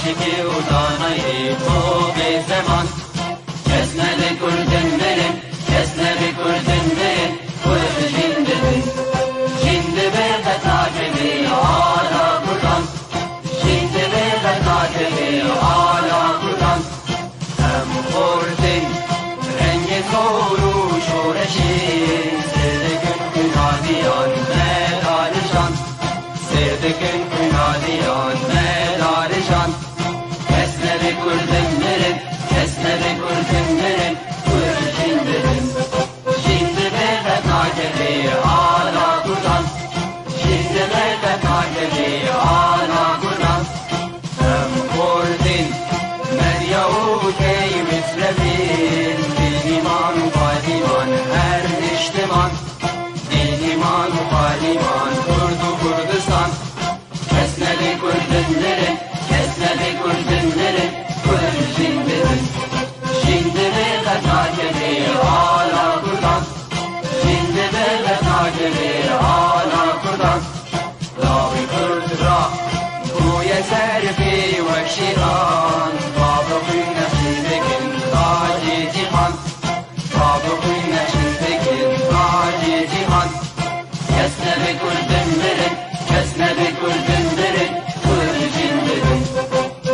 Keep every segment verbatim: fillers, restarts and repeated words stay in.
Çekê û danayê tobê zeman. Kes nebe kurdin mirin, kes nebe kurdin mirin, kurd jîn dibin. Jîn dibe qet nakeve ala kurdan. Jîn dibe qet nakeve ala kurdan. Em xortin rengê zor û şoreşê, sêr dikin xwînadiyan me darijan. Sêr dikin xwînadiyan me darijan. Kes nebe kurdin mirin, kes nebe kurdin mirin, kurd jîn dibin. Jîn dibe qet nakeve ala kurdan. Jîn dibe qet nakeve ala kurdan. Em xortin medya û key mislevin, dîniman û xwedîman her niştiman. Dîniman û xwedîman kurd û Kurdistan. Kes nebe kurdin mirin, kes nebe kurdin mirin, kurd jîn dibin. Jîn dibe qet nakeve ala kurdan. Jîn dibe qet nakeve ala kurdan. Lawê kurd ra bûye serfê wek şêran. Bavê xwîn nexşî dikin tacê cîhan. Bavê xwîn nexşî dikin tacê cîhan. Kes nebe kurdin mirin, kes nebe kurdin mirin, kurd jîn dibin.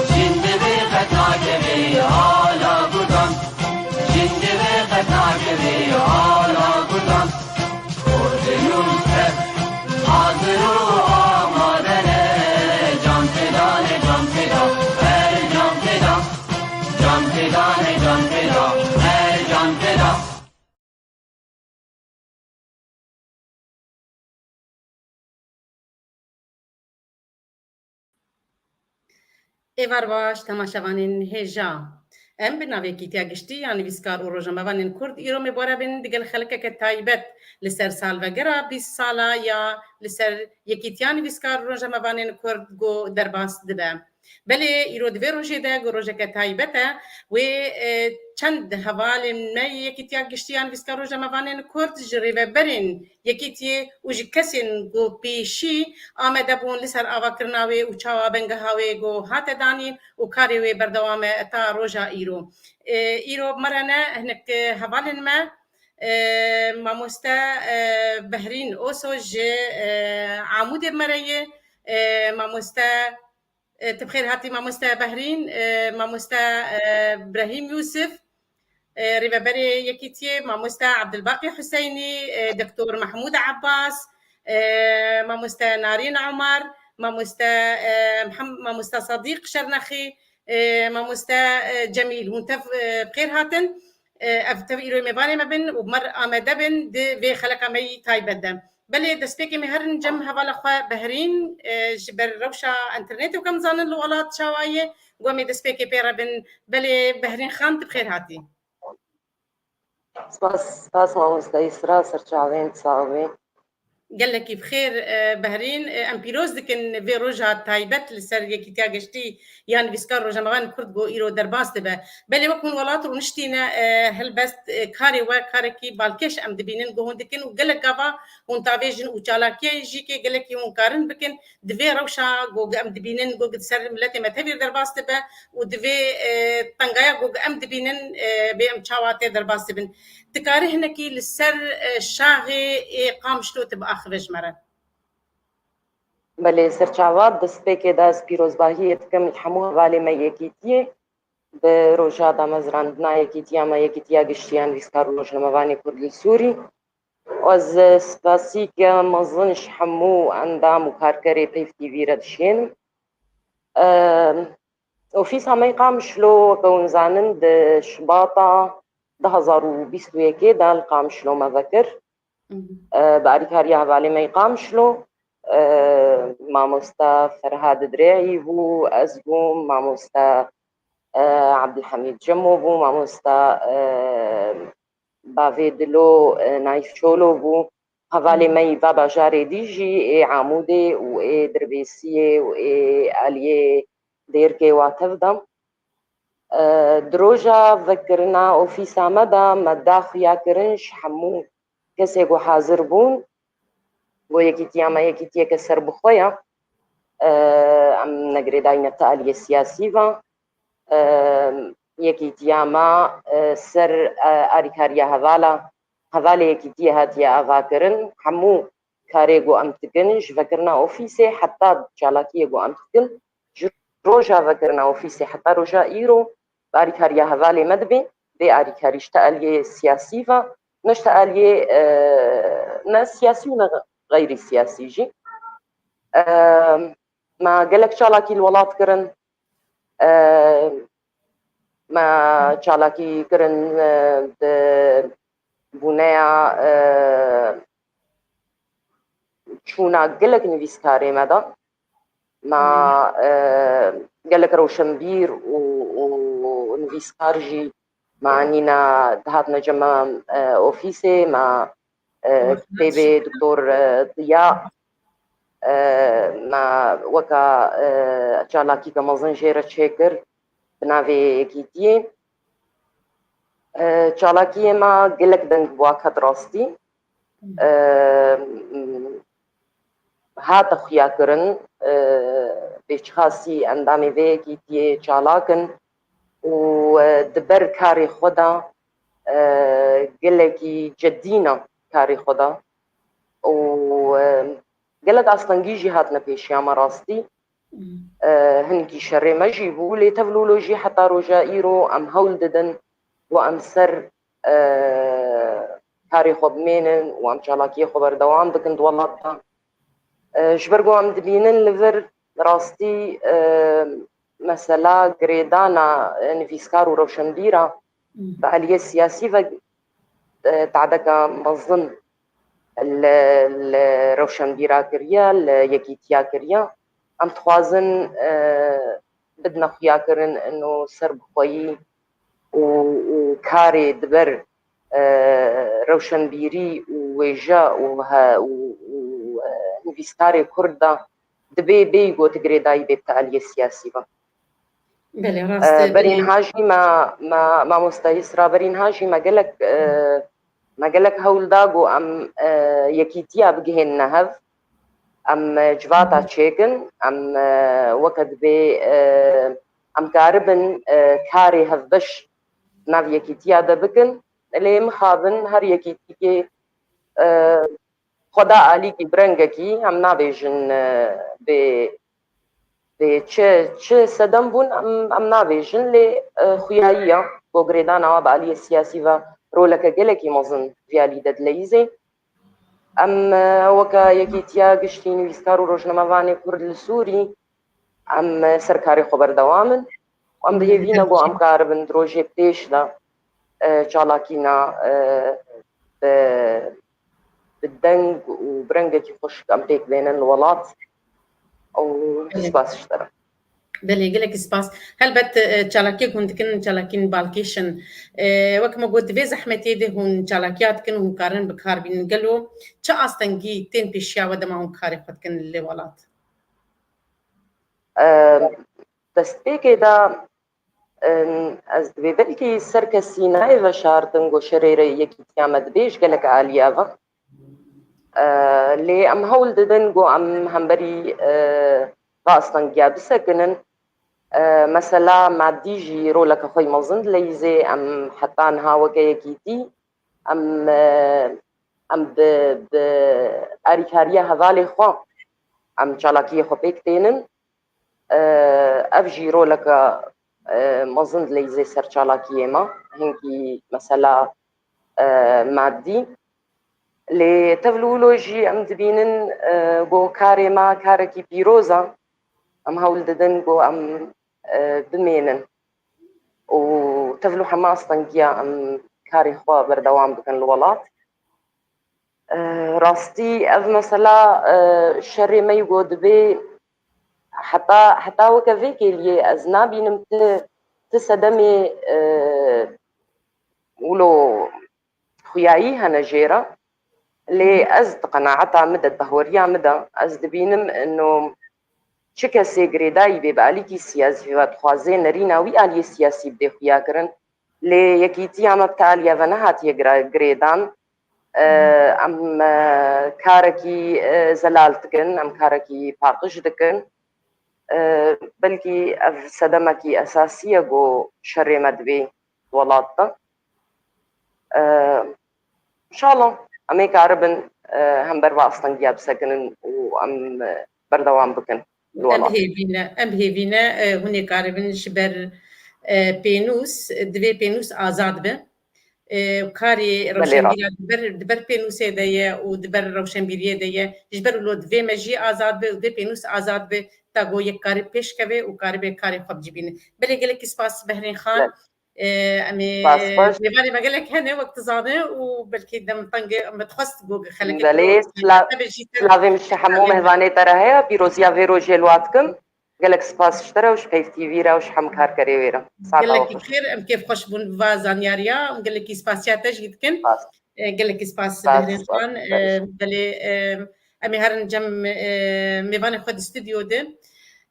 Jîn dibe qet nakeve ala kurdan. Jîn dibe qet nakeve ala kurdan. Kurdê nû tev hazir û amade ne. Can feda ne, can feda, her can feda. Can feda ne, can feda, her can feda. Êvar baş, temaşevanên hêja. Em bi navê Yekîtiya Giştî ya Nivîskar û Rojnamevanên Kurd îro mêbare bin digel xelkeke taybet li ser salvegera bîst sala ya li ser Yekîtiya Nivîskar û Rojnamevanên Kurd ku derbas dibe. Belê îro di vê rojê de ku rojeke taybet e, wê, e, çend hevalên me yê Yekîtiya Giştî ya Nivîskar û Rojnamevanên Kurd ji rêveberên Yekîtiyê û ji kesên ku pêşî amade bûn li ser avakirina wê û çawa bengeha wê ku hate danîn û karê wê berdewam e ta roja îro. E, îro me re ne hinek, e, hevalên me, e, mamoste, e, Behrîn Oso ji, e, Amûdê me re ye, e, mamoste, e, tu bi xêr hatî mamoste Behrîn, e, mamoste, e, Brehîm Yûsif, e, rêveberê Yekîtiyê, mamoste Abdulbaqî Huseynî, e, Doktor Mahmûd Abbas, e, mamoste Narîn Omar, mamoste, e, Mihem-, mamoste Sadîq Şernexî, e, mamoste, e, Cemîl. Hûn tev, e, bi xêr hatin. E, ev tev îro mêvanê me bin û mer amade bin di vê xeleka me yî taybet de. Belê destpêkê me herin cem hevala xwe Behrîn, e, ji ber rewşa înternetê û kem zanin li welat çawa ye, ku em ê destpêkê pê re bin. Belê Behrîn Xan, tu bi xêr hatî. Spas, spas mamoste Îsra, serçavên sax bê. Gelekî bi xêr, e, Behrîn, e, em pîroz dikin vê roja taybet li ser Yekîtiya Geştî ya Nivîskar Rojnamevanên Kurd ku îro derbas dibe. Belê wek hûn welat rûniştîne, e, helbest, e, karê we karekî balkêş em dibînin ku hûn dikin û gelek gava hûn tavêjin û çalakiyê jî kê gelekî hûn karin bikin di vê rewşa ku em dibînin ku di ser miletê me tevî derbas dibe û di vê, e, tengaya ku em dibînin, e, bê em çawa tê derbas dibin. Dikarî hinekî li ser, e, şaxê ê Qamişlo tu biaxive ji me re? Belê, serçawa destpêkê de ez pîrozbahiyê dikim li hemû hevalê me Yekîtiyê bi roja damezrandina Yekîtiya me, Yekîtiya Giştî ya Nivîskar û Rojnamevanê Kurd li Sûrî. Ez spasîke mezin ji hemû endam û karkerê Peyv T V re dişênim. Em, Ofîsa me yê Qamişlo, weke hûn zanin, di Şibata du hazar û bîst û yekê de li Qamişlo me vekir. Mhm. E, bi alîkariya hevalê me yê Qamişlo, e, mamosta Ferhad Dirê'î bû, ez bûm, mamosta, e, Abdulhamîd Cemo bû, mamosta, e, Bavê Dilo, e, Naîf Çolo bû. Hevalê me yî va bajarê dî jî ê Amûdê û ê Dirbêsiyê û ê aliyê Dêrkê wa tev de. E, di roja vekirina ofîsa me de me da xuya kirin ji hemû kesê ku hazir bûn, ku yekîtiya me yekîtiyeke serbixwe ye. E, em negirêdayî ne ti aliyê siyasî ve. E, yekîtiya me, e, ser, e, alîkariya hevala, hevalê yekîtiyê hatiye avakirin. Hemû karê ku em dikin, ji vekirina ofîsê heta çalakiyê ku em dikin, ji roja vekirina ofîsê heta roja îro, bi alîkariya hevalê me dibe, vê alîkarî ji te aliyê siyasî ve, ne ji te aliyê, e, ne siyasî û ne xeyrî siyasî jî. E, Me gelek çalakî li welat kirin. E, me çalakî kirin, e, di bûneya, e, çûna gelek nivîskarê me de. Me, e, gelek rewşenbîr û, û nivîskar jî me anîna dihatine cem me, e, ofîsê me, e, kitêbê Doktor, e, Diya, e, me weka, e, çalakîke mezin jê re çêkir bi navê yekîtiyê. E, çalakiyê me gelek deng bi wa ket rastî. E, hate xuyakirin, e, bêçiqasî endamê vê yekîtiyê çalak in û, e, di ber karê xwe de, e, gelekî cedî ne karê xwe de û, e, gelek astengî jî hatine pêşiya me rastî. E, hinekî şerê me jî bû, lê tevlûlo jî heta roja îro em hewl didin ku em ser, e, karê xwe bimênin û em çalakiyê xwe berdewam bikin di welat de. E, ji ber ku em dibînin li vir rastî, e, mesela girêdana, e, nivîskar û rewşenbîra bi aliyê siyasî ve, e, tadeka mezin li, li rewşenbîra kiriye, li yekîtiya kiriye. Em dixwazin, e, bidine xuyakirin ino serbixweyî û, û karê di ber, e, rewşenbîrî û wêje û he-, û, û, e, nivîskarê Kurd de dibê bêyî got girêdayî bê bi te aliyê siyasî ve. Belê, rast e, e, berî belê. Niha jî me, me, mamoste Yisra, berî niha jî me gelek, e, me gelek hewl da ku em, e, yekîtiya bigihênine hev. Em, e, civata çêkin, em, e, weke dibê, e, em karibin, e, karê hevbeş nav yekîtiya de bikin. Lê mixabin her yekîtîkê, e, xwe da alîkî bi rengekî, em nabêjin, e, bê, bê çi, çi sedem bûn, em, em nabêjin, lê, e, xuyayiya ku girêdana wa bi aliyê siyasî ve roleke gelekî mezin vî alî de dileyîzê. Em, e, weke Yekîtiya Giştî Nivîskar û Rojnamevanê Kurd li Sûrî, em, e, ser karê xwe berdewam in. Em bi hêvî ne ku em karibin di rojê pêş de, e, çalakîna, e, bi, bi deng û bi rengekî xweşik em pêk bênin li welat. Û Belê. Spas ji te re. Belê, gelekî spas. Helbet, e, çalakiyek hûn dikin, çalakiyên balkêş in. E, wek me got, di vê zehmetiyê de hûn çalakiya dikin û hûn karin bi kar bînin. Gelo çi astengî tên pêşiya we dema hûn karê xwe dikin li welat? E, destpêkê de, e, ez divê belkî ser kesî nayê veşartin ku şerê re yekîtiya me dibê ji gelek aliya ve. E, lê em hewl didin ku em hemberî, e, va astengiya bisekinin. E, mesela madî jî roleke xwe yî mezin dileyîzê, em heta niha weke yekîtî, em, e, em bi, bi alîkariya hevalê xwe, em çalakiyê xwe pêk tênin. E, ev jî roleke, e, mezin dileyîzê ser çalakiyê me. Hinkî mesela, e, madî. Lê tevlûlo jî em dibînin, e, ku karê me karekî pîroz e. Em hewl didin ku em, e, bimênin. Û tevlû hema astengiya em karê xwe berdewam bikin li welat. E, rastî ev mesela, e, şerê me yî ku dibê heta, heta weke vê kêliyê ez nabînim ti, ti sedemê, e, wilo xuyayî hene jê re. Lê ez di qenaeta min de, di behweriya min de, ez dibînim ino çi kesê girêdayî bê bi alîkî siyasî ve dixwaze nerîna wî aliyê siyasî bidê xuya kirin. Lê yekîtiya me bi te aliya ve nehatiye gira-, girêdan. E, em, e, karekî, e, zelal dikin, em karekî paqij dikin. e, belkî ev sedemekî esasî ye ku şerê me divê welat de. E, Înşallah em ê karibin, e, hember va astengiya bisekinin û em, e, berdewam bikin. Em hêvî ne, em hêvî ne, e, hûn ê karibin ji ber, e, pênûs, divê pênûs azad be. E, karê rewşenbîra di ber, di ber pênûsê de ye û di ber rewşenbîriyê de ye. Ji ber wilo divê mejiyê azad be û divê pênûs azad be, ta ku yek karê pêş keve û karibe karê xwe bicibîne. Belê gelekî spas Behrên Xan. E, em ê, Spas, e, xweş. Mêvanê me gelek hene, wek tu zane û belkî dem teng e, em dixwest ku gelek Belê, sila-, silavê min ji hemû mêvanê te re heye, pîroziya vê rojê li wa dikim. Gelek spas ji te re û ji Peyv T V re û ji hemû karkerê wê re. Saeta we xweş. Gelekî xêr, em kêfxweş bûn va zanyariya, em gelekî spasiya te jî dikin. Spas. E, gelekî spas Behrên Xan. E, belê, e, em ê herin cem, e, mêvanê xwe di stûdyo de.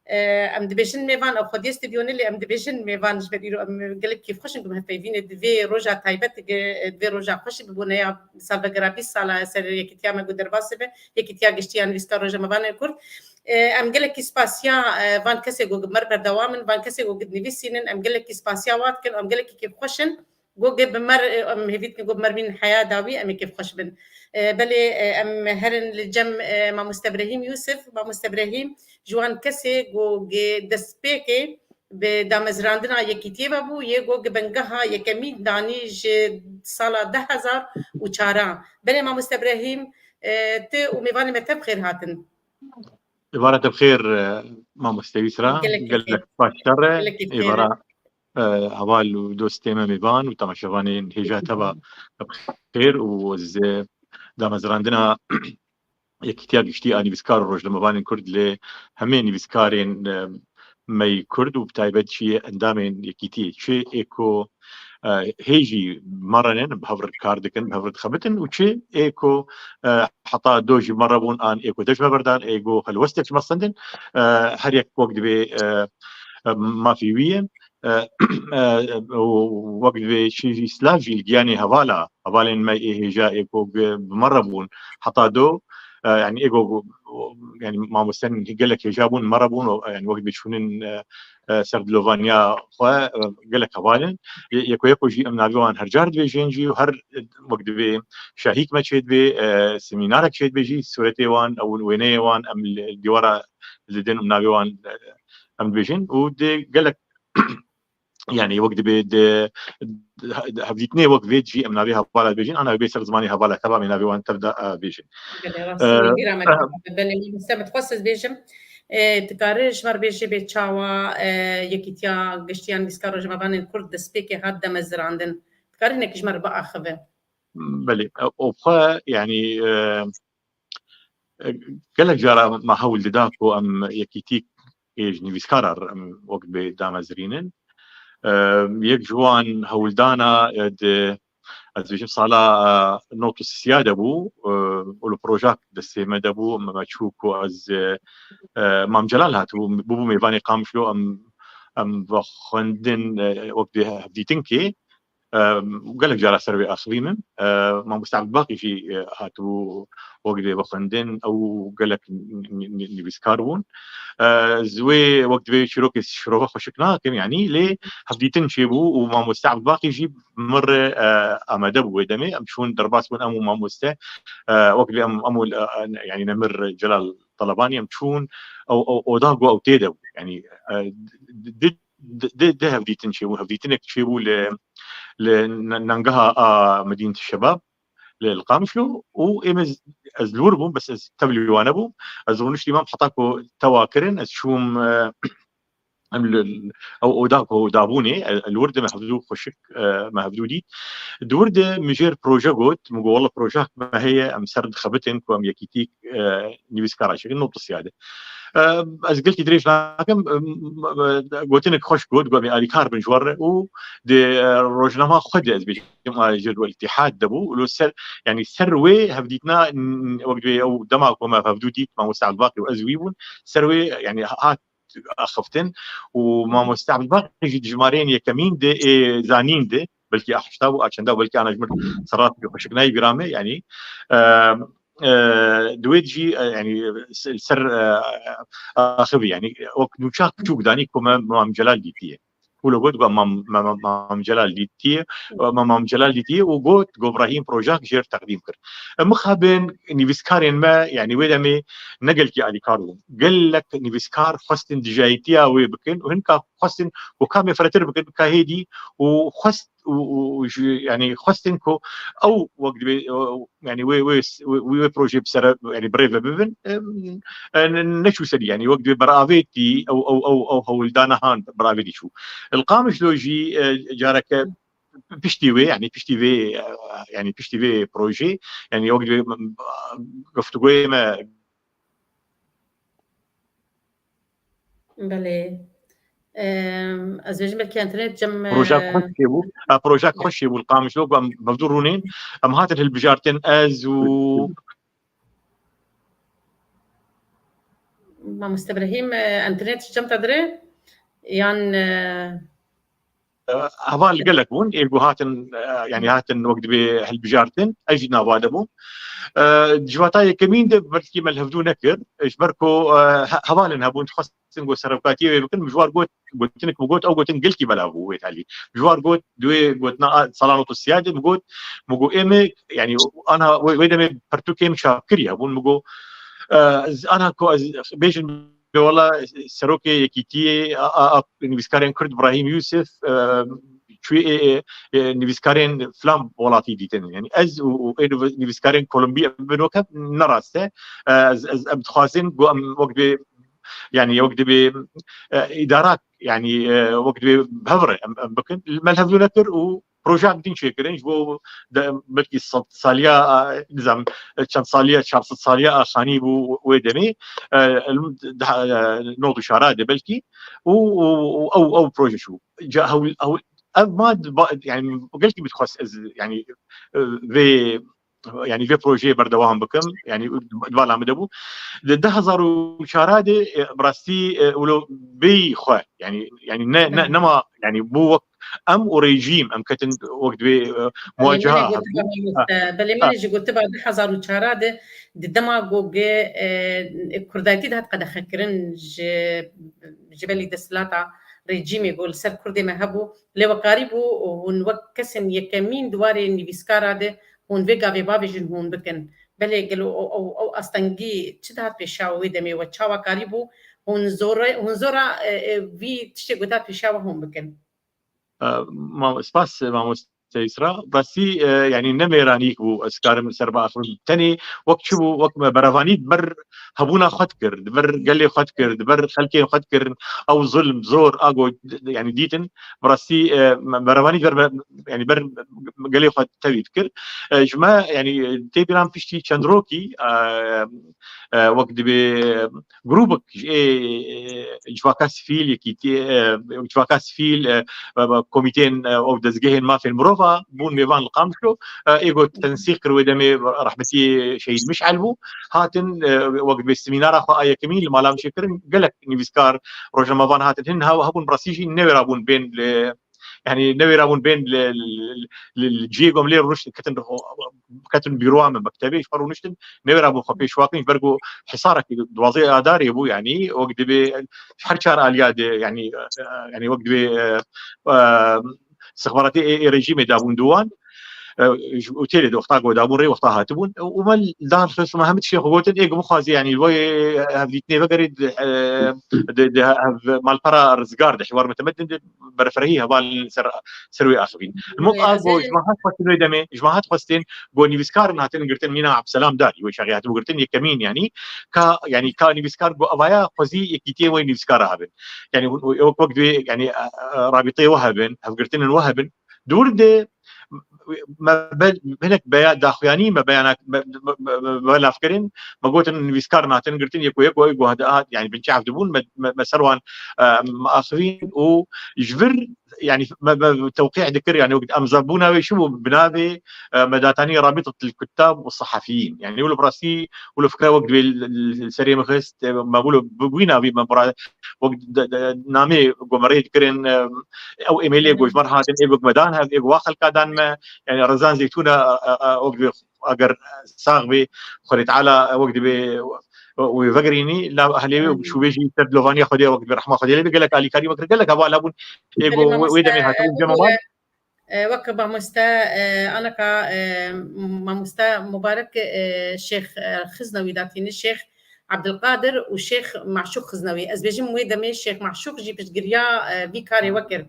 E, em dibêjin mêvan, ew xwediyê stûdyo ne, lê em dibêjin mêvan, ji ber îro em gelek kêfxweş in ku em hevpeyvîn e di vê roja taybet, di vê roja xweş bi boneya salvegera bîst sala ser yekîtiya me ku derbasî be, yekîtiya giştî ya nivîskar rojnamevanên Kurd. E, em gelekî spasiya, e, van kesê ku bi me re berdewam in, van kesê ku dinivîsînin, em gelekî spasiya wan dikin, em gelekî kêfxweş in. Goge bi mer, em hêvî dikin, go bi mer bînin heya dawî, em ê kêfxweş bin. E, belê, e, em herin li cem, e, Mamoste Brehîm Yûsif. Mamoste Brehîm ji wan kesê go ge destpêkê bi damezrandina yekîtiyê ve bû, yê go ge bengeha yekemîn danî ji sala du hezar û çar a. Belê Mamoste Brehîm, e, tu û mêvanê me tev xêr hatin. Êvara te bi xêr, e, Mamoste Yusra. Gelek te bi xêr. Gelek baş şer e. Gelek te bi xêr. Êvara, e, heval û dostê me mêvan û temaşevanên hêja te ba bi xêr û ez, e, damezrandina Yekîtiya Giştî a Nivîskar û Rojnamevanên Kurd li hemê nivîskarên, e, me yî Kurd û bi taybet jî endamên Yekîtiyê, çi ê ku, e, hê jî me re ne, bi hev re kar dikin, bi hev re dixebitin û çi ê ku, e, heta do ji me re bûn an ê ku dest me berdan, ê ku helwestek ji me stendin, e, her yek wek divê, e, e, mafê wî ye. E, e, û wek divê çi jî silav jî li giyanê hevala, hevalên me ê hêja ê ku bi me re bûn heta do, e, yanî ê ku, yanî mamosten gelek hêja bûn, me re bûn, û, yanî wek divê çûnin, e, e, ser dilovaniya xwe, e, gelek heval in. Yê, yeko yeko jî em navê wan her car dibêjin jî û her, e, wek divê şahîk me çêdibê, e, semînarek çêdibê jî, sûretê wan, ew wêneyê wan em li, li dîwara didin û navê wan, e, em dibêjin û dê gelek, yanî wek dibê di, di, di hevdîtinê wek vê jî em navê hevala dibêjin, ana bê ser zimanê hevala teva em ê navê wan tev de, e, bêjin. Belê, rast e, e, bîra me ketibe. Belê, Musa, min dixwest ez bêjim, e, dikare ji me re bêjê bê çawa, e, Yekîtiya Giştî ya Nivîskar Rojnamevanên Kurd destpêkê hat demezirandin. Dikare hinekî ji me re biaxive. Belê, e, û xwe, yanî, e, gelek cara me hewl dida ku em yekîtîkê ji nivîskara re em wek dibê damezirînin. E, yek ji wan hewldana, e, di, ez dibêjim sala, e, nod û sisiya de bû, e, û li projak destê me de bû, me, me çû ku ez, e, e, Mam Celal hatibû, bûbû mêvanê Qamişlo, em, em vexwendin, e, wek dibê hevdîtinkê. E, gelek cara ser wê axivînim. E, Mamoste Ebdulbaqî jî, e, hatibû wek dibê vexwendin. Ew gelek n-, n-, n-, nivîskar bûn. E, ez wê wek dibê çîrokê şirove xweşik nakim, yanî lê hevdîtin çêbû û Mamoste Ebdulbaqî jî mir, e, amade bû wê demê. Em çûn derbas bûn, em û mamoste, e, wek dibê em, em û, e, e, yanî Nemir Celal Talabanî em çûn, ew, ew oda ku ew tê de bû. Yanî, e, di, di, di, di hevdîtin çêbû, hevdîtinek çêbû li, li ne-, nangeha a Medînet Şebab, li, li Qamişlo û êm ez, ez li wir bûm, bes ez tev li wan nebûm. Ez rûniştî mam heta ku tewa kirin, ez çûm, e, em li, ew oda ku dabûnê, e, li wir de me hevdû xweşik, e, me hevdû dît. Di wir de min jêr proje got, min got, "Wele projek me heye, em ser dixebitin ku em yekîtîk, e, nivîskara çêkin, nod û sisiya de." E, ez gelkî dirêj nakim, e, gotinek xweş got, got, "Em ê alîkar bin ji we re." Û di, e, rojnama xwe de ez bêjim, a, Cedwel Îtîhad de bû. Û ser, yanî ser wê hevdîtina, n-, wek dibê ew dema ku me hevdû dît, Mamoste Ebdulbaqî û ez wî bûn, ser wê, yanî hat axiftin û Mamoste Ebdulbaqî jî di jimareyên yekemîn de ê zanîn de, belkî a heşta bû, a çenda bû, belkî ana ji mir serat bî xweşik nayê bîra me, yanî, e, e, di wê de jî, e, yanî, se-, ser, e, axivî, yanî, wek nûçak piçûk danî ku me Mam Celal dîtiye. Wilo got, got, Mam, Mam, Mam Celal dîtiye, Mam, Mam Celal dîtiye û got, got, Brahîm projak jêr teqdîm kir. E, mixabin nivîskarên me, yanî, wê demê ne gelkî alîkar bûn. Gelek nivîskar xwestin dijayîtiya wê bikin û hinka xwestin ku kamê firehtir bikin, ka hêdî û xwest û, û, û ji, yanî xwestin ku ew wek dibê, ew, yanî wê, wê, wê, wê projeyê bi sere, yanî bi rê ve bibin, em, e, ne, neçû serî, yanî wek dibê beravêtî ew, ew, ew, ew hewldana han beravêtî çû. Li Qamişlo jî, e, careke piştî wê, yanî piştî vê, e, yanî piştî vê projeyê, yanî wek dibê, m-, m-, guftûgoyê me Belê. Em, ez bêjim belkî internet cem, Projek e, xweş çêbû. E, projek xweş çêbû li Qamişlo ku em hevdû rûnên. Em hatin hilbijartin ez û Mamoste Brahîm, e, internet cem te dire? Yan, e, E, heval gelek bûn, ê ku hatin, e, yanî hatin wek dibê hilbijartin, ez jî nava de bûm. E, civata yekemîn de belkî me li hevdû nekir, ji ber ku, e, he-, hevalên hebûn, dixwestin ku serokatiyê wê bikin, min ji war got, gotinek min got, ew gotin gelkî belav bû wê talî. Min ji war got, di wê gotina a, sala nod û sê de min got, min got, ê me, yanî, anha wê, wê demê pirtûkê min çapkirî hebûn, min got, e, ez, anha ku ez bêjin, Wela serokê Yekîtiyê a, a, a nivîskarên Kurd Brahîm Yûsif, e, çûyê ê, ê, ê nivîskarên filan welatî dîtin. Yanî ez û, û ê nivî-, nivîskarên Kolombî bin wek hev ne rast e. E, ez, ez, em dixwazin ku em wek dibê, yanî wek dibê, e, îdarak, yanî, e, wek dibê bi hev re em, em bikin. Me li hevdû nekir û Projeyek din çêkirin, ji bo de, belkî sed saliya, e, nizam, e, çend saliya, çar sed saliya a xanî bû wê demê, e, el-, daha, e, nod û çar de belkî, û, û, û ew, ew proje çû. Ca hewl, hewl, ev ma di ba-, yani, gelkî min dixwest ez, yani, e, vê, yani, vê projeyê berdewam bikim, yani, di bala min de bû. Di du hezar û çar de, e, bi rastî, e, wilo bêyî xwe, yani, yani, ne, ne, nema, yani, bû wek em û rejîm, em ketin wek divê, e, muwaceha hebû. Belê, min jî gotiba du hezar û çar de, di dema ku ge, e, Kurdayetî dihat qedexekirin ji, ji belî desthilata rejîmê ku li ser Kurdê me hebû, lê we karîbû hûn wek kesên yekemîn di warê nivîskara de hûn vê gavê bavêjin hûn bikin. Belê gelo ew, ew, ew astengî çi dihat pêşa wê demê we çawa karîbû hûn zora, hûn zora, e, e, vî tiştê ku dihat pêşa we hûn bikin? E, mam-, spas, mamoste Îsra. Rastî, e, yani ne mêranîk bû, ez karim li ser biaxivim. Tenê wek çi bû, wek me berevanî di ber hebûna xwe dikir, di ber gelê xwe dikir, di ber xelkê xwe dikirin. Ew zulm, zor, a go, yani dîtin. Bi rastî, e, me berevanî di ber me, yani ber gelê xwe tevî dikir. E, ji me, yani tê bîran piştî çend rokî, e, e, wek dibê grûbek ji ê, e, civaka sivîl, yekîtî, e, civaka sivîl, e, e, komîteyên, e, û dezgehên mafên mirova bûn mêvan li Qamişlo. E, ê got tensîq kir wê demê rehmetî Şehîd Miş'el bû. Hatin, e, wek dibê semînara xwe a yekemîn li mala min çêkirin. Gelek nivîskar, rojnamevan hatin hin, ha hebûn bi rastî jî newêra bûn bên li, yani newêra bûn bên li, li, li, li cihê ku em lê rûniştin, ketin, ketin bîroya me, mektebê, ji xwe rûniştin, newêra bûn xwe pêşwa kirin, ji ber ku hisarekî duwazdeh adarê bû, yani wek dibê her çar aliya de, yani, e, yani wek dibê, e, e, istixbaratê ê, ê rejîmê dabûn di wan, e, ji otelê de wexta ku dabûn rê wexta hatibûn, û me li dan xist me hemî tiştê xwe gotin, ê ku bixwazî, yani, li wê hevdîtinê vegerê di, e, di, di hev malpera Rizgar de, Hiwar Mutemeddin de, berfirehî hevalên ser, ser wê axivîn. Mok a go, ji me hat xwestin wê demê, ji me hat xwestin go nivîskarin hatin girtin, mîna Abdselam Darî, wê çaxê hatibû girtin, yekemîn, yani, ka, yani, ka nivîskar go evaya xwezî yekîtiyê wê nivîskara hebin. Yani, hûn, wek, wek divê, yani, e, e, rabîteyê we hebin, hevgirtinên we hebin. Di wir de me be-, hinek beya-, daxuyanî me beyanak, me, me, me, me, me lafkirin, me gotin nivîskar natin girtin, yeko yeko, yeko hada hat, yani binçav dibûn, me, me, me ser wan, e, me axivîn û ji vir yani me, me tewqî dikir, yani wek emzabûna wê çi bû, bi navê, e, me datanî Rabîtet el-Kuttab û Sehafiyîn. Yani wilo bi rastî, wilo fikra wek divê li, li, li serê min xist, e, me wilo bi wî navî me bira-, wek de, de, namê ku me rê dikirin, e, ew emailê ku ji me re hatin, ê ku me dan hev, ê ku wa xelka dan me, yani Rezan Zeytûna, e, e, e, wek divê eger sax bê, Xwedê Teala wek divê wê vegerînî, la ehlê wê û şûbê jî ser dilovaniya Xwedê wek divê rehma Xwedê lê bê, gelek alîkarî me kir, gelek heval hebûn, ê ku wê demê hatibûn cem mal. E, wek mamoste, e, anaka, e, mamoste Mubarek, e, Şêx, e, Xiznewî datîne, Şêx Abdulkadir û Şêx Maşûq Xiznewî. Ez bêjim wê demê Şêx Maşûq jî piştgiriya, e, vî karê we kir.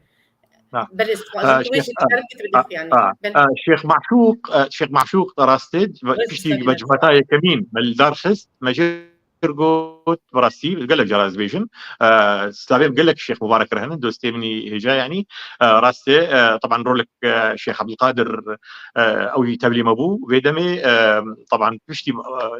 Ha. Belê, ez dixwazim tu wê jî dikarim ki tu bidixî, yanî. Belê. Şêx Maşûq, e, Şêx Maşûq rastê, piştî me civata yekemîn me li dar xist, me jê got, bi rastî, gelek cara ez bêjim. E, slavê min gelek Şêx Mubarek re hene, dostê min î hêja, yanî, e, rastê, e, teban rolek, e, Şêx Abdulkadir, e, ew jî tevlî me bû, vê demê, e, teban piştî, e,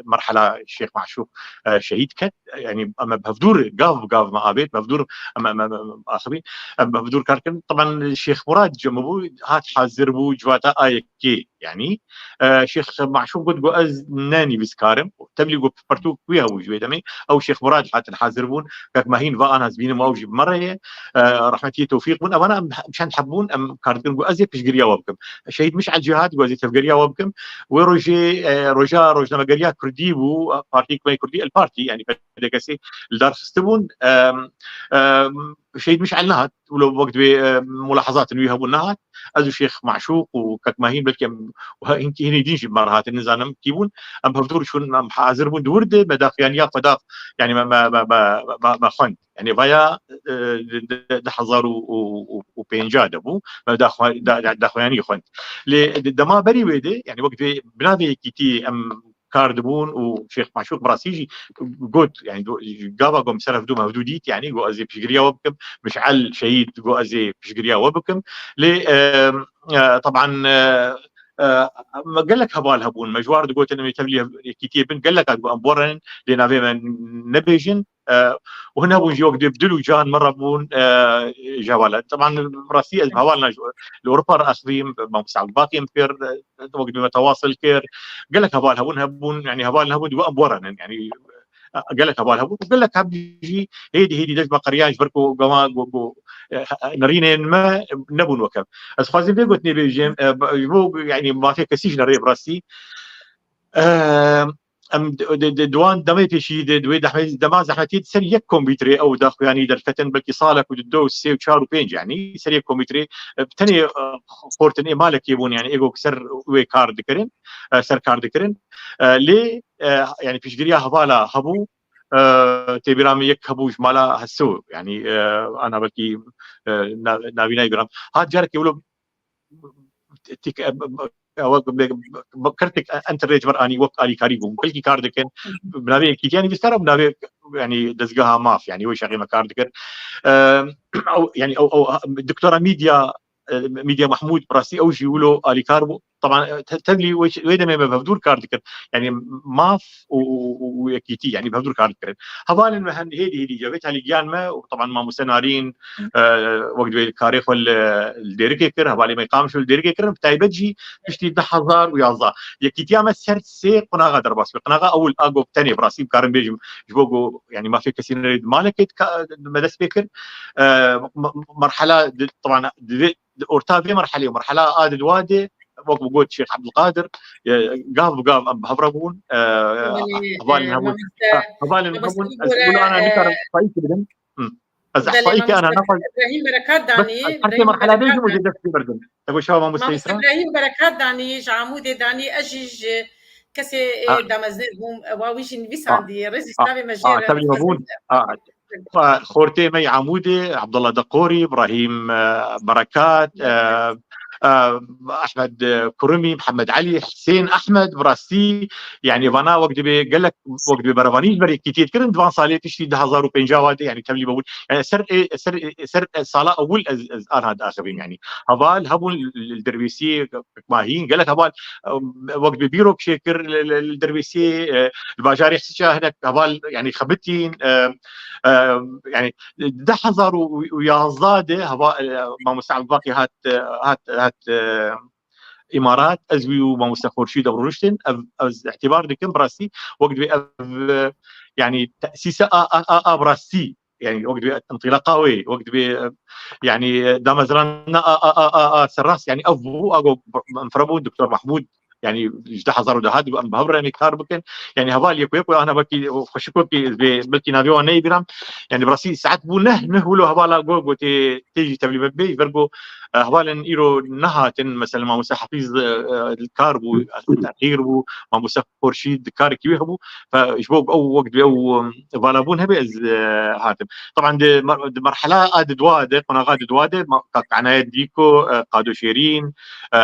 merhela Şêx Maşûq, e, şehîd ket, yanî em bi hevdûr gav bi gav me avêt, bi hevdûr em, em, em, em axivî, em bi hevdûr kar kirin. Teban Şêx Murad cem bû, hat hazir bû, civata A Y K, yanî, e, Şêx Maşûq got, got, ez ne nivîskar im. Tevlî got, pertûk wî hebû ji wê demê. Ew Şêx Murad hatin hazir bûn. Kak Mahîn va ana ez bînim ew jî bi me re ye. E, rehmetiyê Tewfîq bûn. Evana em çend heb bûn, em kar dikirin, got, ez ê piştgiriya we bikim. Şehîd Miş'el Cihad, got, ez ê tevgeriya we bikim. Wê rojê, e, roja rojnamegeriya Kurdî bû, partî hikûmetê Kurdî, El Partî, yanî P D K S li dar xistibûn. Em, em, Şehîd Miş'el nehat, wilo wek divê, e, mulahazatên wî hebûn nehat. Ez û Şêx Maşûq û Kak Mahîn belkî em, û hinkî hinî din jî bi me re hatin, nizanim kî bûn. Em hevdûr çûn, em hazir bûn di wir de, me daxuyaniya xwe da, yanî me, me, me, me, me, me xwend. Yanî vaya, e, di, di, di hezar û, û, û, û pênca de bû. Me daxwe-, da, da, daxuyanî xwend. Lê di dema berî wê de, yanî wek divê bi navê yekîtî em kar dibûn û Şêx Maşûq bi rastî jî got, yani, do-, gava ku em ser hevdû me hevdû dît, yani, got, ez ê piştgiriya we bikim, Miş'el Şehîd got, ez ê piştgiriya we bikim. Lê, e, e, teban, e, e, me gelek heval hebûn, me ji war digotin, em ê tevlî hev-, yekîtiyê bin, gelek got, em borenin, lê navê me nebêjin. E, û hine bûn jî wek dê bi dil û can me re bûn, e, ji heval. Teban rastî ez bi hevalna ji, li Ewropa re axivîm, mamoste Ebdulbaqî em pêr, e, wek dê me tewasil kir. Gelek heval hebûn, hebûn, yani heval hebûn, dê em borenin, yani, e, gelek heval hebûn. Gelek heb jî hêdî hêdî deş me qeriyan ji ber ku gava, ku, ku, e, nerînên me nebûn wek hev. Ez xwazim vê gotinê bêjim, e, ji bo, yani, mafê kesî ji nerê bi rastî. E, em di, di, di, di wan demê pêşî de, di wê dehme-, dema zehmetî de ser yek kompîterê ew daxuyanî derketin, belkî salek û di du û sê û çar û pênc, yanî ser yek kompîterê, e, tenê, e, xortinê malekê bûn, yanî êgo ser wê kar dikirin, e, ser kar dikirin. E, lê, e, yanî piştgiriya hevala hebû, e, têbîra min yek hebû ji mala Heso, yanî, e, ana belkî, e, na-, navî nayê biram. Hat carekê wilo tik-, ew, kertik enterê ji ber anî wek alîkarî bû. Belkî kar dikin, bi navê yekîtiya nivîskar û bi navê, yanî, dezgeha maf, yanî wê şexê me kar dikir. Ew, yanî, ew, ew, doktora Mîdya, e, Mîdya Mahmûd, bi rastî ew jî wilo alîkar bû. Teban, e, te-, tevlî wê, wê demê me bi hevdûr kar dikir. Yanî maf û, û, û, û yekîtî, yanî bi hevdûr kar dikirin. Hevalên me hin hêdî hêdî cevê talî giyan me û teban mamoste Narîn, e, wek divê karê xwe li, li Dêrikê kir, hevalê me Qamişlo li Dêrikê kirin, bi taybet jî piştî du hezar û yazdeh. Yekîtiya me ser sê qonaxa derbas kir. Qonaxa ewil a ku tenê bi rastî bikarim bêjim, ji bo ku, yanî, mafê kesî nerê di malekê dika-, me dest pê kir. E, me-, merhela di, teban, di vê di orta vê merhelê û merhela a di dua de, wek bi got Şêx Ebdulkadir, e, gav bi gav em bi hev re bûn, e, hevalên hebûn. Hevalên hebûn, ez wilo ana nikarim spayîkê bidim. Hı. Ez spayîkê ana naxwaz. Îbrahîm Berekat danî. Her sê merhela bêjim û jê dest pê berdim. Te got şawa mamoste Îsra? Îbrahîm Berekat danî, ji Amûdê danî, ez jî ji kesê, e, damezrêr bûm, wa wî jî nivîsandî, rêzî slavê me jê re. Tevlî me bûn. Xortê me yê Amûdê, Abdullah Deqorî, Ibrahîm, e, Berekat, e, e, Ehmed, e, Kurumî, Mihemed Elî, Husên Ehmed, bi rastî, yanî vana wek dibê gelek, wek dibê berevanî ji ber yekîtiyê dikirin, di van salê piştî du hezar û pêncî wa de, yanî tevlî bûbûn. Yanî ser, e, ser, e, ser, e, sala ewil ez, ez anha diaxivîm, yanî. Heval hebûn li, li Dirbêsiyê, Mahîn, gelek heval, e, wek dibê bîrok çêkir li, li, li Dirbêsiyê, e, li bajarê Hisiça hinek heval, yanî xebitîn, e, e, yanî di du hezar û yazdeh de heva, e, Mamoste Ebdulbaqî hat, e, hat, hat, e, Îmarat, ez wî û Mamoste Xorşîd ev rûniştin, ev, ez îtîbar dikim, bi rastî, wek dibê ev, e, yanî tesîsa a, a, a, a bi rastî, yanî wek dibê întilaqa wê, wek dibê, e, yanî, e, damezrandina a, a, a, a, a serrast, yanî ev bû, ago em firabûn Doktor Mahmûd, yanî ji du hezar û deh de em bi hev re em kar bikin. Yanî heval yek û yek û ana belkî xweşik wekî vê belkî navê wan neyê bîra. Yanî bi rastî saet bû neh, neh wilo hevala go, go tê, tê jî tevlî me bê, ji ber go, e, hevalên îro nehatin, mesela Mamoste Hafîz, e, e, kar bû, teqîr bû, Mamoste Xorşîd karekî wê hebû. Fe ji bo ew wek dibê ew, e, valabûn hebe ez, e, hatim. Taban di mer-, di merhela a di dua de, qonaxa di dua de, ma-, Kak Enayet Dîko, e, Qado Şêrîn, e,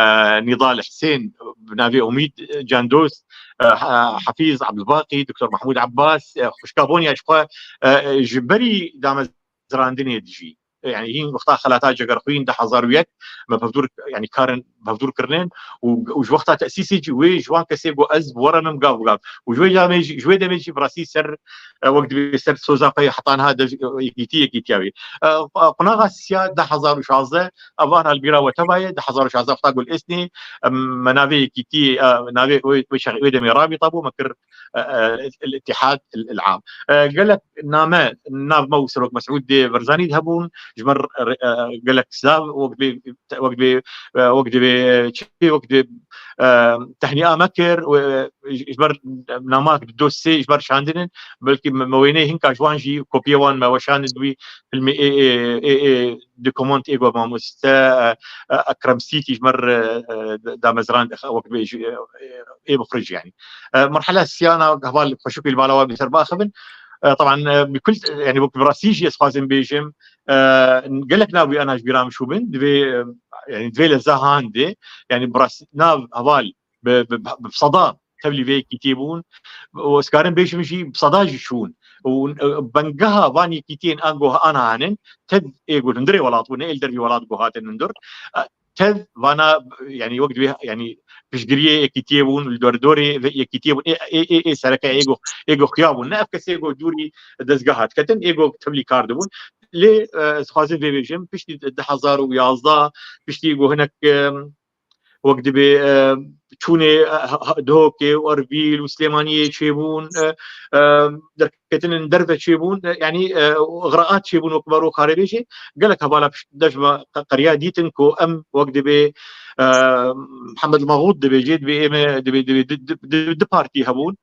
Nîdal Husên, bi navê Umîd, e, Candost, e, Ha-, Hafîz Ebdulbaqî, Doktor Mahmûd Ebbas, e, xwişka Bonya ji xwe, e, e, ji berî damezrandinê dijî. E, yanî hîn wexta xelata Cegerxwîn du hezar û yek me bi hevdûr, yanî karin bi hevdûr kirinin û, û ji wexta tesîsê jî wê ji wan kesê got ez bi we re bim gav bi gav. Û ji wê demê jî, ji wê demê jî bi rastî ser, e, wek dibê ser soza xwe heta niha de, e, yekîtî, yekîtiya wê. E, qonaxa sisiya du hezar û şazdeh, ev ana li bîra we teva ye, du hezar û şazdeh wexta got li Êsnê, em, me navê yekîtî, e, navê wê, wê çaxê, wê demê Rabîta bû, me kir, e, e, El-Îtîhad El-, El-Am. E, gelek name, nav me û Serok Mesûd Barzanî de hebûn, ji me re, e, gelek silav, wek dibê, wek dibê, e, wek dibê çi, wek dibê, e, tehnîa me kir, û, e, ji, ji ber nama dosyê, ji ber şandinin, belkî me, me wêneyê hinka ji wan jî, kopiyê wan me weşandin wî filmê ê, ê, ê, ê, dokumant ê go mamoste, e, e, Ekrem Sîtî ji me re, e, e, damezrand, wek dibê jî, e, ê bixwî jî yanî. E, merhela siyana heval xweşik wî li mala wan bi ser biaxivin. E, taban, e, bi kul, yanî wek bi rastî jî ez xwazim bêjim, e, gelek nav wî ana ji bîra min şûbin, divê, e, yanî divê leza han de, yanî bi rastî nav heval bi, bi, bi, bi seda tevlî vê yekîtiyê bûn. Û ez karim bêjim jî bi seda jî çûn. Û, e, bengeha van yekîtiyên ango ana hanin, tev ê ku hundirê welat bûn, ne ê li dervî welat ku hatin hundir. E, tev vana, yanî wek divê, yanî piştgiriyê yekîtiyê bûn, li dordorê vê yekîtiyê bûn, ê, ê, ê, ê sereke ê ku, ê ku xuya bûn. Ne ev kesê ku dûrî dezgeha diketin, ê ku tevlî kar dibûn. Lê, e, ez xwazim vê bêjim, piştî du hezar û yazdeh, piştî ku hinek, e, wek dibê, e, çûnê, e, ha-, ha-, Duhokê û Erbîl û Silêmaniyê çêbûn, e, e, derketinin derve çêbûn, e, yanî, e, xiraat çêbûn wek me ro karê bêjê. Gelek hevala pişt dev ji me qe-, qeriya dîtin ku em wek dibê, e, Mihemed Maxûd dibêjê, dibê ê me, dibê, dibê di, di, di, di partî hebûn.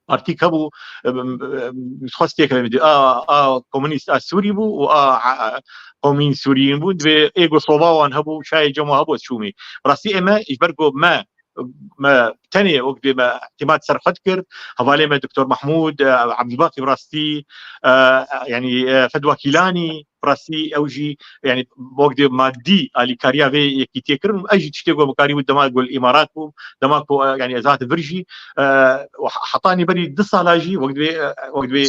Partîk hebû, em, em, xwest têkeve bidî. A, a komunîst a Sûrî bû û a, a, a komîn Sûriyîn bû. Divê ê ku soba wan hebû, çayê cem wan hebû, ez çûmî. Rastî ê me, ji ber ku me, me tenê wek divê me îtîmat ser xwe dikir. Hevalê me Doktor Mahmûd, e, Ebdulbaqî bi rastî, e, yanî, e, Fedwa Kîlanî, bi rastî ew jî, yanî, wek dê madî alîkariya vê yekîtiyê kirin û ez jî tiştê ku bikarî bû dema ku li Îmarat bûm, dema ku, e, yanî ez hatim vir jî, e, û he-, hetanî berî du sala jî wek divê, e, wek divê,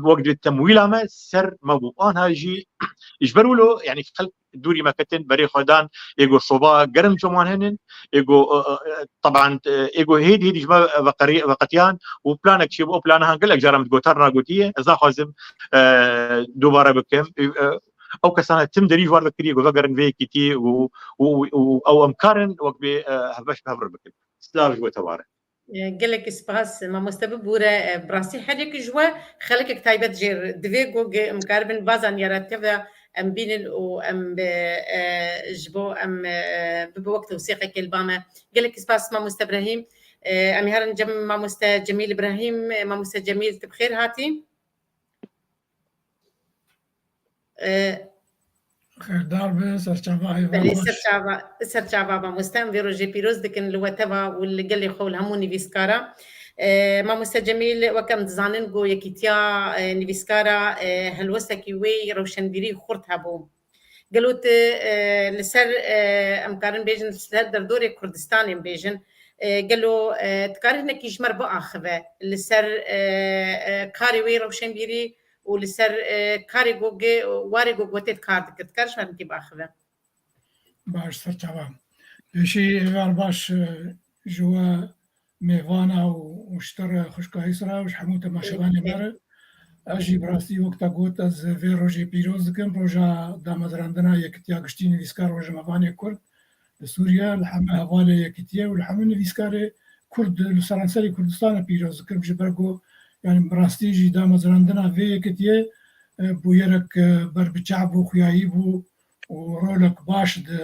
wek divê temwîla me ser me bû. Anha jî ji ber wilo, yanî xelk dûrî me ketin, berê xwe dan, ê ku soba germ cem wan henin, ê ku, e, e, e, teban, e, ê ku hêdî hêdî ji me veqerî-, veqetiyan û planek çêbû, ew plana han gelek caran min gotar nagotiye, ez naxwazim, e, dubare bikim. E, e, ew kesana tim derî ji wan vekiriye ku vegerin vê yekîtiyê û, û, û, û ew em karin wek bê, e, hevbeş bi hev re bikin. Silav ji we tevare. E, gelekî spas, mamoste bibûre, e, bi rastî her yek ji we xelekek taybet jê re divê ku ge-, em karibin va zanyara teve em bînin û em bi, e, ji bo em, e, bibe wek tewsîqekê li ba me. Gelekî spas, mamoste Ibrahîm. E, em ê herin cem mamoste Cemîl Ibrahîm. E, mamoste Cemîl, tu bi xêr hatî. E, Xêrdar be, serçava heyvan Belê, baş. Serçava, serçava mamoste, em vê rojê pîroz dikin li we teva û li gelê xwe û li hemû nivîskara. E, mamoste Cemîl, wek em dizanin ku yekîtiya, e, nivîskara, e, helwestekî wê rewşenbîrî xurt hebû. Gelo tu, e, li ser, e, em karin bêjin, li ser derdorê Kurdistanê bêjin, e, gelo, e, tu karî hinekî ji me re biaxive li ser, e, e, karê wê rewşenbîrî û li ser, e, karê ku ge-, warê ku gotê kar dikir. Tu karî ji me re hinekî biaxive? Baş, serçava. Pêşî êvar baş, e, ji we mêvana û, û ji te re xwişka Îsra û ji hemû temaşevanê me re. Ez jî bi rastî wek te got, ez vê rojê pîroz dikim, roja damezrandina Yekitiya Giştî Nivîskar Rojnamevanê Kurd li Sûriye, li heme hevalê Yekitiyê û li hemû nivîskarê Kurd li seranserî Kurdistanê pîroz dikim. Ji ber ku, yani bi rastî jî damezrandina vê Yekitiyê, e, bûyerek, e, berbiçav bû, xuyayî bû û rolek baş di,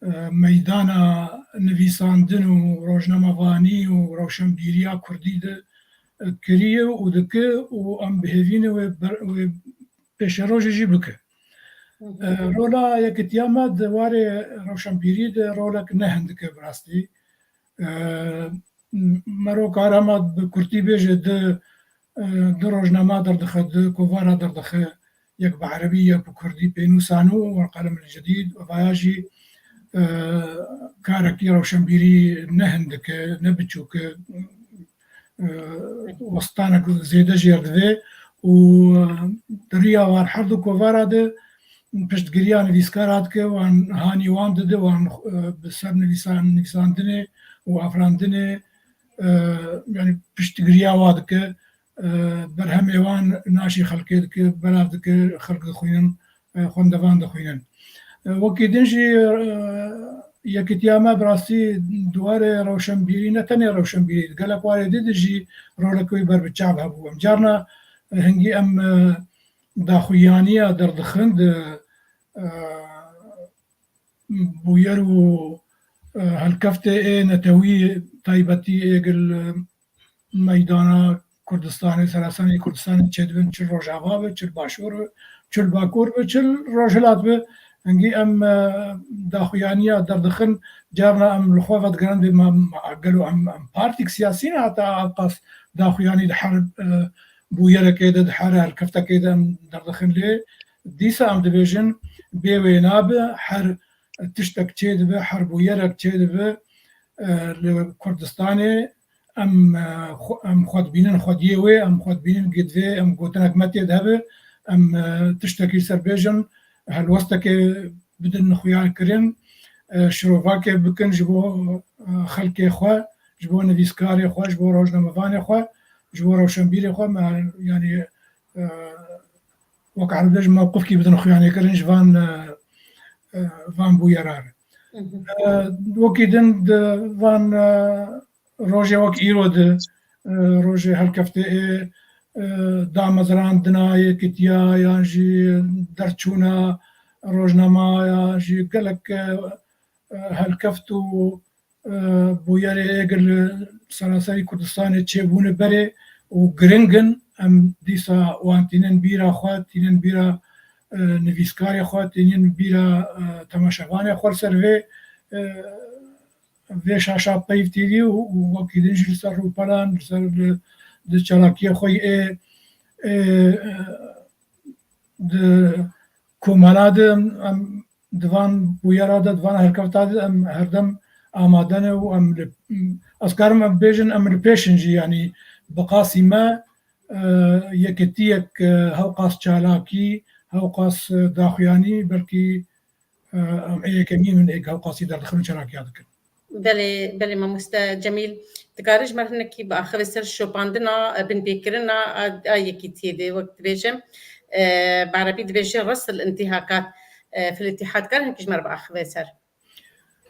e, meydana nivîsandin û rojnamevanî û rewşenbîriya Kurdî de, e, kiriye û dike û em bi hêvî ne wê ber-, wê pêşerojê jî bike. Hı hı. E, rola Yekitiya me di warê rewşenbîrî de rolek ne hindik e bi rastî. E, Mero kar hema bi kurtî bêje di, e, di rojnama derdixe, di kovara derdixe, yek bi erebî, yek bi kurdî, pênûsan û El Qelem El Cedîd, vaya jî, e, karekî rewşenbîrî ne hindik e, ne biçûk e, e, westanek zêde jêr divê û, e, di riya wan her du kovara de piştgiriya nivîskara dike, wan hanî wan dide, wan, e, bi ser nivîsan-, nivîsandinê û afirandinê, e, yani piştgiriya wa dike, e, berhemê wan naşî xelkê dike, belav dike, xelk dixwînin, e, xwendevan dixwînin. E, wekî din jî, e, Yekitiya me bi rastî di warê rewşenbîrî, ne tenê rewşenbîrî, di gelek warê dî de jî rolek wê berbiçav hebû. Em carna, e, hingî em, e, daxuyaniya derdixin di, e, bûyer û, e, helkeftê ê netewî taybetî ê gil, e, meydana Kurdistanê, seraserê Kurdistanê çêdibin, çi Rojava be, çi Başûr be, çi Bakur be, çi Rojhilat be. Hingî em, e, daxuyaniya derdixin, carna em li xwe vedigerin bê me, me gelo em, em partîk siyasî ne heta ev qas daxuyanî di her, e, bûyerekê de, di her helkeftekê de em derdixin lê. Dîsa em dibêjin, bê wê nabe, her tiştek çêdibe, her bûyerek çêdibe, e, li Kurdistanê em, e, xwe-, em xwe dibînin xwediyê wê, em xwe dibînin gidvê, em gotinek me tê de hebe, em, e, tiştekî ser bêjin, helwestekê bidin xuyakirin, e, şirovakê bikin ji bo, e, xelkê xwe, ji bo nivîskarê xwe, ji bo rojnamevanê xwe, ji bo rewşenbîrê xwe, me, yanî, e, wek erib dibêjin, mewqifkî bidin xuyanêkirin ji van, e, e, van bûyera re. Hı hı. E, wekî din di van, e, rojê wek îro di, e, rojê helkeftê ê, e, damezrandina yekitiya yan jî derçûna rojnama yan jî gelek, e, e, helkeft û e, bûyerê êgir li seraserî Kurdistanê çêbûne berê û giring in. Em dîsa wan tînin bîra xwe, tînin bîra, e, nivîskarê xwe, tînin bîra, e, temaşevanê xwe li ser vê, e, vê şaşa Peyv T V û, û wekî din jî li ser rûpelan, li ser li, di çalakiyê xwe yê ê, ê, e, di komela de em, em di van bûyera de, di van herkefta de em herdem amade ne û em li, ez karim em bêjin em li pêş in jî, yanî bi qasî me, e, yekitiyek, e, hewqas çalakî, hewqas, e, daxuyanî, belkî, e, em ê yekemîn in ê hewqasî derdixin û çalakiya dikin. Belê, belê mamoste Cemîl, dikarî ji me hinekî biaxive ser şopandina, e, binpêkirina a, a yekîtiyê de, wek dibêjim, e, bi erebî dibêje resl intihakat, e, fil itihad, kar hinekî ji me re biaxive ser?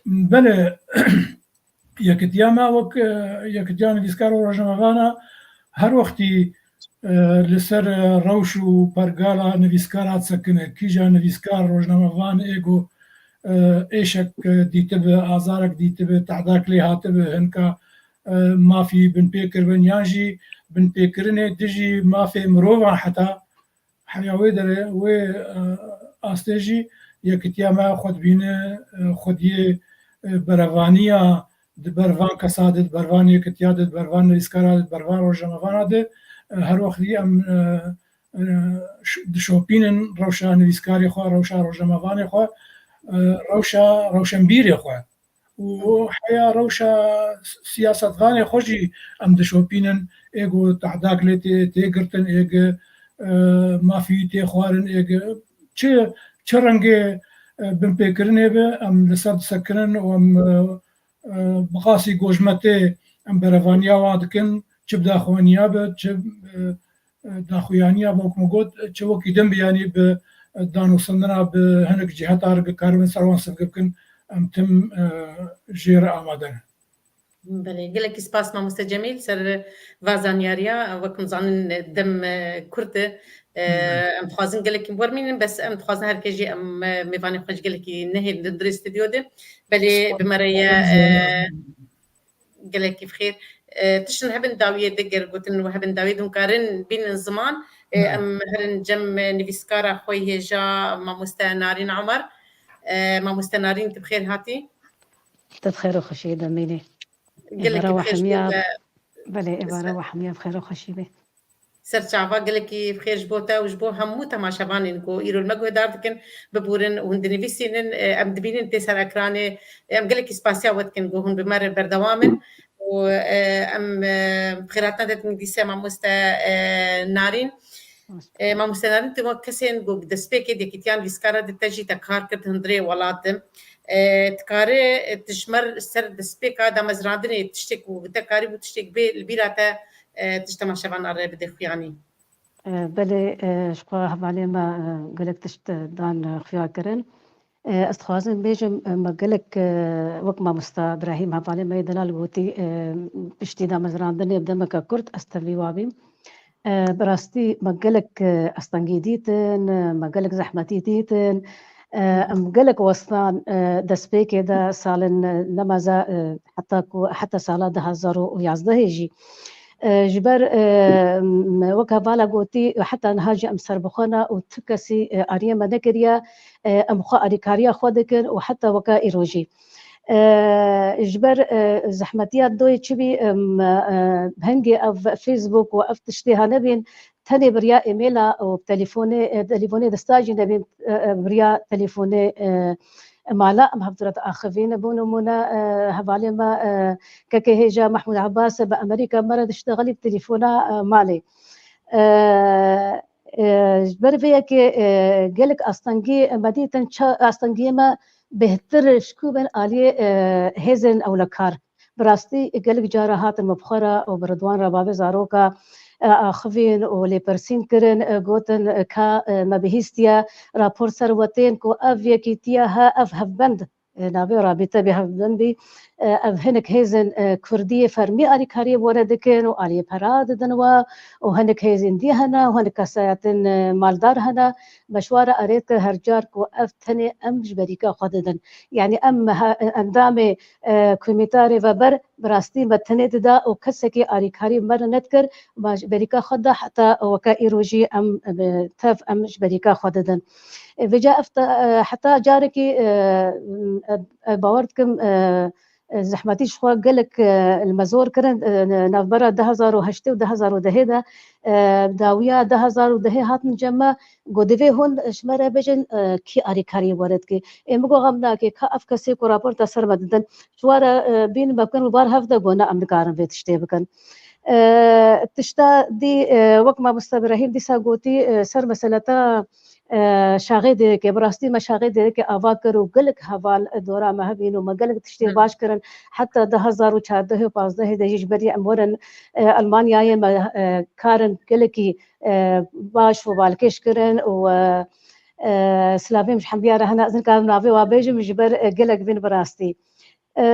Belê, yekitiya me wek, e, yekitiya nivîskar û rojnamevana her wextî, e, li ser, e, rewş û pergala nivîskara disekine. Kîja nivîskar rojnamevan ê ku, e, êşek, e, dîtibe, azarek dîtibe, tehdak lê hatibe, hinka, e, mafî binpê kiribin yan jî binpêkirinê dijî mafê mirovan heta heriya wê derê, wê, e, astê jî yekitiya me xwe dibîne, e, xwediyê, e, berevaniya di ber van kesa de, di ber van yekitiya de, di ber van nivîskara de, di ber van rojnamevana de, e, her wextî em, e, e, ş-, dişopînin rewşa nivîskarê xwe, rewşa rojnamevanê xwe, e, rewşa rewşenbîrê xwe. Û heya rewşa s-, siyasetvanê xwe jî em dişopînin, ê ku tehdak lê tê, tê girtin, ê ku, e, mafî tê xwarin, ê ku çi, çi rengê, e, binpêkirinê be, em li ser disekinin û em, e, e, bi qasî gojmetê em berevaniya wan dikin, çi bi daxuyaniya be, çi, e, e, daxuyaniya be, wek min got, çi wekî din be, yanî bi, e, danûstandina bi hinek ciheta re ku karibin ser wan sivge bikin, em tim, e, jê re amade ne. Belê, gelekî spas mamoste Cemîl ser va zanyariya. Wek hûn zanin dem, e, kurt e. E, Belê. Em dixwazin gelekî wermînin, bes em dixwazin her kes jî em, e, mêvanê xwe ji gelekî nehêlin di hundirê stûdyo de. Belê, Spas. bi me re ye, e, gelekî bi xêr. E, tiştin hebin dawiyê digir, gotin hebin dawiyê di hûn karin bînin ziman. E, Belê. Em herin cem, e, nivîskara xwe hêja mamoste Narîn Omer. E, mamoste Narîn, tu bi xêr hatî. Te bi xêr û xweşiyê demînî. Gelekî Êvara bi xêr ji bo hemiya, te. Belê, êvara Ser- we hemiya bi xêr û xweşî be. Ser çava gelekî bi xêr ji bo te û ji bo hemû temaşevanên ku îro li me guhdar dikin, bibûrin û hûn dinivîsînin, e, em dibînin tê ser ekranê. Em gelekî spasiya we dikin ku hûn bi me re berdewam in û, e, em, e, bi xêrhatina te dikin dîse mamoste, e, Narîn. E, mamoste Narîn, tu wek kesên ku bi destpêkê di Yekîtiya Nivîskara de te jî te kar kir di hundirê welat de. E, dikare, e, tu ji me ser destpêka damezrandinê tiştek ku te karîbû tiştek bê li bîra te, e, tu ji temaşevana re bide xuyanî. E, belê, e, ji xwe hevalê me, e, gelek tişt dan, e, xuya kirin. E, ez dixwazim bêjim, e, me gelek, e, wek mamosta Birahîm hevalê me yê delal gotî, e, piştî damezrandinê bi demeke kurt ez tevlî wa bîm. E, bi rastî me gelek, e, astengî dîtin, e, me gelek zehmetî dîtin. E, em gelek westan, e, destpêkê de salên, e, nemaze, e, heta ku, heta sala du hazar û yazdehê jî. E, ji ber, e, m-, wek hevala gotî, heta niha jî em serbixwe ne û tu kesî, e, aliyê me nekiriye. E, em xwe alîkariya xwe dikin û heta weke îro jî. E, ji ber, e, zehmetiya doyê çi bî, em, e, hingê ev Facebook û ev tiştê hanebîn, tenê bi riya emaila û telefonê, e, telefonê desta jî nebîn, e, e, bi riya telefonê, e, mala em hevdû re diaxivîn. Bo nimûne, e, hevalê me, e, kekê hêja Mehmûd Abbas bi Amerîka me re diştexilî bi telefona, e, malê. E, e, ji ber vê yekê, e, gelek astengî me dîtin, ça-, astengiyê me bêhtir ji ku bên aliyê, e, hêzên ewlekar. Bi rastî gelek cara hatin min bi xwe re û bi Ridwan re bavê zaroka, e, axivîn û lêpirsîn kirin, e, gotin, e, ka, e, me bihîstiye rapor ser we tên ku ev yekîtiye he, ev hevbend, e, navê rabîte bê hevbend bî, e, ev hinek hêzên, e, kurdiyê fermî alîkariyê bi we re dikin û aliyê pera didin we û hinek hêzên dî hene û hinek kesayetên, e, maldar hene. Me ji we re erê kir her car ku ev tenê em ji berîka xwe didin. Yanî em he-, endamê, e, komîta rêveber bi rastî me tenê dida û kesekî alîkarî me re nedikir. Me ji berîka xwe da heta weke îro jî em, e, tev em ji berîka xwe didin. E, vêca ev te, e, heta carekî, e, e, e, bawer dikim, e, e, zehmetî ji xwe gelek, e, li me zor kirin, e, navbera du hazar û heştê û du hazar û dehê de, e, dawiya du hazar û dehê hatin cem me, got, divê hûn ji me re bêjin, e, kî alîkariyê we re dike. Ê, min got, xem nake, ka ev kesê ku raporta ser me didin, ji we re, e, bînin me bikin li bar hev de, got, na, em nikarin vê tiştê bikin. E, tişta dî, e, wek mamosta Birahîm dîsa gotî, e, ser meseleta, e, Şaxê Dêrikê, bi rastî me Şaxê Dêrikê ava kir û gelek heval, e, dora me hebîn û me gelek tiştê Hı. baş kirin. Heta du hazar û çardeh û pazdehê de jî ji berî em werin, e, Elmanyayê me, e, karin gelekî, e, baş û balkêş kirin û, e, e, silavê min ji hembiya re hene, ez nikarim navê wa bêjim, ji ber, e, gelek bin bi rastî. E,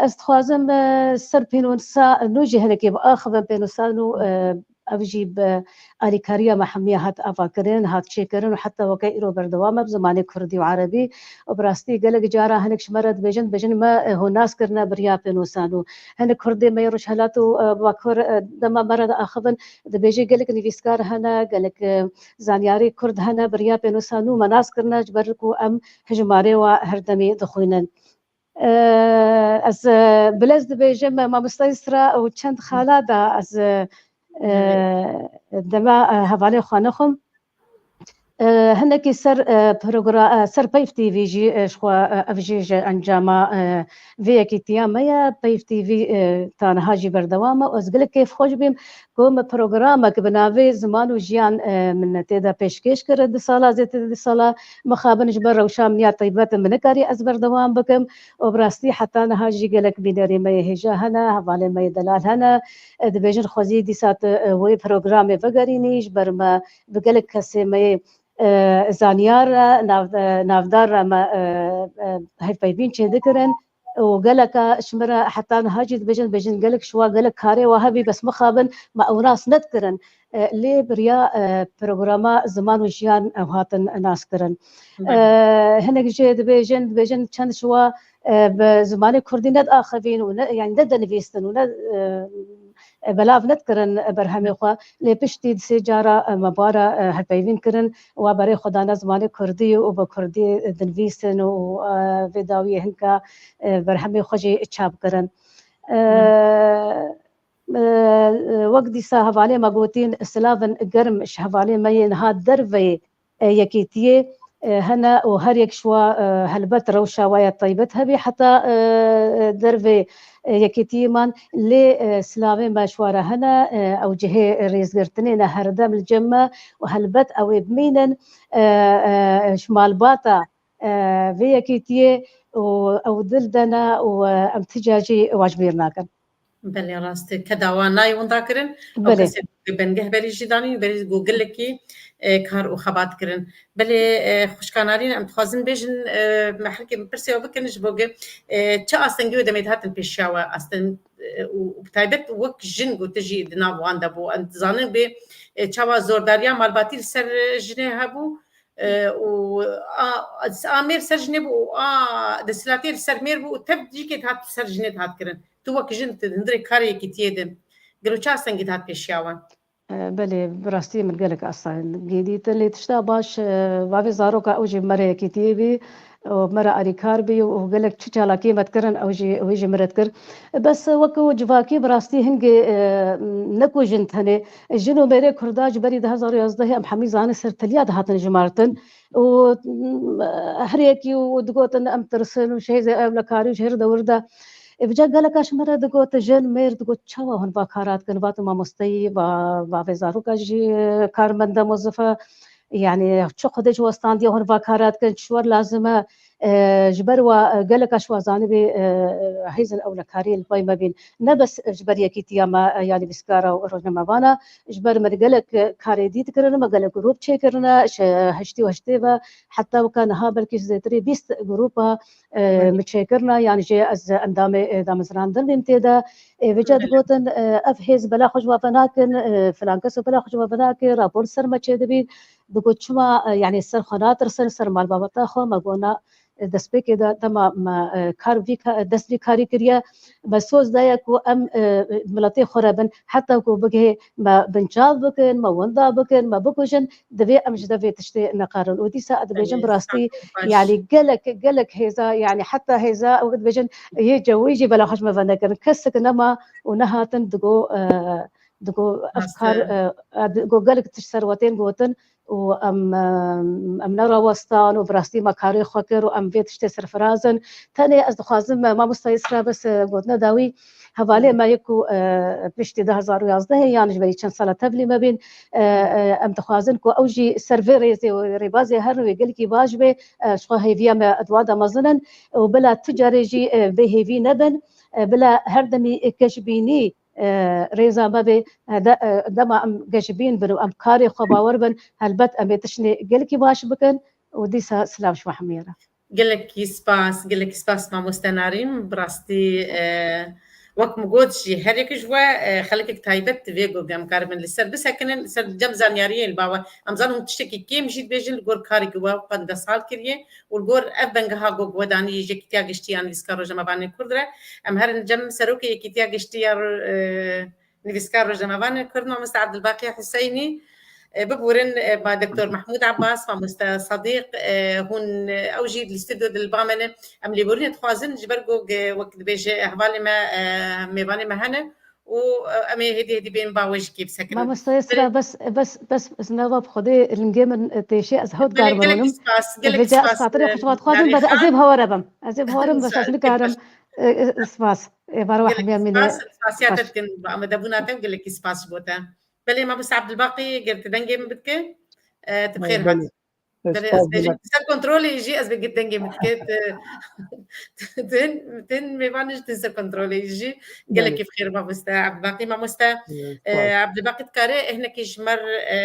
ez dixwazim, e, ser pênûsa nû jî hinekê biaxivim, pênûsa nû, e, ev jî bi alîkariya me hemiya hat avakirin, hat çêkirin û heta weke îro berdewam e bi zimanê kurdî û erebî. Û bi rastî gelek cara hinek ji me re dibêjin, dibêjin me, e, hûn nas kirine bi riya pênûsa nû. Hinek kurdê me yê Rojhelat û, e, Bakur, e, dema me re diaxivin, dibêjin gelek nivîskar hene, gelek, e, zanyarê kurd hene, bi riya pênûsa nû me nas kirine, ji ber ku em hejmarê wa her demê dixwînin. E, ez, e, bilez dibêjim, e, mamosta Îsra û çend xala da ez, e, e, Belê. dema, e, hevalê xwe nexwim. E, hinekî ser, e, progra-, e, ser Peyv T V jî, e, ji xwe, e, ev jî ji encama, e, vê yekîtiya me ye. Peyv T V, e, ta niha jî berdewam e. Ez gelek kêfxweş bûm ku min programek bi navê Ziman û Jiyan, e, min tê de pêşkêş kir di sala, zêdetir di sala mixabin ji ber rewşa min ya taybet min nekarî ez berdewam bikim. Û bi rastî heta niha jî gelek bînerê me yê hêja hene, hevalê me yê delal hene. E, dibêjin xwezî dîsa tu, e, wê programê vegerînî, ji ber me bi gelek kesê me yê, e, zanyar re, nav-, e, navdar re me, e, e, hevpeyvîn çêdikirin. Û geleka ji min re heta niha jî dibêjin, dibêjin gelek ji we gelek karê we hebî, bes mixabin me ew nas nedikirin. E, lê bi riya, e, programa Ziman û Jiyan ew hatin naskirin. E, hinek jê dibêjin, dibêjin çend ji we, e, bi zimanê kurdî nediaxivîn û ne, yani nedinivîstin û ne, e, e, belav nedikirin berhemê xwe. Lê piştî di sê cara, e, me bara, e, hevpeyvîn kirin, wa berê xwe dane zimanê kurdî û bi kurdî dinivîsin û, e, vê dawiyê hinka, e, berhemê xwe jî çap kirin. E, e, e, wek dîsa hevalê me gotîn, silavin germ ji hevalê me yê niha derveyê, e, yekîtiyê, e, hene û her yek ji wa, e, helbet rewşa wa ya taybet hebî heta, e, e, dervê, e, yekîtiyê man. Lê, e, silavê me ji wa re hene, e, ew cihê rêzgirtinê ne herdem li cem me û helbet ew ê bimînin, e, e, ji malbata, e, vê yekîtiyê û ew dil de ne û, e, em ti car jî wa ji bîr nakin. Belê, rast e. Keda wan nayê winda kirin. Ew Belê. kesê ku bengehberî jî danîn, berî ku gelekî, e, kar û xebat kirin. Belê, e, xwişka Narîn, em dixwazin bêjin, e, me herkê pirsê ew bikin ji bo ge, e, çi astengî û demê dihatin pêşiya we, asteng, e, û, û bi taybet wek jin ku tu jî di nav wan de bû. Em dizanin bê, e, çawa zordariya malbatî li ser, e, jinê hebû, e, û a, a mêr ser jinê bû û a desthilatiyê li ser mêr bû û tev cîkê dihat ser jinê dihat kirin. Tu wek jin, tu di hundirê karê yekîtiyê de. Gelo çi astengî dihat pêşiya we? E, belê, bi rastî min gelek astengî dîtin. Lê tişta baş, e, bavê zaroka ew jî mere yekîtiyê bî û mere alîkar bî û gelek çi çalakiyê me dikirin, ew jî, wî jî min re dikir. Bes wek ew civakî bi rastî hingê, e, ne ku jin tenê, jin û mêrê kurda ji berî du hezar û yazdehê em hemî zanî ser teliya dihatin jimartin. û, mm, her yekî û digotin, em tirsin û ji hêzê ewlekarî û ji hêr dewir de. Ê, vêca geleka ji min re digot, jin, mêr, digot, çawa hûn va kara dikin? Vatim mamosteyî, va, va vê zaroka jî, e, karmend e, mozif e. Yani, çi Xwedê ji we standiye hûn va kara dikin, çi wer lazim e? E, ji ber wa, e, geleka ji wa zanibî, e, hêzên ewlekarî li pey me bîn. Ne bes ji ber yekîtiya me, e, ya nivîskara û rojnamevana, ji ber me gelek, e, karê dî dikirin, me gelek grûp çêkirine, ji heştê û heştê ve heta weka niha belkî zêtirê bîst grûpa, e, Belê. me çêkirine, yan jî ez endamê, e, damezrandin bîm tê de. E, vêca Belê. digotin, e, ev hêz bela xwe ji we venakin, e, filan kes û bela xwe ji we venakin, rapor ser me çêdibîn. Digot çima, e, yani ser xwe natirsin, ser malbabeta xwe, me got na, destpêkê de dema me, e, kar vî ka-, dest vî karî kiriye, me soz daye ku em, e, miletê xwe re bin, heta ku bigihê me binçav bikin, me winda bikin, me bikujin, divê em ji de vê tiştê neqerin. Û dîsa ez dibêjim Belê, bi rastî, saet baş. yani gelek, gelek hêza, yani heta hêza, ew dibêjin, yê cewî jî bela xwe ji me venekirin. Kesek nema û nehatin digo, e, digo ev Rast kar, e. e, e, digo gelek tişt ser we tên gotin, û em, em, em nerawestan û bi rastî me karê xwe kir û em vê tiştê serfiraz in. Tenê ez dixwazim, e, mamosta Îsra bes, e, gotina dawî hevalê me yê ku, e, piştî du hezar û yazdehê yan ji berî çend sala tevlî me bîn, e, e, em dixwazin ku ew jî ser vê rêzê û rêbazê herin wê gelkî baş bê, e, ji xwe hêviya me di wan de mezin in û bila tu carê jî, e, bê hêvî nebin, e, bila her demî geşbînî e, rêza me bê, e, de, e, dema em geşbîn bin û em karê xwe bawer bin, helbet em ê tiştê gelkî baş bikin û dîsa silav ji we hemiyê re. Gelekî spas, gelekî spas mamoste Narîn. Bi rastî, e, wek min got jî her yek ji we, e, xelkek taybet divê ku em karibin li ser bisekinin, li ser cem zanyariyê li ba we. Em zanin hûn tiştekî kêm jî dibêjin li gor karê ku we pendeh sal kiriye. û li gor ev bengeha ku guhdanî ji Yekîtiya Giştî ya Nivîskar Rojnamevanên Kurd re, em herin cem Serokê Yekîtiya Giştî ya, e, Nivîskar Rojnamevanên Kurd, Mamoste Abdulbaqî Huseynî, e, bibûrin, e, ma Doktor Mehmûd Abbas, Mamoste Sadiq, e, hûn, e, ew jî li stûdyo de li ba me ne. Em lêborînê dixwazin ji ber ku, e, wek dibêje hevalê me, e, mêvanê me hene û, e, em ê hêdî hêdî bên ba we jî kê bisekinin. Mamoste Yusra, bes, bes, bes, ez nava bi Xwedê lingê min têşê, ez hewt Belê, kar gelek mirolim. spas, gelek Vêca ez spas, xatirê e, xwe ji we dixwazim, Darî bes ez ê Xan. bi hewe re bim. Ez ê bi hewe re bim, bes ez Spas. nikarim. E, e, spas. Êvara we Gelek hemiya mîne. spas, spasiya te Baş. dikin, bi amadebûna te û gelekî spas ji bo te. Belê, Mamoste Abdulbaqî, ger tu dengê min bidike, e, tu bi xêr Belê. hatî. Belê, Spas ez bêjim, gelek. tu ser kontrolê jî, ez bêjim dengê min dike, tu, tu, tu, tu, mêvanê jî tu ser kontrolê jî. Belê. Gelekî bi xêr, Mamoste Abdulbaqî. Mamoste, Spas. e, Abdulbaqî dikare, e, hinekî ji me re, e,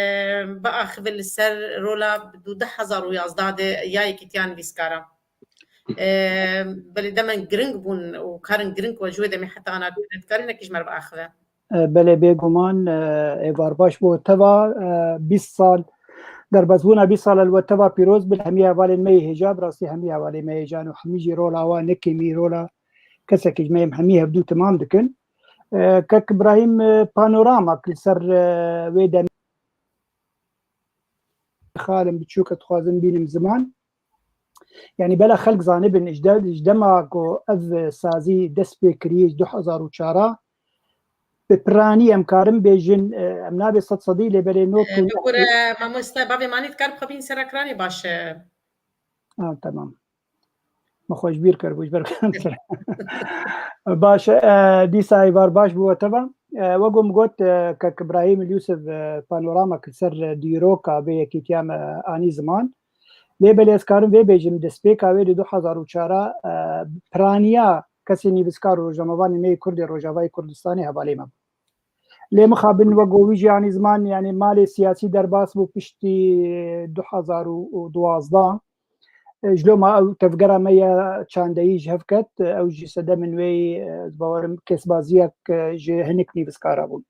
biaxive li ser rola du hezar û yazdeh de ya Yekîtiya Nivîskara. E, belê demen giring bûn û karin giring ku ji wê demê heta ana dikare hinekî ji me re biaxive. E, belê, bêguman, e, êvar baş bo teva, e, bîst sal, derbasbûna bîst sal li we teva pîroz bin, hemî hevalên me yê hêja, bi rastî hemî hevalên me hêjan û hemî jî rola wan ne kêmî rola kesekî ji me yê hemî hevdû timam dikin. E, kek Ibrahîm, e, panoramak li ser, e, wê demê xalim biçûk dixwazim bînim ziman. Yanî bela xelk zanibin, ji de-, ji dema ku ev sazî dest pê kiriye ji du hezar û çar a, bi piranî em karin bêjin, e, em nabê sed sedî lê belê not û Bigure mamoste bavê manî dikar bixwe bîn ser ekranê baş e. Ha, tamam. Min xwe ji bîr kir bû, ji ber ku em ser. Baş e, e, dîsa êvar baş bû we teva. E, wek ku min got, e, kek Ibrahîm Yusuf, e, panoramek li ser, e, dîroka vê yekîtiya me anî ziman. Lê belê ez karim vê bêjim, destpêka wê di du hezar û çar a, e, piraniya kesê nivîskar û rojnamevanê me yê Kurd ê Rojavayê Kurdistanê hevalê me bû. Lê mixabin wek ku wî jî anî ziman, yanî malê siyasî derbas bû piştî du hezar û duwazdeh. E, ji loma ew tevgera me ya çandeyî ji hev ket, ew jî sedemên wê yî, e, ez bawerim kesbaziyek, e, ji hinek nivîskara bûn.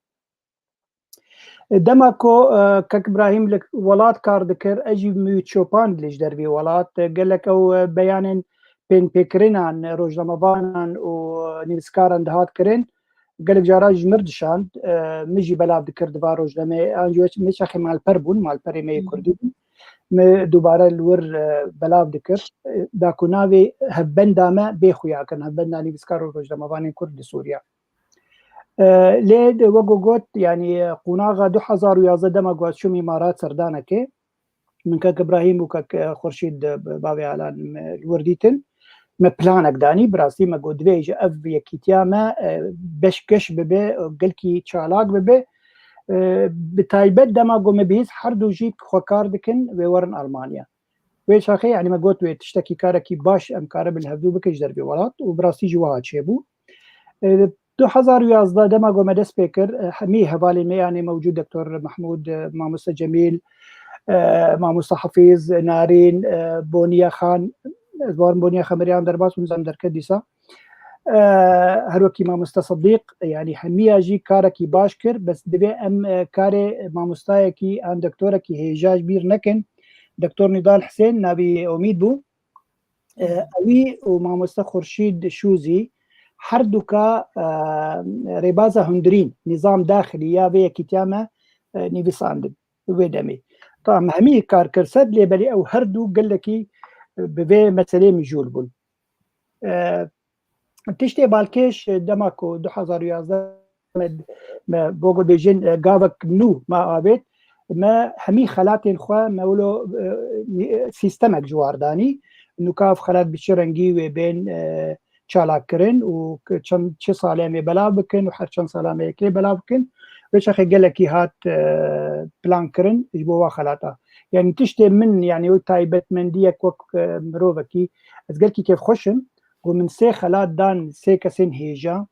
Dema ku, e, kek Ibrahîm li welat kar dikir, ez jî mû çopan li ji dervê welat, e, gelek ew, e, beyanên pênpêkirinan, e, rojnamevanan û nivîskaran dihat kirin, gelek cara ji mir dişand, e, min jî belav dikir di van rojnameyê, an jî wê çaxê malper bûn, malperê me yê Kurdî bûn. Me dubare li wir, e, belav dikir, e, da ku navê hevbenda me bê xuya kirin, hevbenda nivîskar û rojnamevanên Kurd li Sûriya. E, lê de wek ku got, yanî, e, qonaxa du hezar û yazdeh dema ku ez çûm Îmarat serdanekê, min kek Ibrahîm û kek, e, Xurşîd, e, bavê Alan, e, li wir dîtin. Me planek danî, bi rastî me got divê ji ev yekîtiya me, e, beş geş bibe, e, gelkî çalak bibe. E, bi taybet dema ku me bihîst her du jî xwe kar dikin, wê werin Almanya. Wê çaxê, yanî me got wê tiştekî karekî baş em karibin hevdû bikin ji dervê welat û bi rastî jî wiha çêbû. E, du hezar û yazdeh dema ku me dest pê kir, e, hemî hevalên me, yanî mewcûd Doktor Mehmûd, e, Mamoste Cemîl, e, Mamoste Hafîz, Narîn, e, Boniye Xan, ez bawerim Boniye Xemiriyan derbas bû, nizam derket dîsa. E, her wekî Mamoste Sedîq, yanî hemiya jî karekî baş kir, bes divê em, e, karê mamostayekî an doktorekî hêja ji bîr nekin. Doktor Nîdal Hisên, navî Omîd bû. E, ewî û Mamoste Xurşîd Şûzî her duka, e, rêbaza hundirîn, nîzam daxilî ya vê yekîtiya me, e, nivîsandin wê demê. Tamam, hemî kar kir ser, lê belê ew her du gelekî, e, bi vê meselê mijûl bûn. E, tiştê balkêş, e, dema ku du hezar û yazdeh me, me bo ku bêjin, e, gavek nû me avêt, me hemî xelatên xwe me wilo, e, sîstemek ji war danî. Nûka ev xelat bi çi rengî wê bên, e, çalakkirin û çend, çi salê em ê belav bikin û her çend sala me yekê belav bikin. Wê çaxê gelekî hat, e, plan kirin ji bo wa xelata. Yanî tiştê min, yanî ew taybetmendiyek wek, e, mirovekî, ez gelkî kêfxweş im ku min sê xelat dan sê kesên hêja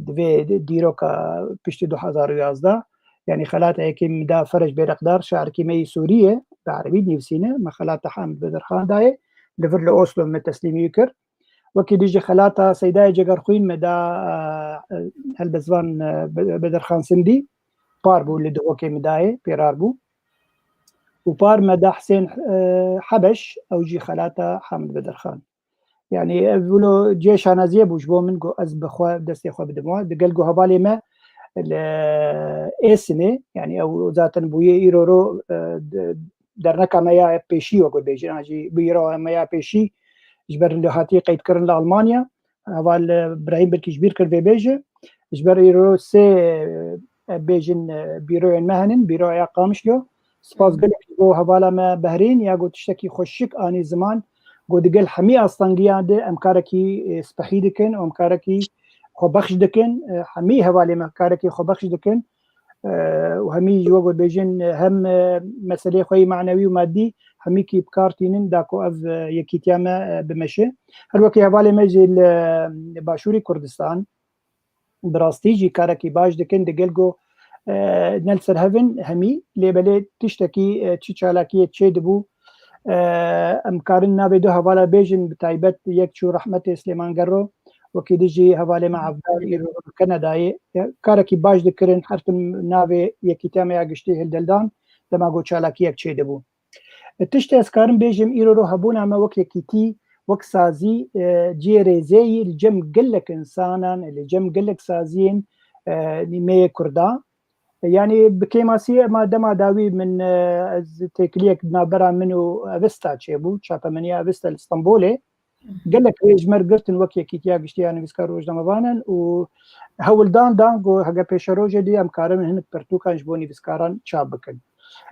di vê dîroka piştî du hezar û yazdeh. Yanî xelata yekê min da Ferej Bêreqdar, şairkî me yî Sûrî ye, bi erebî dinivîsîne, me xelata Hamid Bedirxan dayê, li vir li Oslo me teslîmî wî kir. Wekî dî jî xelata Seydayê Cegerxwîn me da, e, helbestvan, e, Be-, Bedirxan Sindî, par bû li Duhokê me dayê, pêrar bû. Û par me da Hisên, e, Hebeş, ew jî xelata Hamid Bedirxan. Yanî ev wilo cihê şanaziyê bû ji bo min ku ez bi xwe destê xwe bidim we. Digel ku hevalê me li Êsinê, yanî ew zaten bûye îro ro, e, de-, derneka me ya pêşî, wek bêjin, an jî bîroya me ya pêşî ji ber li hatiye qeydkirin li Almanya. Heval, e, Birahîm belkî ji bîr kir vê bêje. Ji ber îro sê, e, bêjin, e, bîroyên me henin, bîroya Qamişlo. Spas gelek ji bo hevala me Behrîn ya ku tiştekî xweşik anî ziman, ku digel hemî astangiyan de em karekî, e, spehî dikin û em karekî xwebexş dikin. E, hemî hevalê me karekî xwebexş dikin. E, û hemî ji we got bêjin, e, hem, e, meseleyê xwe yê manewî û madî hemîkî bi kar tînin da ku ev, e, yekîtiya me, e, bimeşe. Her wekî hevalê me jî li, e, Başûrî Kurdistan, bi rastî jî karekî baş dikin, digel ku, e, ne li ser hev in hemî, lê belê tiştekî, e, çi çalakiyê çê dibû, e, em karin navê du hevala bêjin, bi taybet yek çû rehmetê Silêman Gerro, wekî dijî hevalê me Evdal îro li Kanadayê, e, karekî baş dikirin, her tim navê yekîtiya me ya giştî hildeldan, dema ku çalakiyek çê dibû. E, tiştê ez karim bêjim, îro ro hebûna me wek yekîtî, wek sazî, e, cihê rêzê yî li cem gelek însanan, li cem gelek saziyên, e, nîmeyê Kurda. E, yanî bi kêmasiyê ema dema dawî min, e, ez têkiliyek di navbera min û Avesta çêbû, çapemeniya Avesta li Stenbolê. Gelek rê ji me re girtin wek Yekîtiya Giştî ya Nivîskar û Rojnamevanan û hewldan dan ku heger pêşerojê dî em karin hinek pirtûkan ji bo nivîskaran çap bikin.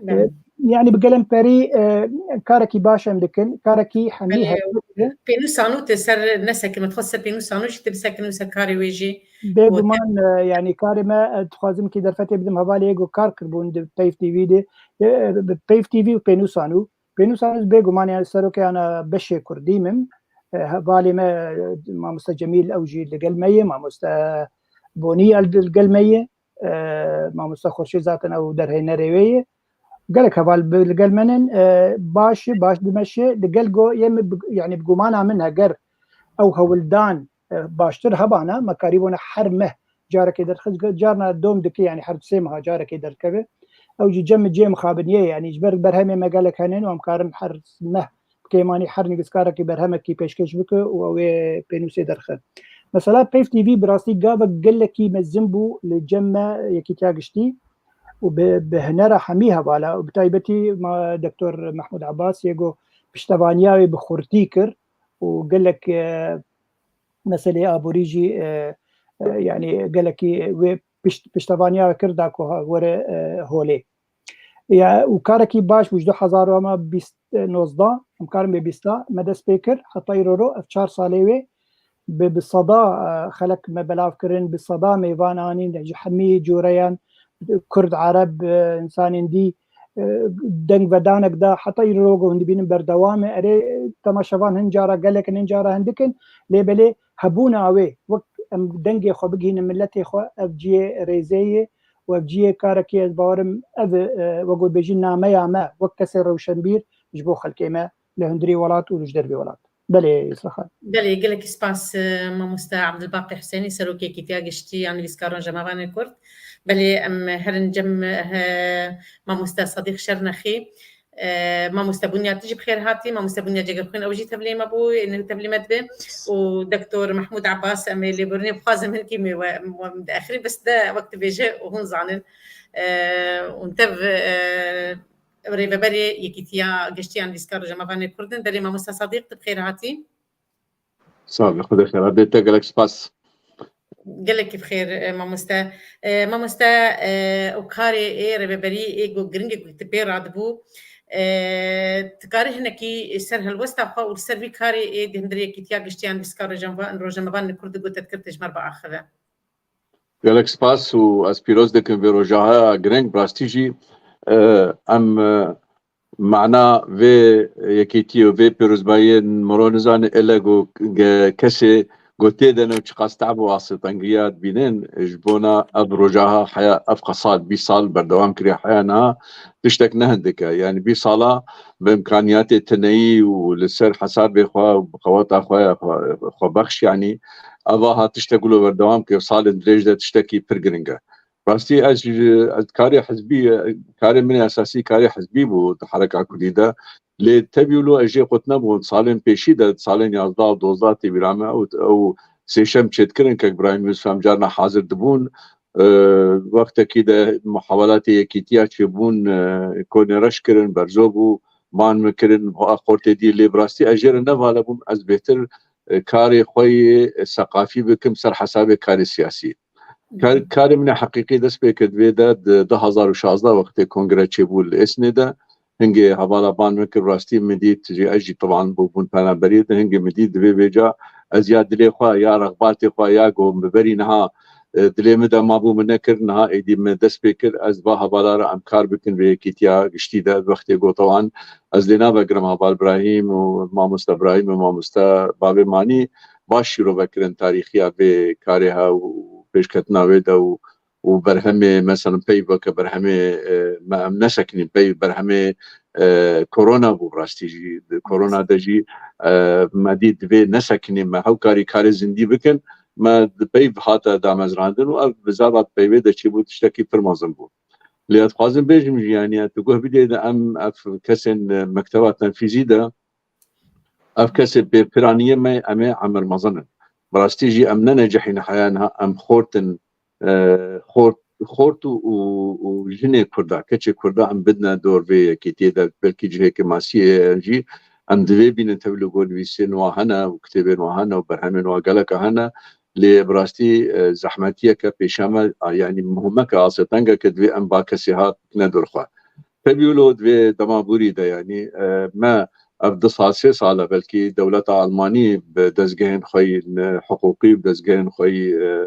Belê. E, yanî bi gelemperî, e, karekî baş em dikin, karekî hemî Belê, hevdû ye. Pênûsa nû tê ser nesekin, min dixwest ser pênûsa nû jî tê bisekin û ser karê wê jî. Bêguman, e, yanî karê me, e, dixwazim kî derfetê bidim hevalê yê ku kar kiribûn di Peyv T V de, e, bi Peyv T V û pênûsa nû. Pênûsa nû bêguman yanî serokê ana beşê kurdî min. E, hevalê me, e, mamoste Cemîl ew jî li gel me ye, mamoste Bonî ya li gel me ye. E, mamoste Xurşîd zaten ew derhênerê wê ye. Gelek heval bi, li gel me nin, e, baş e, baş dimeşe, li gel go, yê min bi, yanî bi gumana min heger ew hewldan, e, baştir hebana, me karîbûna her meh carekê derxist, carna dom dike, yanî her sê meha carekê derkeve. Ew jî cem cê mixabiniyê, yanî ji ber berhemê me gelek henin û em karin her meh bi kêmanî her nivîskarekî berhemekî pêşkêş bike û ew ê pênûsê derxe. Mesela Peyv T V bi rastî gavek gelekî mezin bû li cem me Yekîtiya Giştî û bi, bi hunera hemî hevala û bi taybetî ma Doktor Mehmûd Abbas yê ku piştevaniya wê bi xurtî kir û gelek, e, meseleyê aborî jî, e, e, yanî gelekî wê pişt-, piştevaniya kir da ku ha-, were, e, holê. Ya, û karekî baş bû, ji du hezar û bîst, nozdeh, em karin bê bîsta, me dest pê kir, heta îro ro, ev çar salê wê, bi, bi seda, e, xelek me belav kirin, bi seda mêvan anîn, ji hemî coreyan, Kurd, Ereb, e, însanên dî, e, deng vedanek da, heta îro ro hûn dibînin berdewam e. Erê, temaşevan hin cara gelek in, hin cara hindik in, lê belê hebûna wê, wek em dengê xwe bigihînin miletê xwe, ev cihê rêzê ye û ev cihê karekê ez bawerim ev, e, wek got bêjin nameya me, wek kesê rewşenbîr ji bo xelkê me li hundirî welat û li ji dervê welat. Belê, Yusra Xan. Belê, gelekî spas, e, mamoste Abdulbaqî Husênî, serokê Yekîtiya Giştî ya Nivîskaran Rojnamevanê Kurd. Belê, em herin cem, e, mamoste Sedîq Şernexî. E, mamoste Bunya, tu jî bi xêr hatî. Mamoste Bunya Cegerxwîn, ew jî tevlî me bû, ê nû tevlî me dibe. Û Doktor Mehmûd Abbas, em ê lêborînê bixwazim hinkî me we, we min diaxirî, bes de wek dibêje û hûn zanin. E, hûn tev, e, rêveberê Yekîtiya Giştî ya Nivîskar Rojnamevanê Kurd in. Belê, mamoste Sedîq, tu bi xêr hatî. Sax be, Xwedê xêra bê te, gelek spas. Gelekî bi xêr, e, mamoste. E, mamoste, e, û karê ê rêveberî ê ku giring e ku tu pê radibû, e, tu karî hinekî ser helwesta xwe û li ser vî karê ê di hundirê Yekîtiya Giştî ya Nivîskar Rojnameva-, Rojnamevanên Kurd de gotet kir, tê ji me re biaxive. Gelek spas û ez pîroz dikim vê roja giring, bi rastî jî, e, em, e, mana vê yekîtiyê û vê pîrozbayiyê miro nizane, ele ku ge-, kesê ku tê de ne û çiqas te'b û asê tengiya dibînin, ji bona ev rojaha heya, ev qesal bîst sal berdewam kiriye heya niha tiştek ne hindik e. Yanî bîst sala bi imkaniyatê tineyî û li ser hesabê xwe û bi qeweta xwe, xwe, xwebexş, yanî eva ha tiştek wilo berdewam kir, salên dirêj de tiştekî pir giring e. Rastî ez ji, ez karê hizbî, karê min esasî karê hizbî bû di hereka kurdî de. Lê tevî wilo ez jê qut nebûm. Salên pêşî de, salên yazdeh û dozdeh tê bîra me û, û sêşem çêdikirin, kek Birahîm Yûsif em carna hazir dibûn. E, wextekî de muhawelatê yekîtiya çêbûn, e, konê reş kirin, berzo bû, man min kirin, xortê dî lê bi rastî ez jê re nevala bûm, ez bêhtir, e, karê xwe yê seqafî bikim ser hesabê karê siyasî. Kar, karê min ê heqîqî dest pê kir di vê de, di du hazar û şazdeh wextê kongre çêbû li Êsnê de. Hingê hevala ban min kir, rastî min dît, jî ez jî tevan bûbûn penaberiyê de, hingê min dît divê vêca ez ya dilê xwe, ya rexbatê xwe, ya ku min berî niha, e, dilê min de mabû, min nekir, niha êdî min dest pê kir, ez va hevala re em kar bikin vê yekîtiya giştî de. Wextê got wan, ez lê navegirim heval Birahîm û mamoste Birahîm û mamoste Bavê Manî baş şîrove kirin tarîxiya vê karê he û pêşketina wê de û û berhemê, mesela pey weke berhemê, e, me em nesekinîn, pey berhemê, e, korona bû, rastî jî, di korona de jî, e, me dît divê nesekinîn, me hewkarî karê zindî bikin, me di pey hate damezrandin û ev bi zava peyvê de çêbû, tiştekî pir mezin bû. Lê ez dixwazim bêjim jî, yanî, tu guh bidê de em ev kesên, e, mekteba tenfîzî de, ev kesê pêrpiraniyê me, em ê emir mezin in. Bi rastî jî em ne necehîn heya niha, em xort in, e, xort, xort û, û, û jinê Kurda, keçê Kurda em bidine dor vê yekîtiyê de, belkî cihê kemasiyê ye jî, em divê bînin tevlî ku nivîsên wa hene û kitêbên wa hene û berhemên wa geleka hene, lê bi rastî, e, zehmetiyeke pêşeme, a, yanî muhimeke asê tengeke divê em ba kesê hat bikine dor xwe. Tevî wilo di vê dema borî de, yanî, e, me ev du sal, sê sal e belkî dewleta Almanî bi dezgehên xwe yî, e, hiqûqî, bi dezgehên xwe yî, e,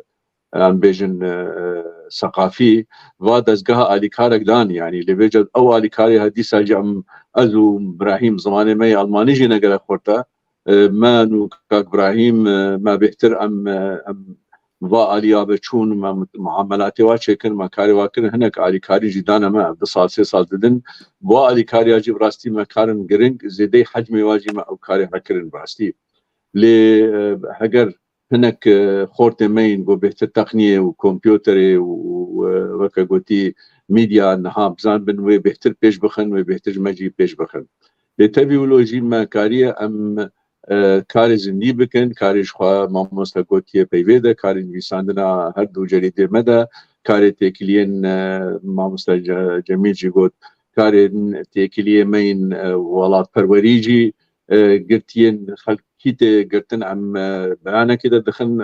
em bêjin, e, e, seqafî, va dezgeha alîkarek dan, yanî lê vêca ew alîkarê he dîsa jî em, ez û Birahîm, zimanê me yê Almanî jî ne gelek xurt e. E, me û kak Birahîm, e, me bêhtir em, e, em va aliya ve çûn, me muamelatê wa çêkin, me karê wa kirin, hinek alîkarî jî dane me, ev du sal, sê sal didin. Wa alîkariya jî bi rastî me karin giring, zêdeyî hecmê wa jî me ew karê hekirin bi rastî. Lê, e, heger hinek, e, xortê me yên ku bêhtir teqniyê û kompûterê û, û, e, weke gotî, medya niha bizanbin, wê bêhtir pêş bixin, wê bêhtir ji me jî pêş bixin. Lê tevî wilo jî me kariye em, e, karê zindî bikin, karê ji xwe mamoste gotiye peyvê de, karê nivîsandina her du cerîdê me de, karê têkiliyên, e, mamoste Ce-, Cemîl jî got, karên têkiliyê me yên, e, welatperwerî jî, e, girtiyên xelkî tê girtin, em, e, beyanekê de dixin,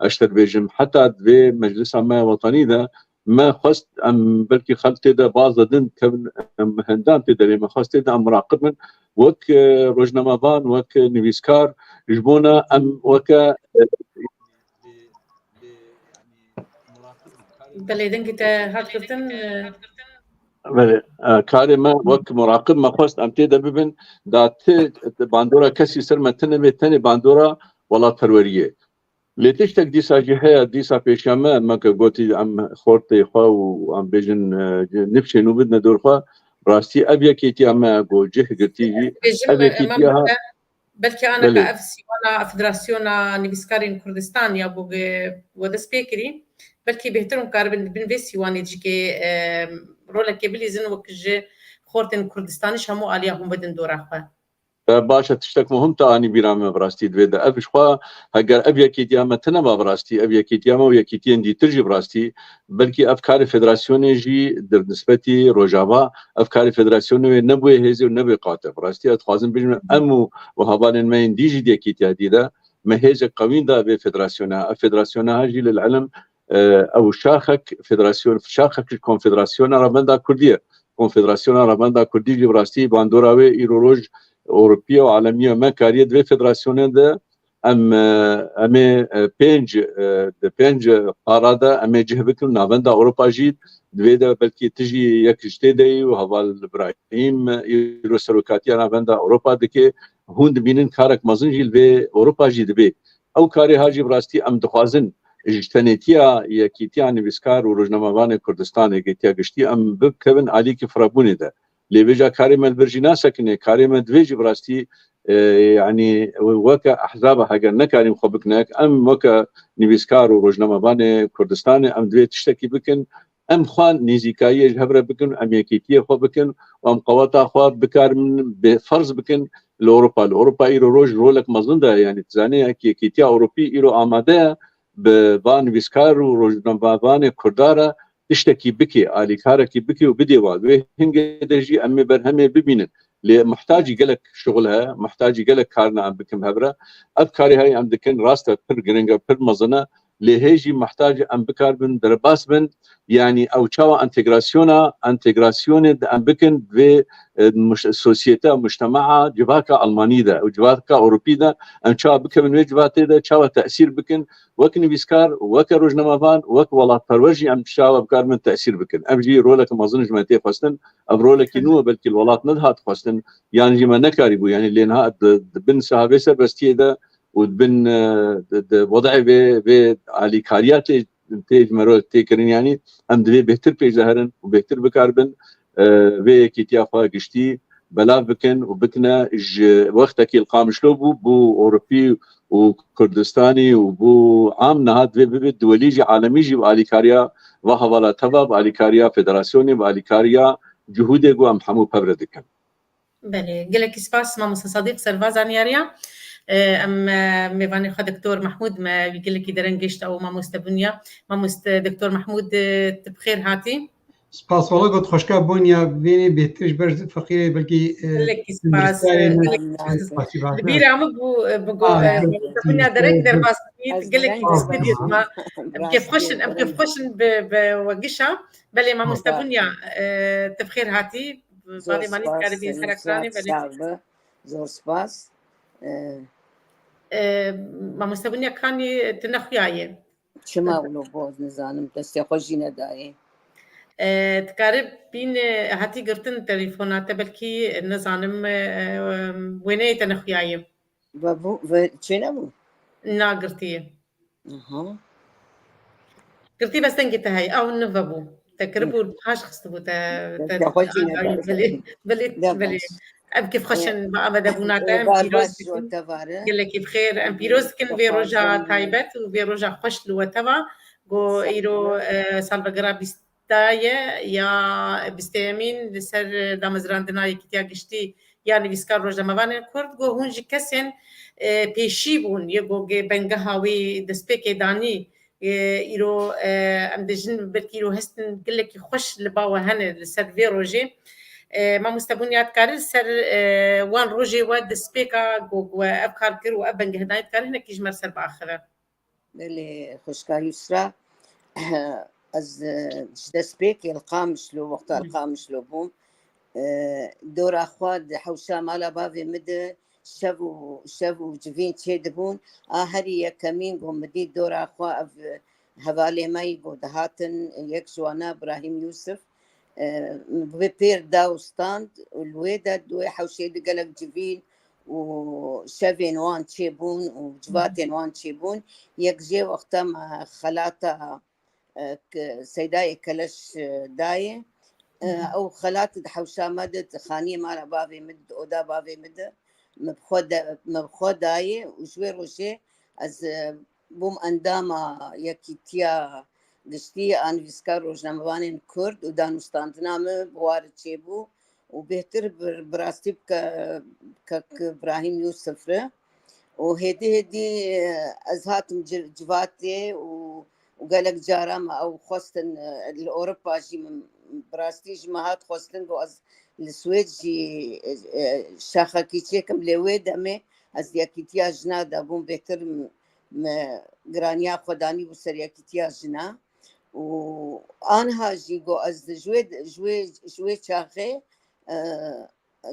ez ji te dibêjim, heta divê meclisa me wetanî de me xwest em belkî xelk tê de baz de din kevin, em hindan tê de, lê me xwest tê de em miraqib bin. Wek, e, rojnamevan, wek nivîskar, ji bona em weke, e, Belê, dengê te hat girtin. Belê, e, karê me wek muraqib me xwest em tê de bibin, da ti bandora kesî ser me tine bê, tenê bandora welatperweriyê. Lê tiştek dîsa jî heye, dîsa pêşiya me, me ke gotî em xortê xwe û em bêjin, e, nifşên nû bidine dor xwe, rastî ev yekêtiya me ku cih girtî jî, ev yekêtiya ha. Belkî aneka ev sîwana Federasyona Nivîskarên Kurdistan ya ku we dest pê kirî, belkî bêhtir hûn karibin di bin vê sîwanê jî kê, e, rolekê bilîzin wek ji xortên Kurdistanî ji hemû aliya hûn bidin dora xwe. E, baş e, tiştek muhim te anî bîra me bi rastî divê de. Ev ji xwe, heger ev yekîtiya me tine ba bi rastî, ev yekîtiya me û yekîtiyên dîtir jî bi rastî, belkî ev karê federasyonê jî di nisbetî Rojava, ev karê federasyonê wê nebûyê hêzê û nebê qate. Bi rastî ez dixwazim bêjim, em û, û hevalên me yên dî jî di yekîtiya dî de, me hêzek qewîn da vê federasyona. Ev federasyona ha jî lil ilim, e, ew şaxek federasyon, şaxek ji konfederasyona Revenda Kurdî ye. Konfederasyona Revenda Kurdî jî bi rastî bandora wê îro roj Ewropî ye û alemî ye. Me kariye di vê federasyonê de em, e, em ê, e, pênc, e, di pênc para de em ê cih bikin. Navenda Ewropa jî divê de belkî tu jî yek ji tê de yî û heval Îbrahîm, e, îro serokatiya Navenda Ewropa dike. Hûn dibînin karek mezin jî li vê Ewropa jî dibe. Ew karê ha jî bi rastî em dixwazin ji tenêtiya yekîtiya nivîskar û rojnamevanê Kurdistanê, yekîtiya giştî, em bikevin alîkî firebûnê de. Lê vêca karê me li vir jî nasekine, karê me divê jî bi rastî, e, yanî weke ehzaba heger nekarîn xwe bikine, em weke nivîskar û rojnamevanê Kurdistanê em divê tiştekî bikin, em xwe nêzîkayiyê ji hev re bikin, em yekîtiyê xwe bikin û em qeweta xwe bikarin bê ferz bikin li Ewropa. Li Ewropa îro roj rolek mezin de ye, yanî tu zanî yek yekîtiya Ewropî îro amade ye bi van nivîskar û rojnamevanê Kurda re tiştekî bike, alîkarekî bike û bidê wan. Wê hingê de jî em ê berhemê bibînin. Lê muhtacî gelek şixul heye, muhtacî gelek karina em bikin hev re. Ev karê heye em dikin, rast e, pir giring e, pir mezin e. Lê hê jî muhtac em bikarbin derbas bin, yanî ew çawa entegrasyona, entegrasyonê di em bikin vê, e, muş-, sosyete, mujtema'a civaka Almanî de û civaka Ewropî de, em çawa bikevin wê civatê de, çawa tesîr bikin, wek nivîskar, weke rojnamevan, wek welatperwer jî em çawa bikarbin tesîr bikin. Ev jî roleke mezin ji me tê xwestin. Ev rolekî nû ye, belkî li welat nedihat xwestin, yan jî me nekarîbû. Yanî lê niha di, di bin siha vê serbestiyê de û di bin, e, di, di wed'ê vê, vê alîkariya tê, tê ji me re tê kirin, yanî em divê bêhtir pêş de herin û bêhtir bikarbin, e, vê yekîtiya xwe giştî belav bikin û bitine ji wextekî li Qamişlo bû, bû Ewropî û Kurdistanî û bû am, niha divê bibe duwelî jî, alemî jî bi alîkariya va hevala teva, bi alîkariya federasyonê, bi alîkariya cihûdê ku em hemû pev re dikin. Belê, gelekî spas mamoste Sadîq, ser va zanyariya. E, em, e, mêvanê xwe Doktor Mehmûd me wî gelekî dereng gişt û mamoste Bunya. Mamoste Doktor Mehmûd, e, tu bi xêr hatî. Spas, wala got xweşka Bunya, vênê bêhtir ji ber feqîrê belkî, e, Gelekî spas, e, gelekî spas. Li bîra min bû, e, bi go, Ah, e, gelekî mamoste Bunya spas. Dereng derbas bît, gelekî dest pê dît ma. Em kêfxweş in, em kêfxweş in bi, bi we gişa. Belê mamoste Bunya, e, tu bi xêr hatî. Zor Balê malî spas, dikaribî ser zor ekranê, belê. Sağ be. Zor spas. Ee, Ee, mamoste Bunya, kanî tu nexuyayê? Çima wilo bo, nizanim, destê xwe jî nedayê. Ee, dikaribîn, e, hatî girtin telefona te, belkî, e, nizanim, e, e, wêneyê te nexuyayê. Ve bû, ve çê nebû? Na, girtiyê. Aha. Girtî bes dengê te heye, ew nivebû. Te kiribû, paş xistibû te, te, te xwe jî agahî, neda. Belê, belê, belê. Ev kêfxweş in, bi avedebûna te, em pîroz dikin. Gelekî bi xêr, em pîroz dikin vê roja taybet û vê roja xweş li we teva. Go îro, e, salvegera bîsta ye ya bîstêyemîn li ser damezrandina Yekîtiya Giştî ya nivîskar rojnamevanên Kurd, go hûn ji kesên, e, pêşî bûn, yê go ge bengeha wî destpêkê danî, e, îro, e, em dibêjin, belkî îro hestin gelekî xweş li ba we hene li ser vê rojê. E, mamoste Bunya, dikare li ser, e, wan rojê we destpêka go, go we ev kar kir û ev bengehdanî dikare hinekî ji me re ser biaxive? Belê, xwişka Yusra, ez, e, ji destpêkê li Qamişlo, wexta li Qamişlo bûm, e, dora xwe di hewşa mala bavê min de şev û, şev û civîn çêdibûn. A herî yekemîn ku min dît dora xwe ev hevalê me yî ku dihatin, yek ji wana Birahîm Yûsif, e, min bi pêr da û stand û li wê de di wê hewşê de gelek civîn û şevên wan çêbûn û civatên wan çêbûn. Yek jê wexta me xelata, e, k-, Seydayê Keleş, e, dayê. E, ew xelat di hewşa me de, di xaniyê mala bavê min, di oda bavê min de, me bi xwe de, me bi xwe dayê û ji wê rojê ez, e, bûm endama Yekîtiya Giştî a Nivîskar Rojnamevanên Kurd û danûstandina min bi wa re çêbû û bêhtir bi, bi rastî bi ke-, kek Birahîm Yûsif re. Û hêdî hêdî, e, ez hatim ci-, civatê û, û gelek cara me ew xwestin, e, li Ewropa jî min bi rastî ji me hat xwestin ku ez li Swêd jî, e, e, şaxekî çêkim, lê wê demê ez Yekîtiya Jina de bûm, bêhtir m-, me giraniya xwe danîbû ser Yekîtiya Jina. Û anha jî got ez ji wê, ji wê, ji wê çaxê, e,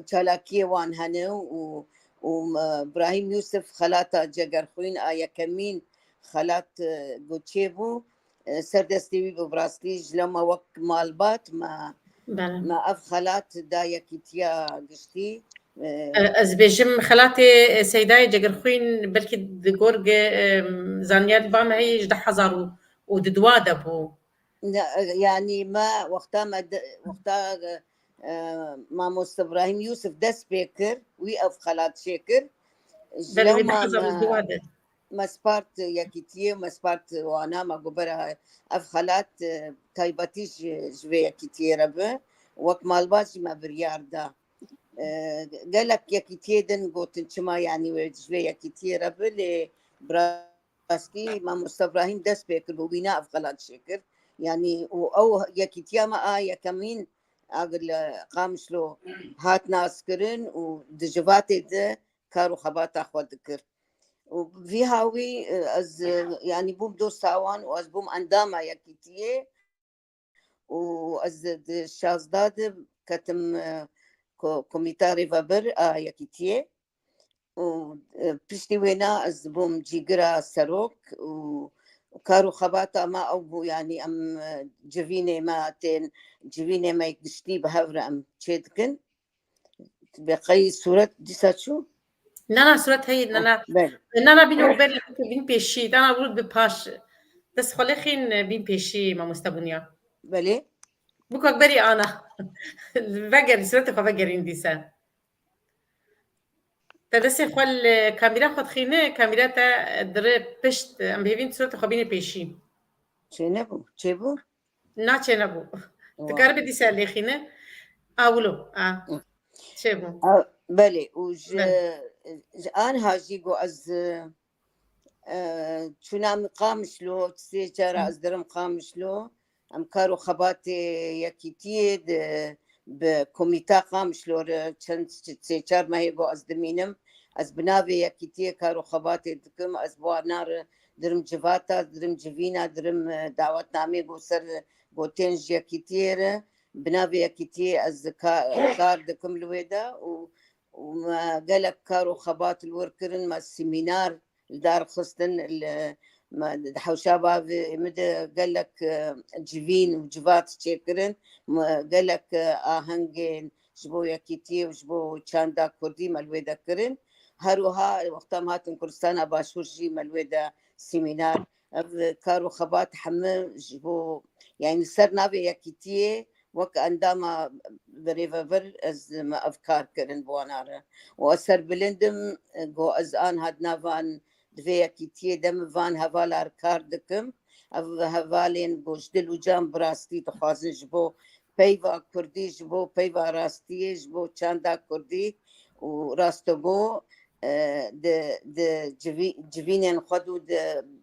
çalakiyê wan hene û, û, e, Birahîm Yûsif xelata Cegerxwîn a yekemîn xelat, e, got çêbû, e, ser destê wî bû, bi rastî ji lewma wek malbat me, Bele. me ev xelat da Yekîtiya Giştî. E, E, ez bêjim xelatê, e, Seydayê Cegirxwîn belkî di gor ge, e, zanyarî ba me heye ji du hezar û, û di dua de bû. Ne, e, yanî me wexta me de, wexta, e, e, Mamoste Ibrahîm Yûsif dest pê kir, wî ev xelat çêkir. Ji Belê, wî lewma du hezar û dua me, de. me spart Yekîtiyê, me spart wana, me got bera ev xelat, e, taybetî ji, ji vê Yekîtiyê re bi. Wek malbat jî me biryar da. E, gelek Yekîtiyê din gotin çima, yanî wê ji vê Yekîtiyê re bi, lê bi rastî Mamoste Ibrahîm dest pê kir, bi wîna ev xelat çêkir. Yanî û ew Yekîtiya me a yekemîn agir li Qamişlo hat naskirin û di civatê de kar û xebata xwe dikir. û vî hawî, e, ez, e, yanî bûm dosta wan û ez bûm endama yekîtiyê û ez di şazda de ketim, e, ko-, komîta rêvebir a yekîtiyê û, e, piştî wêna ez bûm cîgira serok û kar û xebata me ew bû, yanî em, e, civînê me tên, civînê me giştî bi hev re em çê dikin. Bi qey sûret dîsa çû? Na, na, sûret heye, na, na. Belê. Na, na, bîn berî, bîn pêşî, na, na, vur bi paş. Dest xwe lê xîn, bîn pêşî, mamoste Bunya. Belê. Bûka berî ana. Vegerî, sûretê xwe vegerîn dîse. Te destê xwe li kamîra xwe dixîne, kamîra te dire pişt, em bihêvîn sûretê xwe bîne pêşî. Çênebû, çêbû? Na, çênebû. Wa. Dikaribe dîsa lêxîne. A, wilo, a. Hı. Çêbû. A, belê, û ji, Belê. ji anha jî got ez, e, çûna min Qamişlo, sê cara ez dirim Qamişlo. Em kar û xebatê yekîtiyê di, bi komîta Qamişlo re çend sê çar mehê got ez dimînim. Ez bi navê yekîtiyê kar û xebatê dikim. Ez bi wana re dirim civata, dirim civîna, dirim, e, dawetnamê got ser, gotên ji yekîtiyê re. Bi navê yekîtiyê ez ka-, kar dikim li wê de û, û me gelek kar û xebat li wir kirin, me semînar li dar xistin, li, me di hewşa bavê min de gelek, e, civîn û civat çêkirin, me gelek, e, ahengên ji bo yekîtiyê û ji bo çanda kurdî me li wê de kirin. Her wiha wexta em hatin Kurdistana Başûr jî me li wê de semînar. Ev kar û xebat heme ji bo, yani li ser navê yekîtiyê wek endama birêvebir ez me ev kar kirin bi wana re. Û ez serbilind im, got ez anha di nava van, di vê yekîtiyê de min van hevala re kar dikim. Ev hevalên ku ji dil û can bi rastî dixwazin ji bo peyva kurdî, ji bo peyva rastiyê, ji bo çanda kurdî û rastegot, e, di, di civî-, civînên xwe dû di,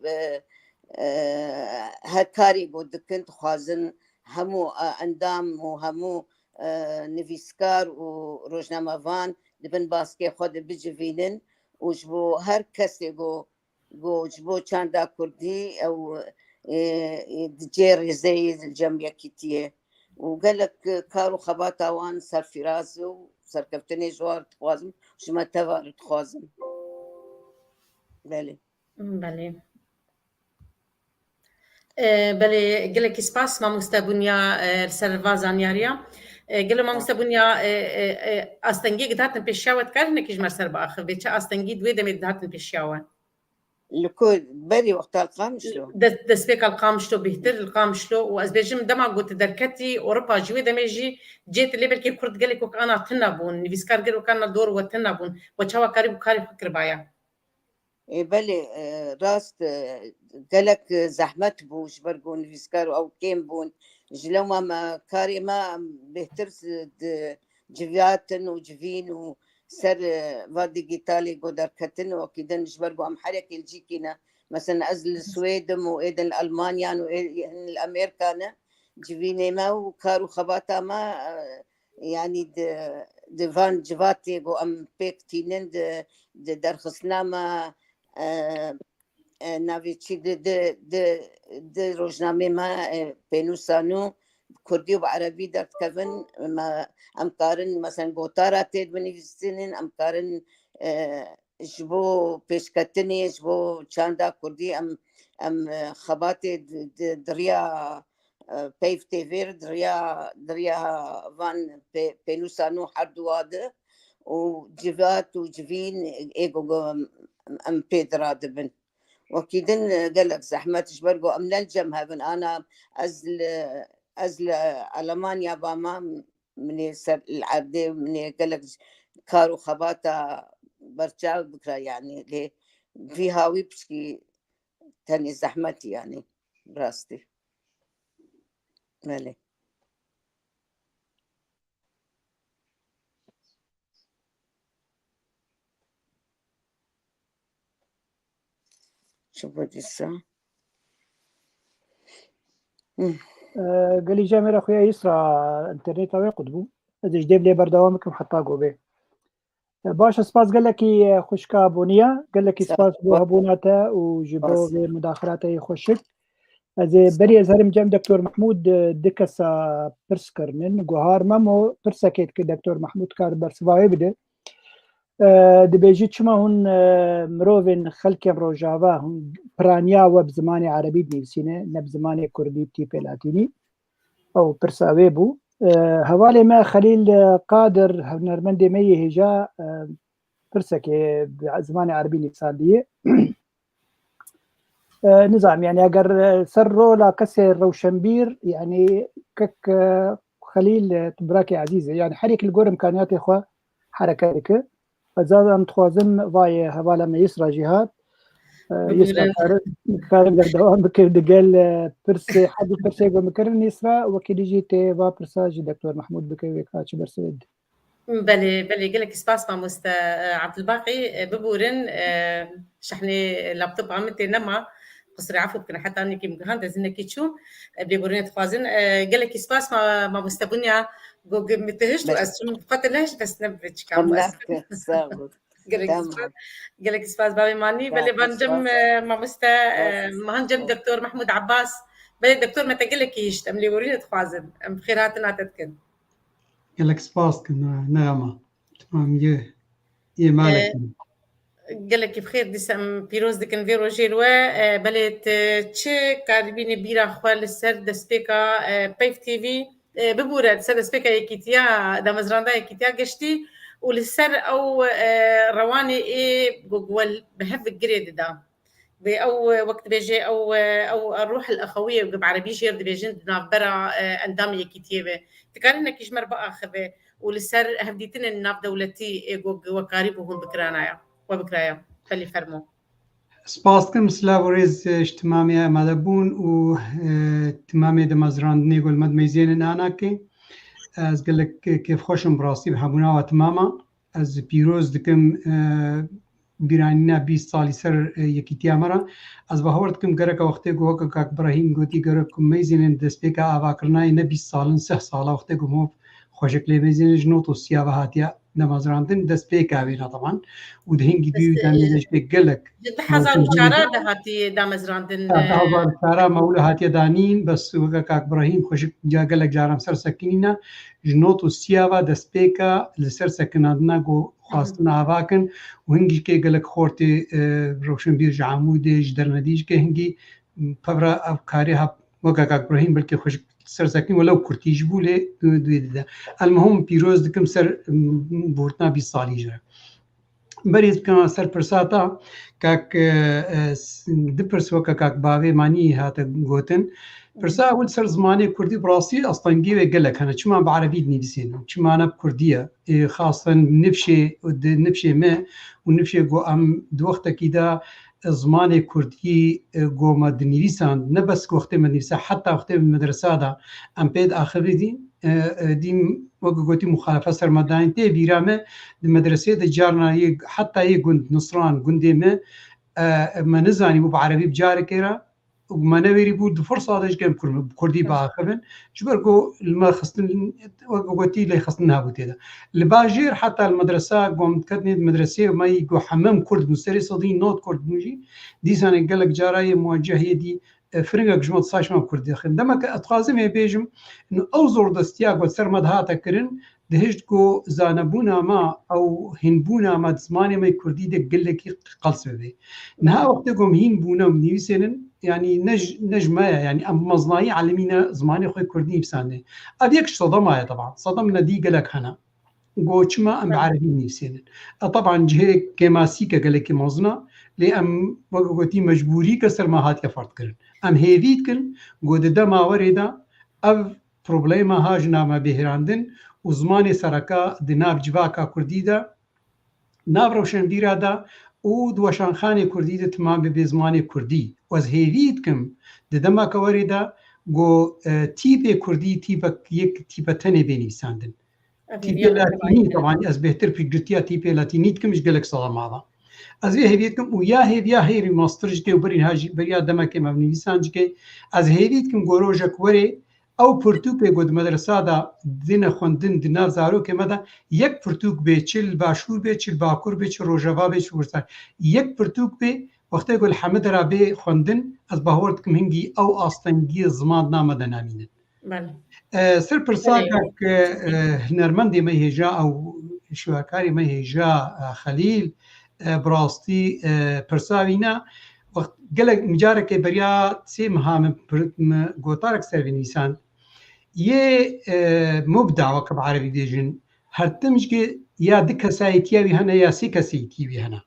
e, e, her karê ku dikin dixwazin hemû, e, endam û hemû, e, nivîskar û rojnamevan di bin baskê xwe de bicivînin û ji bo her kesê ku, ku ji bo çanda kurdî ew, e, e, dicê rêzeyê li cem yekîtiyê û gelek kar û xebata wan serfiraz û serkeftinê ji wan dixwazim, ji me teva re dixwazim. Belê. Belê. E, belê, gelekî spas mamoste Bunya, e, li ser va zanyariya. E, gelo mamoste Bunya, e, e, e, astengiyek dihatin pêşiya we, dikare hinekî ji me ser biaxivê? Çi astengî di wê demê dihatin pêşiya we? Li ku berî wexta li Qamişlo? Des-, destpêka li Qamişlo bêhtir, li Qamişlo û ez bêjim dema ku tu derketî Ewropa jî wê demê jî cê tu lê belkî kurd gelek wek ana tune bûn, nivîskar gelek wek ana dor we tune bûn. We çawa karîbû karê xwe kiribaya? Ê, belê, e, rast, e, gelek, e, zehmet bû ji ber ku nivîskar ew kêm bûn. Ji lewma me karê me em bêhtir s-, di civiyatin û civîn û ser, e, va digîtalê ku derketin û wekî din ji ber ku em herekê li cîkî ne. Mesela ez li Swêd im û êdin li Elmanya ne û ê-, hin li Amerîka ne. Civînê me û kar û xebata me, e, yanî di, di van civatê ku em pêk tînin di, di derxistina me, e, e, navê çi di, di, di, di rojnamê me, e, pênûsa nû bi kurdî û bi erebî derdikevin, me, em karin, mesela gotara tê binivîsînin, em karin, e, ji bo pêşketinê, ji bo çanda kurdî em, em, e, xebatê di, di, di riya, e, Peyv T V re, di riya, di riya van pê-, pênûsa nû her duwa de û civat û civîn ê ku em, em pê diradibin. Wekî din, e, gelek zehmet ji ber ku em ne li cem hev in. Ana ez li, ez li Alemanya ba mam, min ê ser li erdê, min ê gelek kar û xebata berçav bikira, yanî lê vî hawî pişkî tenê zehmet, yanî bi rastî. Belê. Çi bû dîsa? Hı. E, gelî cemêra xuya Îsra, înterneta wê qut bû. Ez ê ji dev lê berdewam bikim heta ku bê. Baş e, spas gelekî, e, xwişka Boniya, gelekî spas bo hebûna te û ji bo vê mudaxilata yê xweşik. Ez ê berî ez herim cem Doktor Mehmûd, e, du kesa pirs kirinin. Guhar Memo pirsekê dike, Doktor Mehmûd kar bersiva wê bide. E, dibêjî çima hûn, e, mirovên xelkên Rojava, hûn piraniya we bi zimanê erebî dinivîsîne, ne bi zimanê kurdî, bi tîpê latînî? Ew pirsa wê bû. E, hevalê me Xelîl, e, Qadir, hunermendê me yê hêja, e, pirsekê bi zimanê erebî nivîsandiye. E, nizam, yani eger, e, ser rola kesê rewşenbîr, yani kek, e, Xelîl, e, tu birakê ezîz e. Yani her yek li gor imkaniyatê xwe hereket dike. Ez zaten dixwazim vayê hevala me Yisra jî hat. E, Yisra karin, karin berdewam bike digel, e, pirsê, her du pirsê ku min kirin Yisra, wekî dî jî tê va pirsa ji Doktor Mehmûd bike wê ka çi bersiv. Belê, belê, gelekî spas mamoste, e, Abdulbaqî, e, bibûrin, e, şehnê laptopa min tê nema, qusirê efû bikin, heta nikî min gihand, ez hinekî çûm, e, lêborînê dixwazin. E, gelekî spas ma-, mamoste Bunya, go gi min tihişt û ez çûm, xwe te nehişt, bes ne biçika. Gelekî spas, gelekî spas bavê Manî, belê van cem, e, mamoste, e, man cem Doktor Mehmûd Abbas, belê Doktor me te gelekî hişt, em lêborînê dixwazin, em bi xêr hatina te dikin. Gelek spas dikim, ne, ne ama. Tamam, yê, yê malek. E, gelekî bi xêr dîsa em pîroz dikin vê rojê li we. E, belê tu çi karibînî bîra xwe li ser destpêka, e, Peyv T V, e, bibûre, li ser destpêka yekîtiya, damezranda yekîtiya geştî û li ser ew, e, rewanê ê ku we bi hev girê dida. Vê ew, e, wek dibêje, ew, e, ew ruh el exewiyê, bi erebî jê re dibêjin, di navbera, e, endamê yekîtiyê ve. Dikare hinekî ji me re biaxive û li ser hevdîtinên navdewletî ê ku we karî bû hûn bikirana ya, we bikiraya. Belê fermo. Spas dikim, silav û rêz, e, ji timamê amade bûn û, e, timamê demezrandinê ku li me dimeyzênin anakê. Ez gelek kêfxweş im bi rastî bi hebûna we timama. Ez pîroz dikim, e, bîranîna bîst salî ser, e, yekîtiya me re. Ez bawer dikim gereka wextê ku weke kak Birahîm gotî, gerek ku meyzênên destpêka avakirinayê ne bîst sal in, sih sal e wextê ku mov xweşik lê meyzênê ji not û siya ve hatiye demezrandin, destpêka wê ne teban. Û di hingî dû de jî gelek Ji du hezar û çar de hatiye damezrandin. Ha, du hezar û çar me wilo hatiye danîn, bes weke kak Birahîm xweşik ya gelek caran ser sekinîne, ji not û siya ve destpêka li ser sekinandina ku xwastin ava kin û hingî jikê gelek xortê, e, rewşenbîr ji Amûdê, ji dernedî jikê hingî pevra ev karê ha weke kak Birahîm belkî xweşik ser sekinî welew kurtî jî bû lê du-, duê dide. Elmuhim pîroz dikim ser, m, bortina bîst salî jî re. Berî ez bikevime ser pirsa te, kak, e, e, s-, du pirs weke kak bavê Manî hate gotin. Pirsa ewil ser zimanê kurdî, bi rastî astengiyê wê gelek hene. Çima bi erebî dinivîsînin? Çima ne bi kurdî ye? Ê, xasen nifşê, di nifşê me û nifşê ku em di wextekî de zimanê kurdî, e, ku me dinivîsand, ne bes wextê me dinivîsa, heta wextê me medresa de em pê diaxivî dî, e, e, dî wek gotî muxalefe ser me dayîn. Tê bîra me di medresê de carna yê, heta yê gund Nisran, gundê me, e, me nizanî bû bi erebî bi carekê re, û me newêrî bû di firsa de jî em kur-, bi kurdî biaxivin. Ji ber ku li me xistin, wek gotî lê xistin hebû tê de. Li bajêr heta li medresa ku em diketinê di medresê me yî ku hemem kurd bûn, serê sedî nod kurd bûn jî, dîsanê gelek cara yê muwecehê dî e, firingek ji me di saç me bi kurdî dixin. Demek ez dixwazim ê bêjim, ino ew zordestiya ku ser me dihate kirin, dihişt ku zanebûna me, ew hînbûna me di zimanê me kurdî de gelekî qels bibe. Niha wextê ku em hîn bûne û nivîsênin, yanî ne ji, ne ji me ye, yanî em bi mezinayî elimîne zimanê xwe kurdî nivîsandê. Ev yek ji sedema ye teban. Sedem nedî gelek hene. Go çima em bi erebî nivîsênin? E, teban cihê kêmasîke gelekî mezin e, lê em weke gotî mecbûrî ke ser me hatiye ferd kirin. Em hêvî dikin, go di dema werê de ev problema ha ji nav me bihêrandin û zimanê sereke di nav civaka kurdî de, nav rewşenbîra de û di weşanxanê kurdî de timam bibe zimanê kurdî. Û ez hêvî dikim, di demeke werê de go, e, tîpê kurdî tîpek yek tîpe tenê bê nivîsandin. Tîpê latînî, teban ez bêhtir piştgirtiya tîpê latînî dikim ji gelek sala mava. Ez vê hêviyê dikim û ya hêviya hêrî mastir jî tê û berî ha jî beriya demekê me nivîsan jî ke ez hêvî dikim ku rojek werê Ew pirtûkê ku di medresa de dine xwendin di nav zarokê me de, yek pirtûk bê, çi li Başûr bê, çi li Bakur bê, çi Rojava bê, çi Kurdistan, yek pirtûk bê, wextê ku li Hemidera bê xwendin, ez bawer dikim hingî ew astengiyê ziman di nav me de namînin. Belê. E, ser pirsa Belê. kak, e, hunermendê me hêja ew şiwekarê me hêja, e, Xelîl, e, bi rastî, e, pirsa wî ne. Wext gelek micarekê beriya sê meha min pir-, min gotarek ser vî nivîsand. Yê, e, mubda weke bi erebî bêjin, her tim jî ya du kesayetiya wî hene ya sê kesayetî wî hene.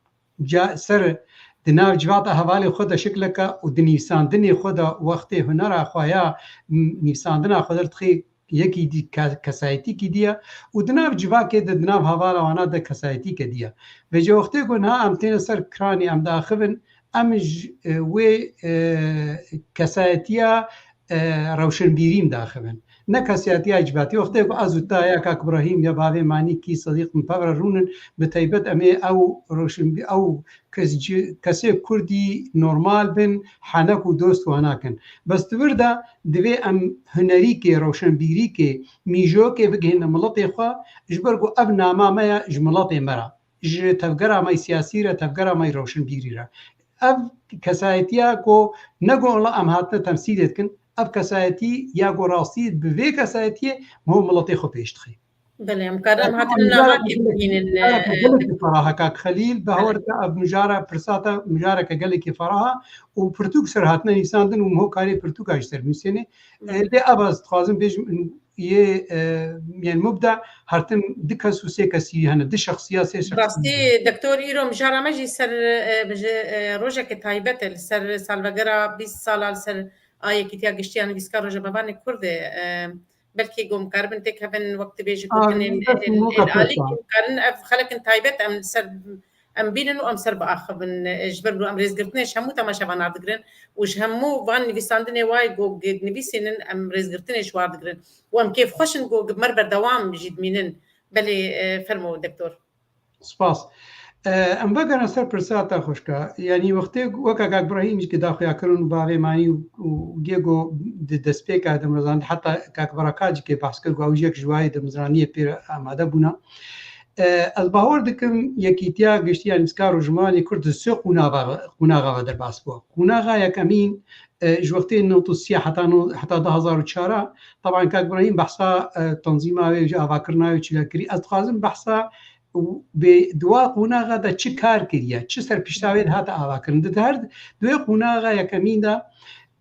Ca ser di nav civata hevalê xwe de şikleke û di nivîsandinê xwe de wextê hunera xwe ya, m-, nivîsandina xwe de dixê yekî dî ke-, kesayetîkî dî ye û di nav civakê de, di nav hevala wana de kesayetîke dî ye. Vêca wextê ku niha em têne ser kiranê em diaxivin, em ji, e, wê, e, kesayetiya, e, rewşenbîrî em diaxivin. Ne kesayetiya civakê. Wextê ku ez û te ya kak Ibrahîm ya bavê Manîkî Sedîq min pev re rûnin, bi taybet em ê ew rewşenbî-, ew kes-, kesê kurdî normal bin, henek û dost wana kin. Bes di vir de divê em hunerîkê, rewşenbîrîkê, mîjokê bigihîne miletê xwe, ji ber ku ev nama me ye ji miletê me re, ji tevgera me yê siyasî re, tevgera me yê rewşenbîrî re. Ev kesayetiya ku ne ku wela em hatine temsîlê dikin, ev kesayetî ya ku rastî bi vê kesayetiyê miho miletê xwe pêş dixê. Belê, em karin em hatin Mijareke navakê gelek, bibînin, mijareke e, gelekî feraha kak Xelîl, bi Belê. hawar te ev mijara pirsa te mijareke gelekî feraha û pirtûk ser hatine nivîsandin û miho karê pirtûka ji ser nivîsênê. Belê. E, lê ev ez dixwazim bêjim, yê, e, yani mubda her tim du kes û sê kesî hene, du şexsiya, sê şexsiya. Rastî, doktor, îro mijara me jî ser, e, bi ji, e, rojeke taybet e, li ser salvegera bîst sala li ser a Yekîtiya Giştî ya Nivîskar Rojabevanê Kurd e, e, belkî ku em karibin têkevin wek dibêjin ku A, tenê, bes e, moka e, alî pêşa. Em karin ev xelekên taybet em li ser, em bînin û em ser biaxivin. E, ji ber ku em rêzgirtinê ji hemû temaşevanan digirin û ji hemû van nivîsandinê wayê ku nivîsînin em rêzgirtinê ji war digirin û em kêfxweş in ku me re berdewam jî dimînin. Belê, e, fermo doktor. Spas. E, em vegerin ser pirsa te xwişka. Yanî wextê weke kak Ibrahîm jî ki daxuya kirin û bavê Manî û, û gê ku di destpêka demezrandî, heta kak Bereka jî kê behs kir ku ew jî yek ji wayê demezrandiyê pê re amade bûna. E, ez bawer dikim Yekîtiya Giştî ya Nivîskar û Rojnamevanê Kurd di sê qûnaxa, qûnaxa ve derbas bû. Qûnaxa yekemîn, e, ji wextê newt û sê heta no-, heta du hazar û çar, teban kak Ibrahîm behsa, e, tenzîma wê ji avakirina wê çile kirî. Ez dixwazim behsa û bê di wa qonaxa de çi kar kiriye, çi serpişta wê dihate avakirin. Di her di wê qonaxa yekemîn de,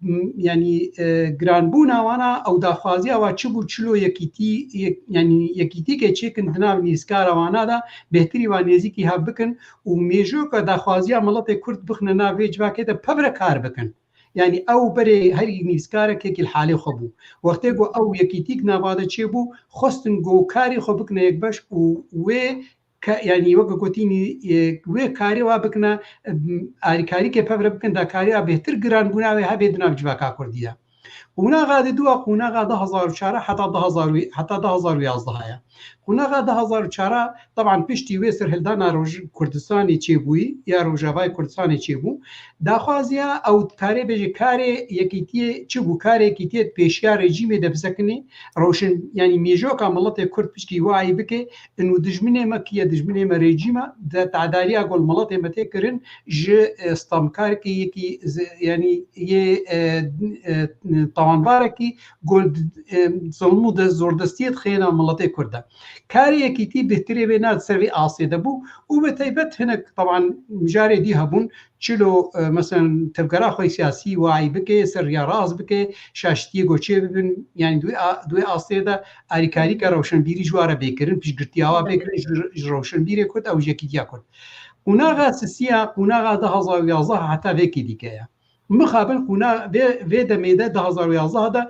m, yanî, e, giranbûna wana ew daxwaziya wa çi bû, çilo yekîtî, yek-, yanî yekîtîkê çêkin di nav nivîskara wana de, bêhtirî wa nêzîkî hev bikin û mêjoka daxwaziya miletê Kurd bixine nav vê civakê de pev re kar bikin. Yanî ew berê herî nivîskarekekî li halê xwe bû. Wextê ku ew yekîtîk nava de çêbû, xwestin ku karê xwe bikine yekbeş û wê ke-, yanî weke gotînî, e, wê karê wa bikine, e, alîkarîkê pev re bikin, da karê wa bêhtir giranbûna wê hebê di nav civaka Kurdî de. Qonaxa di dû a qonaxa du hazar û çar heta du hazar û, heta du hazar û yazdeh ye. Qonaxa du hazar û çar, teban piştî wê serhildana Roj-, Kurdistanê çêbûyî, ya Rojavayê Kurdistanê çêbû, daxwaziya ew karê bêje karê yekîtiyê çi bû, karê yekîtiyê di pêşiya rejîmê de bisekinê, rewşen, yanî mêjoka miletê Kurd pişkî wayî bike, û dijminê me kî ye, dijminê me rejîm e, de tadariya gol miletê me tê kirin, ji, e, stamkarekî yekî z-, yanî yê, e, e, tawanbarekî gol, e, zilm û de zordestiyê dixêna miletê Kurd de. Karê yekîtî bêhtirê wê na di ser vê asê de bû û bi taybet hinek, teban, mijarê dî hebûn, çilo, e, meselen, tevgera xwe siyasî wayî bike, ser riya rast bike, şaştiyê goçê bibin, yanî di wê a-, di wê asê de alîkarîka rewşenbîrî ji wa re bê kirin, piştgirtiya wa bê kirin, ji, ji rewşenbîrê Kurd ew ji yekîtiya Kurd. Qonaxa sisiya, qonaxa du hazar û yazdeh heta vêkî dîke ye. Mixabin qûna vê, vê demê de du hazar û yazdeh de,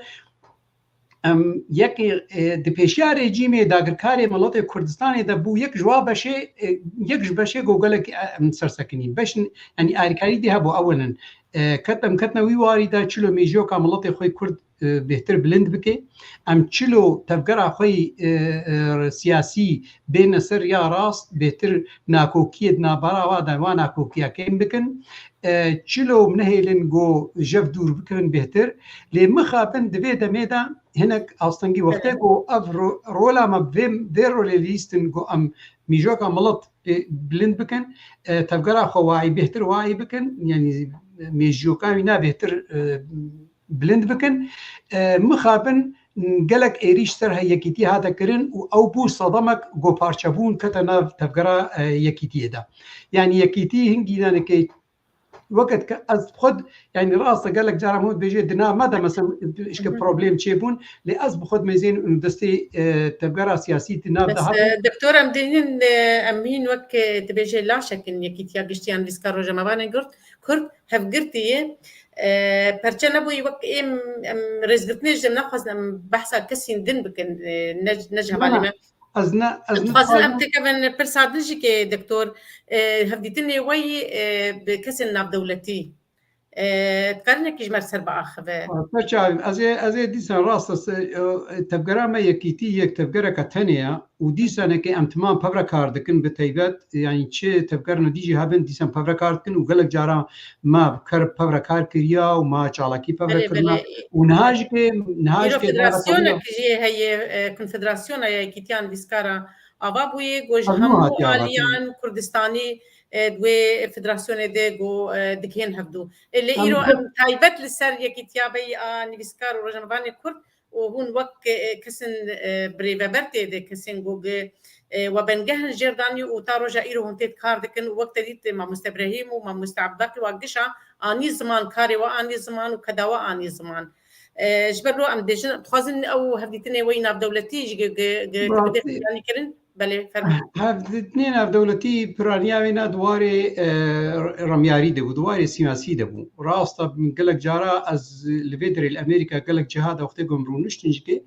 em, yek, e, di pêşiya rejîmê dagirkarê miletê Kurdistanê de bû, yek ji wa beşê, e, yek ji beşê ku gelek, e, em sersekinî. Beş, yanî alîkarî dî hebû, ew in. E, ket, em ketine wî warî de çilo mêjoka miletê xwe Kurd e, bêhtir bilind bike. Em çilo tevgera xwe yî, e, e, siyasî bêne ser ya rast, bêhtir nakokiyê di navbera wa de wa nakokiya kêm bikin. E, çilo nehêlin ku ji hev dûr bikevin bêhtir. Lê mixabin di vê demê de hinek astengî wextê Evet. ku ev ro-, rola me bi vê, vê rolê lîstin ku em mîjoka milet, e, bilind bikin, e, tevgera xwe wayî bêhtir wayî bikin, yanî mêjiyoka wî ne bêhtir, e, bilind bikin. E, mixabin gelek êrîş ser he-, yekîtî hate kirin û ew bû sedemek ku parçebûn kete nav tevgera, e, yekîtiyê de. Yanî yekîtî hingî danekê weket ke ez xwe d-, yanî rast e gelek caran hûn dibêje di nav me de mesela işke Hı hı. problem çêbûn, lê ez bi xwe dimêzên û destê, e, tevgera siyasî di nav de Bes, hate. e, doktor, em dînin, e, em hîn wek, e, dibêje laşek in Yekîtiya Giştî ya Nivîskar Rojnamevanên Kurd, Kurd hevgirtî ye. E, perçe nebûyî wek êm, em rêzgirtinê ji em naxwazin em behsa kesîn din bikin, e, ne, ne ji hevalê Na, me. ez ne, ez Em dixwazin em nixwazim. têkevin pirsa din jî ke doktor, e, hevdîtinê we yî, e, bi kesên navdewletî. E, dikarin yekî ji me ser biaxive. Perçe, ez ê, ez ê dîsan rast e, e, tevgera me yekîtî yek tevgereke tenê ye û dîsanekê em timam pevre kar dikin bi teybet, yanî çi tevgerine dî jî hebin dîsan pevre kar dikin û gelek caran me bi ker pevre kar kiriya û me çalakî pevre Belê, kirina belê. û niha jî ke, niha jî Îro ke federasyonek jî heye, e, konfederasyona ya yekîtiyan nivîskara ava bûye, ku ji Ev nû hemû hatiye avatin. aliyan Kurdistanî, e, di wê federasyonê de ku, e, dikên hevdû. E, lê Em îro bi- em taybet li ser yekîtiya veyî a nivîskar û rojnamevanê Kurd û hûn wek, e, kesin, e, birêveber tê de, kesên ku gi, e, we bengeh in jêr danî û ta roja îro hûn tê kar dikin û wek te dît, e, mamoste Brehîm û mamoste Ebdakî wa gişa anî ziman, karê we anî ziman û keda we anî ziman. E, ji ber lo em dibêjin, dixwazin ew hevdîtinê we yî navdewletî jî gi, gi, gi, Rastî. bide piranî kirin. Belê, fermo. Hevdîtinê navdewletî piraniya wê ne di warê, e, remyarî de bû, di warê siyasî de bû. Rast e, gelek cara ez li vê derê li Amerîka gelek ciha de wextê ku em rûniştin jî ke, e,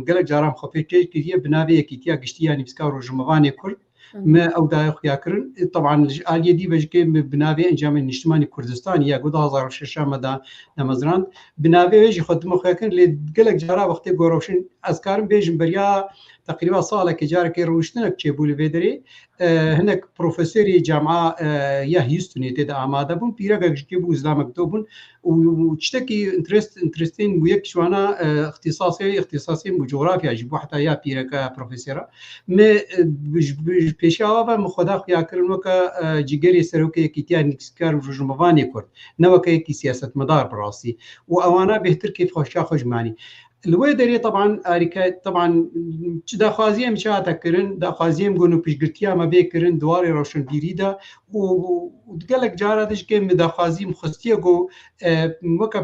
gelek cara em xwe pêşkêş kiriye bi navê Yekîtiya Giştî ya Nivîskar Rojnamevanê Kurd. Hı hı. Me ew daye xuya kirin. E, teban ji aliyê dî ve jî ke me bi navê Encamê Niştimanî Kurdistanî ya ku du hazar û şeş me da damezrand. Bi navê wê jî xwe dime xuya kirin, lê gelek cara wextê ku rewşin ez karim bêjim beriya teqrîba salekê carekê rûniştinek çêbû li vê derê. E, hinek profesorê camia, e, ya Houstonê tê de amade bûn. Pîrekek ji kê bû, zilamek do bûn. Û, û tiştekî interest-, interesting bû, yek ji wana, e, îxtîsasê, îxtîsasê bû, cografya jî bû, heta ya pîreke profesora. Me, e, bi, bi, ji pêşiya wa ve min xwe da xuya kirin weke, e, cîgerê serokê Yekîtiya Nivîskar û Rojnamevanê Kurd. Ne weke yekî siyasetmedar bi rastî. Û ewana bêhtir kêfxweşiya xwe ji me anî. Li wê derê teban arîke, teban çi daxwaziyê min çi hate kirin, daxwaziyê min ku piştgirtiya me bê kirin di warê rewşenbîrî de û, û gelek cara de jî ke min daxwazî min xwestiye ku, e, weke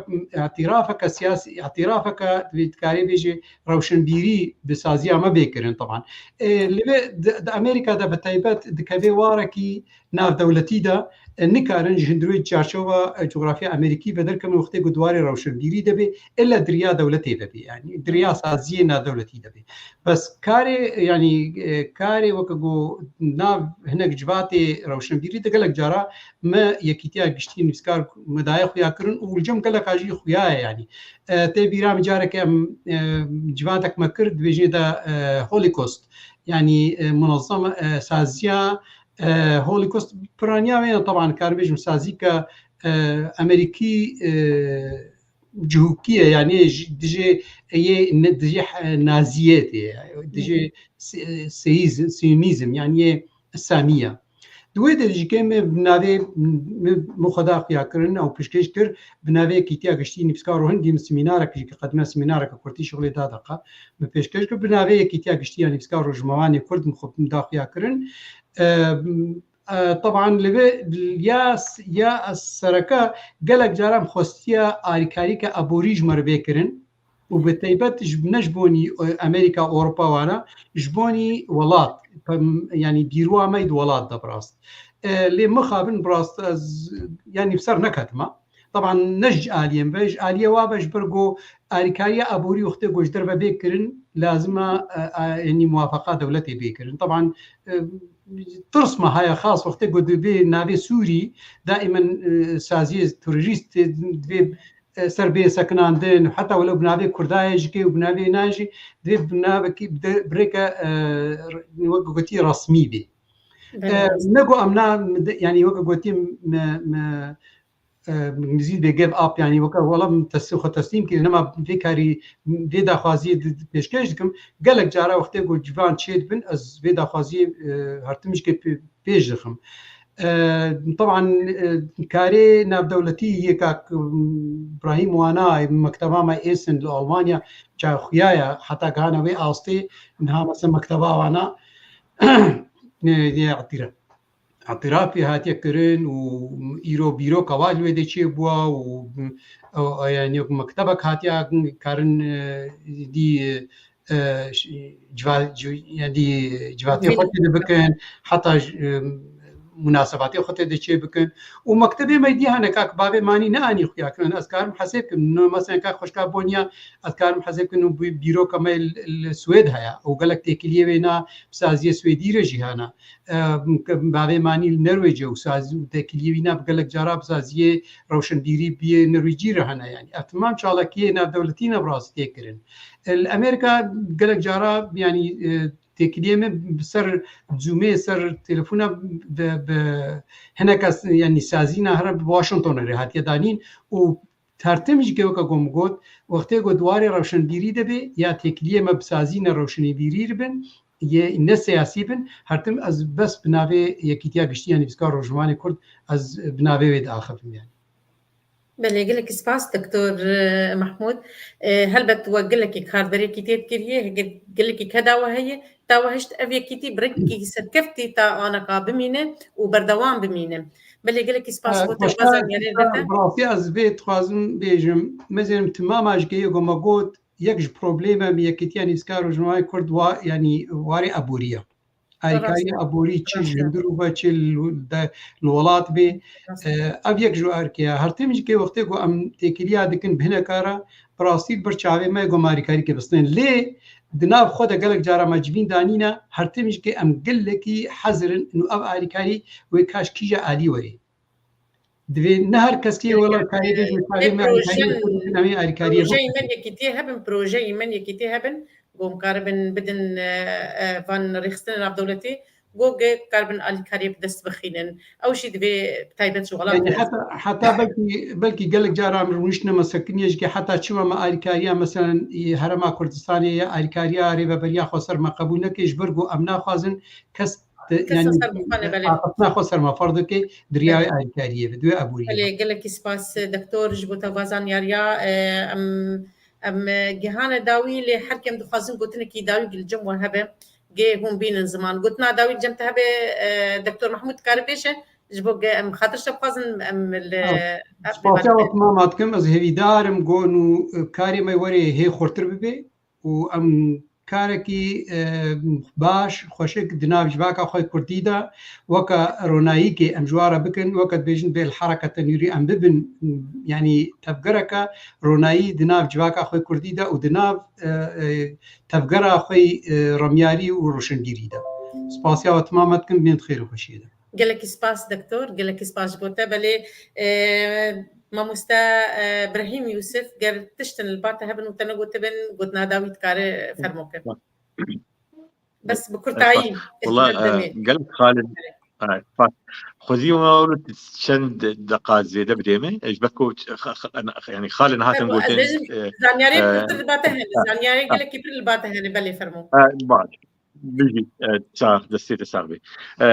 îtirafeke siyasî, îtirafeke divê dikarê bêjê rewşenbîrî bi saziya me bê kirin teban. E, li vê di, di Amerîka de bi taybet dikeve warekî navdewletî de, e, nikarin ji hundirê çarçowa, e, cografya Amerîkî ve derkevin wextê ku di warê rewşenbîrî de bê, illa di riya dewletê de bê, yanî di riya saziyê navdewletî de bê. Bes karê, yanî, e, karê weke ku nav hinek civatê rewşenbîrî de gelek cara me Yekîtiya Giştî Nivîskar me daye xuya kirin û li cem geleka jî xuya ye, yanî. E, tê bîra min careke em, e, civatek me kir, dibêjin de, e, Holocaust, yanî, e, munezem, e, saziya, e, Holocaust piraniya wê ye, teban karim bêjim sazîka, e, Amerîkî, e, cihûkî ye, yanî ji, dijê, yê ne-, dijê, e, naziyê tê, dijê Hı hı. si-, seyîzm, siyonîzm, yanî yê Îslamî ye. Di wê de jî ke me bi navê, me, me xwe da xuya kirin ew pêşkêş kir, bi navê Yekîtiya Giştî Nivîskar û hingî min semînarek jî ke qedîna semînareke kurtî şixulê da deqa, me pêşkêş kir, bi navê Yekîtiya Giştî ya Nivîskar û Rojnamevanê Kurd min xwe da xuya kirin. E, e, teban li vê ya, ya sereke gelek caran xwestiye alîkarîke aborî ji me re bê kirin û bi taybet ji, ne ji bonî, e, Amerîka, Ewropa wana, ji bonî welat, pem, yanî dîrwa me yî di welat de bi rast. E, lê mixabin bi rast ez, yanî bi ser neketime. Teban ne ji aliyê me ve, ji aliyê wa ve ji ber ku alîkariya aborî wextê ku ji derve bê kirin, lazim e, e, e, yanî muwafaqa dewletê bê kirin. Teban, e, tirs me heye xas wextê ku divê navê Sûrî daîmen, e, saziyê terorîst divê e, ser bê sekinandin, heta wilo bi navê Kurdayê jî ke û bi navê nan jî divê bi navekî, bi de-, birêke, e, wek gotî resmî bê. E, Belê. Nego em na, yani wek gotî me, me, e, Îngilîzî dibê give up, yani weke wela min tes-, xwe teslîm kir, nema vê karî, vê daxwaziyê di, di pêşkêş dikim. Gelek cara wextê ku civan çêdibin, ez vê daxwaziyê, e, her tim jî pê-, pêş dixim. E, teban, e, karê navdewletî yê kak, m, Brahîm Wana, mekteba me Essen li Almanya, çaxuya ye, heta gihane wê astê, niha mesela mekteba wana, ne, ne, etîre. Etirafê hatiye kirin û îro bîroka wa li wê de çêbûwa û, e, e, yani wek mektebek hatiye karin, e, dî, e, ş-, civa-, ci-, yani dî civatê xwe tê de bikin, heta j-, e, munasebatê xwe tê de çê bikin. Û mektebê me dî hene kak bavê manî ne anî xuya kirin. Ez karim hesêb kim. No, mesela kak xweşka Bonya, ez karim hesêb kim û bî-, bîroka me li, li Swêd heye. Û gelek têkiliyê wê na bi saziyê Swêdî re jî hene. E, ke bavê manî li Norwêcê û sazî û têkiliyê wîna bi gelek cara bi saziyê rewşenbîrî biyê Norwêcî re hene, yani. Ev temam çalakiyê navdewletî ne bi rastî tê kirin. E, li Amerîka gelek cara, yani, e, têkiliyê min bi ser Zoomê, ser telefona bi, bi hinek kes, yani, sazîna here bi Washingtonê re hatiye danîn û her tim jî ke weke ku min got, wextê ku di warê rewşenbîrî de bê, ya têkiliyê me bi sazîna rewşenbîrî re bin, yê ne siyasî bin, her tim ez bes bi navê Yekîtiya Giştî ya Nivîskar Rojnamevanê Kurd, ez bi navê wê diaxivim, yani. Belê, gelekî spas, Doktor, e, Mehmûd. E, helbet we gelekî kar berekî tê dikiriye, hege gelekî keda we heye, ta we hişt ev yekîtî bi rengekî serkeftî ta anaka bimîne û berdewam bimîne. Belê, gelekî spas bo te, xweşka, bi rastî ez vê dixwazim bêjim, mezênim timama ji geyê ku me got, yek ji problême me Yekîtiya Nivîskar Rojnamevanê Kurd wa, yanî warê aborî ye. Alîkarî aborî çi ji hundir û ve çi li, de, li welat bê. E, ev yek ji erkê ye. Her tim jî ke wextê ku em têkiliya dikin bi hineka re, bi rastî li ber çavê me ku em alîkarî ke bistên. Lê di nav xwe de gelek cara me civîn danîne, her tim jî ke em gelekî hezir in û ev alîkarî wê kaş kîja alî werê. Divê ne her kes kê wela karê bêje, karê me alîkariyê xwe dikin, em ê alîkariyê xwe. Projeyê me yekîtiyê hebin, projeyê me yekîtiyê hebin, ku em karibin bidin, e, e, van rêxistinên navdewletî, ku ge karibin alîkariyê bi dest bixînin. Ew jî divê bi taybet ji welat. Yani heta, heta belkî, belkî gelek cara em rûniştine me sekiniye jî ke heta çima me alîkariya, meselen, ê Herêma Kurdistanê ya alîkariya rêveberiya xweser me qebûl neke, ji ber ku em naxwazin kes Te-, Kesa yani, ser bixwe ne, belê. Aqiltina xwe ser me ferz dike, diryayê alîkariyê ve, divê aborî. Belê, gelekî spas, doktor, ji bo te va zanyariya, e, em, em, e, gihane dawî, lê her kem dixwazin gotinekî dawî li cem we hebe, gê hûn bînin ziman. Gotina dawî li cem te hebe, e, doktor Mehmûd dikare bêje, ji bo ge-, em xatir te bixwazin, em li, Ha, em spasiya we tamam dikim, ez hêvîdar im, got û, e, karê me werê hê xurtir bibe. û em karekî, e, baş, xweşik di nav civaka xwe kurdî de weke ronayîkê em ji wan re bikin, weke dibêjin bê li herekete nûrî em bibin, yanî tevgereke ronayî di nav civaka xwe kurdî de û di nav, e, e, tevgera xwe, e, remyarî û roşengirî de. Spasiya we timam me dikim, bên di xêr û xweşiyê de. Gelekî spas, doktor. Gelekî spas ji bo te. Belê, e, mamoste, e, Brahîm Yûsif, ger tiştin li ba te hebin û te negotibin, gotina dawî dikare fermo ke. Bes bi kurtayî. Wala, e, gelek xalin. E, spas. Xwezî me wilo çend deqa zêde bidê me. E, ji ber ku ç-, xa-, xa-, yani xalin hatin gotin, e, zanyarê, e, pirtir li ba te hene. Zanyarê gelekî pir li ba te hene. Belê, fermo. E, baş. Bijî, e, sax, destê te sax be. E,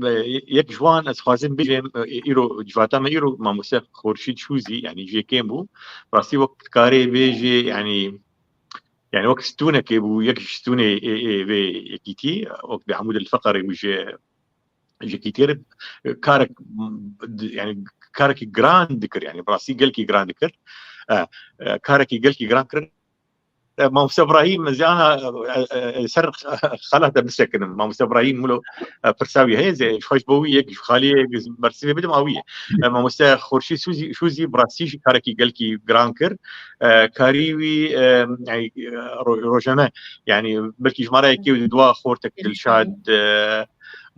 e, yek ji wan ez xwazim bêjim, e, îro, civata me îro mamoste Xurşîd Şûzî, yani jê kêm bû. Rastî wek dikarê bêjê, yani, yani wek stûnekê bû, yek ji stûnê ê, ê vê yekîtî, wek Bêhmûd El Feqerê bû ji, ji yekîtî re, e, karek, m, d-, yani karekî giran dikir, yani bi rastî gelkî giran dikir. E, e, karekî gelkî giran kirin. E, Mamoste Ibrahîm, ez ê ana, e, e, e, ser xala te bisekinim. Mamoste Ibrahîm wilo, e, pirsa wî heye, ez ê ji xwe ji bo wî yek ji xaliyê yek bersivê bidim, a wî ye. E, Mamoste Xurşîd Şûzî, Şûzî bi rastî jî karekî gelkî giran kir. E, karî wî, e, yani, e, ro-, rojane, yani belkî ji me re yekê û dua xortek Dilşad, e,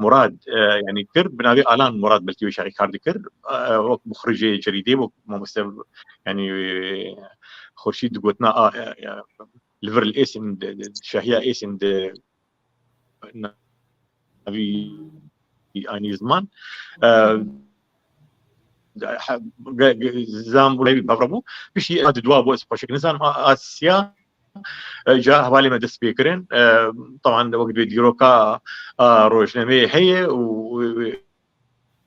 Murad, e, yanî kir, bi navê Alan Murad belkî wê şerî kar dikir. E, wek muxrijê cerîdê, wek mamoste, yanî, e, Xurşîd digotina, a, e, e, li vir li Êsên, de, de, şahiya Êsên de navî anî ziman. E, he, ge-, ge-, zam û lewî bevra bû. Piştî a di dua bû, ez xweşik nizanim, a, Asya, e, ca hevalê me dest pê kirin. E, taban wek dibê dîroka, a, rojnameyê heye û, û, û,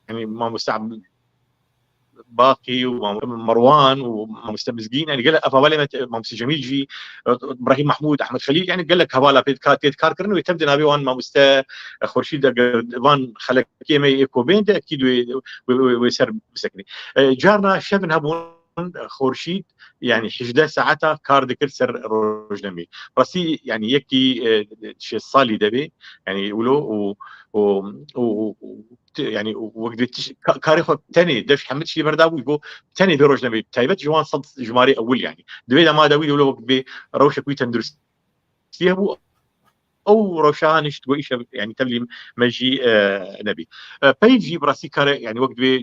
yanî mamoste Baqî û mam-, Merwan û mamoste Mizgîn, yanî gelek ev hevalê me, mamoste Cemîl jî, e, Brahîm Mahmûd, Ehmed Xelîl, yanî gelek hevala pê dika-, tê dikar kirin wê tev di navê wan mamoste, e, Xurşîd de, eger van xelekê me yê ko bên de, ekîd wê, wê, wê, wê ser bisekinî. E, carna şevin hebûn, Xurşîd, yanî hejdeh saeta kar dikir ser rojnameyê. Rastî, yanî yekî, e, şêst salî de bê, yanî wilo û, û, û, û, û, ti-, yanî wek dibê tiş-, ka-, karê xwe tenê, dev ji hemî tiştî berdabû, got, tenê vê rojnameyê, taybet ji wan sed jimarê ewil yanî. Di vê dema de wî wilo wek dibê rewşek wî tenduristî hebû. Ew rewşa nişt got, îşev, yanî tevlî me jî, e, nebî. E, peyv jî bi rastî kare, yanî wek dibê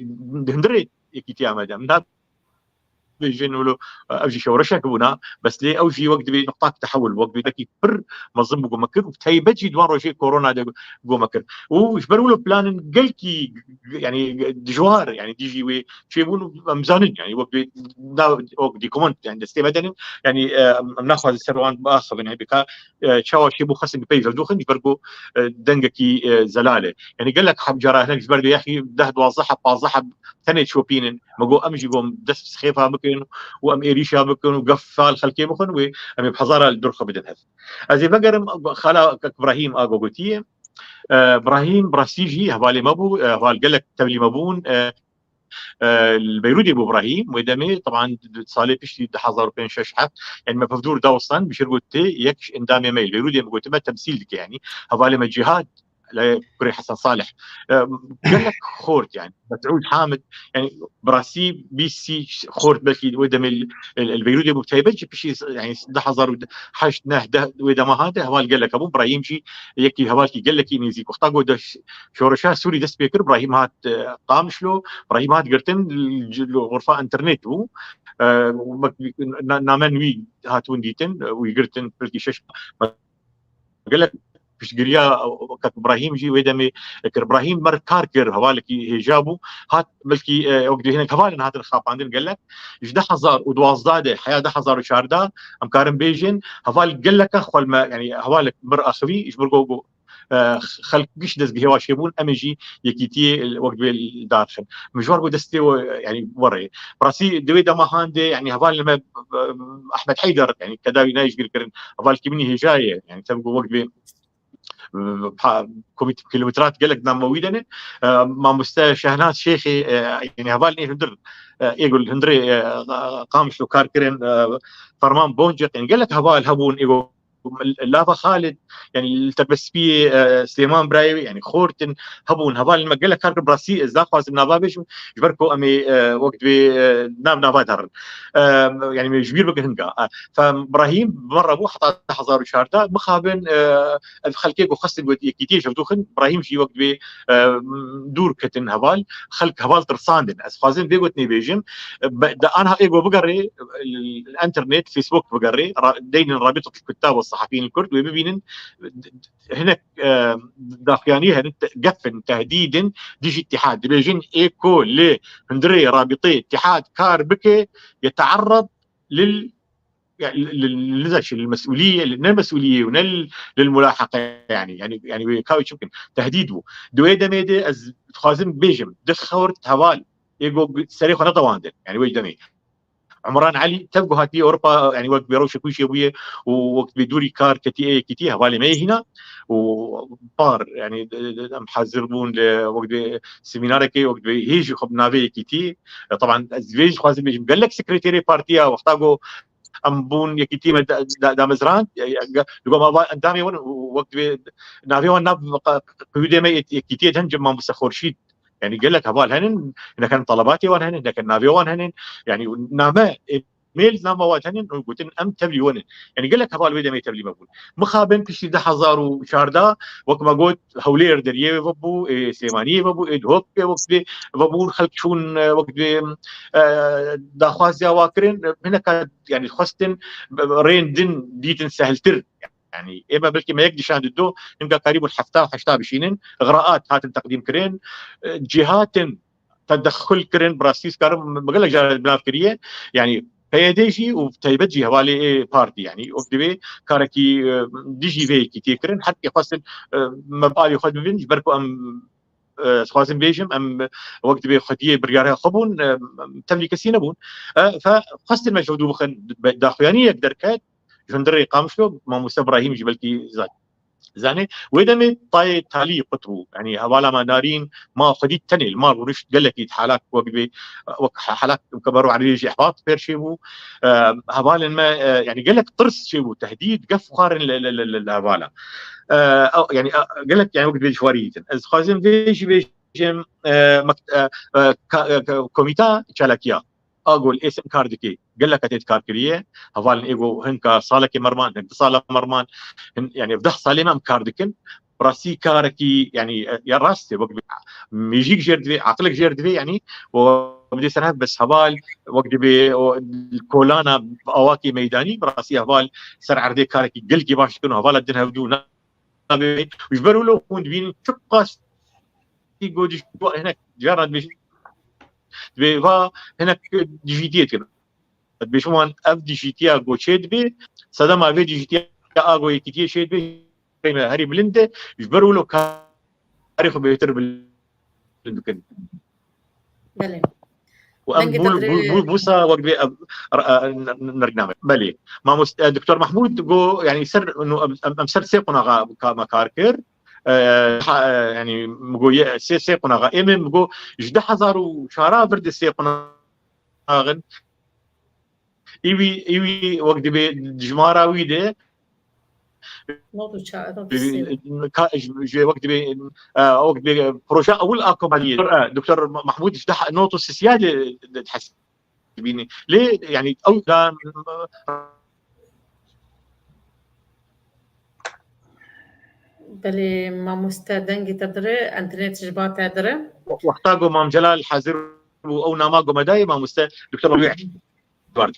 di hundirê yekîtiya me de. Em nabêjin wilo, e, ev jî şewreşek bûna, bes lê ew jî wek dibê nuqtak tehewil, wek dibê wekî pir mezin bû ku me kir û taybet jî di wan rojê korona de ku me kir. Û ji ber wilo planên gelkî, yanî dijwar, yanî dijî wê çêbûn, em zanin, yanî wek dibê na-, wek dîkomand, yanî destê me denin, yanî, e, em, em naxwazin ser wan biaxivin, hê bika, e, çawa çêbû xwestin bi peyv hevdûxin, ji ber ku, e, dengekî, e, zelal e. Yanî gelek heb cara hinek ji ber vê yexî deh, duwazdeh heb, pazdeh heb tenê çopînin. Me got, em jî got, em dest bi sixêfa bikin û em êrîşa bikin û gefa li xelkê bixwin, wê em ê bi hezara li dûr xwe bidin hev. Ez ê vegerim, xala kek Brahîm a ku gotiye. E, Brahîm bi rastî jî hevalê me bû, e, heval gelek tevlî me bûn. E, e, li Beyrûdê bû Brahîm, wê demê, teban, salê piştî du hezar û pênc şeş heft, yanî me pevdûr dawestan, bişêr got, tê yek ji endamê me, li Beyrûdê min gotime temsîl dike, yanî hevalê me Cîhad, li kurê Hesen Salih. E, gelek xort, yanî Mesûd Hamid, yanî bi rastî bîst sî xort belkî wê demê li, li, li Beyrûdê bû, taybet jî piştî, yanî du hezar û heşt neh deh wê dema hate, heval gelek hebû. Brahîm jî yekî hevalkî gelekî nêzîk. Wexta got de ş-, şoreşa Sûrî dest pê kir, Brahîm hat, e, Qamişlo, Brahîm hat girtin, li, li xurfa înternet bû. E, wek na-, namen wî hatibûn dîtin, wî girtin, belkî şeş gelek piştgiriya kek Brahîm jî wê demê kir. Brahîm mer kar kir, hevalekî hêja bû. Hat belkî, e, wek dibê hinek hevalên hatin xapandin gelek. Ji du hezar û duwazdeh de heya du hezar û çardeh em karin bêjin, heval geleka xwe li me, yanî hevalek mir axivî, ji ber ku, ku, e, xelk giş destgihê wa çêbûn, em ê jî yekîtiyê wek dibê li dar xin. Min ji wan got destê we, yanî were. Bi rastî di wê dema han de, yanî hevalên me, e, Ehmed Heyder, yanî kedawî nayê ji bîr kirin. Hevalkî min î hêja ye, yanî tev ku wek dibê, e, pa-, komît-, kilometrat gelek nam me wî de ne. E, mamoste Şehnaz Şêxê, e, yanî hevalên ê hundir, e, ê ku li hundirê, e, Qamişlo kar kirin, e, Ferman Boncuk, yanî gelek heval hebûn, ê ku Lava Xalid, yanî li Tepe Spiyê, e, Silêman birayê wê, yanî xort in, hebûn, hevalên me gelek kar kir, bi rastî ez naxwazim nava bêjim, ji ber ku em ê, e, wek dibê, e, nav nava derin. E, yanî me ji bîr bikin hinga. E, Fem Brahîm bi me re bû heta du hezar û çardeh, mixabin, e, ev xelkê ku xwestin wê yekîtiyê ji hev dû xin, Brahîm jî wek dibê, e, dûr ketin heval, xelk heval tirsandin. Ez xwazim vê gotinê bêjim, e, be-, de anha ê ku bigerê, e, li, li internet, Facebook bigerê, ra-, deynin Rabîtet Kuttab ve Sehafiyên Kurd, wê bibînin, hinek, e, daxuyanî henin, te-, gefin, tehdîdin dijî îtîhad. Dibêjin ê ku li hundirê Rabîtê Îtîhad kar bike, yeteerrad lil, ya, li, li, li, li, li mesûliyê, li ne mesûliyê û ne li, lil mulaheqe, yanî, yanî, yanî wê kawê çi bikin? Tehdîd bû. Di wê demê de ez dixwazim bêjim, di xort heval, ê ku serê xwe nedewandin, yanî wê demê. Umran Elî tev ku hatiye Ewropa, yanî wek dibê rewşek wî çêbûye û wek dibê dûrî kar ketiye yekîtiyê, hevalê me yê hîna û par, yanî, d-, d-, em hazir bûn li wek dibê semînarekê, wek dibê hê jî xwe bi navê yekîtiyê. E, teban ez vê jî dixwazim bêjim, gelek sekreterê partiya wexta ku em bûn yekîtiyê me da-, da-, damezrand, e, e, ge-, li goma va endamê wan û wek dibê navê wan nav qa-, qiyûdê me yê yekîtiyê de hin, cem mamoste Xorşîd. Yanî gelek heval henin, hinek hin telebatê wan henin, hinek hin navê wan henin. Yanî name, e, mêl nava wan henin û gotin em tevlî wan in. Yanî gelek heval wê demê tevlî me bûn. Mixabin piştî du hezar û çardeh, wek me got, Hewlêr deriyê wê vebû, ê Silêmaniyê vebû, ê Duhokê wek dibê vebûn, xelk çûn, e, wek dibê, e, daxwaziya wa kirin, hineka, yanî xwestin, e, rên din dîtin sehltir. Yanî ême belkî me yek dişand do, hinga karîbûn hefta heşta bişînin, xiraat hatin teqdîm kirin, e, cîhatin tedexul kirin, bi rastî ez karim me gelek caran bi nav kiriye. Yanî P Y D jî û taybet jî hevalê ê partî, yanî wek divê karekî, e, dijî vê yekîtiyê kirin. Her tê xwestin, e, me bi alî xwe bibin, ji ber ku em, e, ez xwazim bêjim, em wek divê xwediyê biryara xwe bûn, e, em tevlî kesî nebûn. E, fe xwestin me ji hev dû bixin, be-, daxuyanî yek derket, ji hundirê Qamişlo, mamoste Brahîm jî belkî zan-, zanê. Wê demê tayê talî qut bû. Yanî hevala me Narîn, ma xwedî tenê li mal rûnişt, gelekî halak wek divê, wek halak ke bero erê jî ehbat pêr çêbû. E, hevalên me, e, yanî gelek tirs çêbû, tehdîd, gef xwarin li, li, li, li, li hevala. E, ew, yanî, e, gelek, yanî wek divê ji xwarî dîtin. Ez dixwazim vê jî bêjim, e, mekt-, e, e, ka-, e, ka-, komîta çalakiya. Agol êsim kar dike. Gelek tê kar kiriye. Hevalên êgo hinka salekê merman, hin du sala merman, hin, yanî deh salê me em kar dikin. Rastî karekî, yanî, ya rast e, wek mêjîk jêr divê, aqilek jêr divê, yanî, û bidê ser hev, bes heval, wek dibê, o, kolana awakê meydanî, bi rastî heval ser erdê karekî gelkî baş dikin û hevala din hevdû nabê. Û ji ber wilo hûn dibînin çiqas go dij-, hinek caran dibêjin, dibê va hinek dijîtiyê dikin. Dibêjin wan ev dijîtiya go çê dibê, sedema vê dijîtiya a go yekîtiyê çê dibê, me herî bilind e, ji ber wilo karê xwe bêhtir bilind bikin. Belê. Û em Dengê bû, te bû, dirê- bû, bûsa wek dibê ev, r-, e, n-, n-, nirgnamek. Belê. Mamoste, e, Doktor Mahmûd go, yanî ser, no, em, em, em ser sê qonaxa ka-, me kar kir. E, ha, e, yanî, mi go ye, sê, sê qonaxa. Ê min mi go, ji du hezar û çar a vir di sê qonaxin. Î wî, î wî wek dibê dijmara wî de Not û çar, not û sê. Ka-, ji, ji wek dibê, e, wek dibê proje ewil a kompaniyê. E, Doktor Mahmûd ji deh not û sisiya de, de dihesibîne. Lê, yanî, ew da Belê mamoste, dengê te dire, enternet ji ba te dire. Wexta ku Mam Celal hazir bû, ew nama ku me dayê mamoste Doktor Rabiû.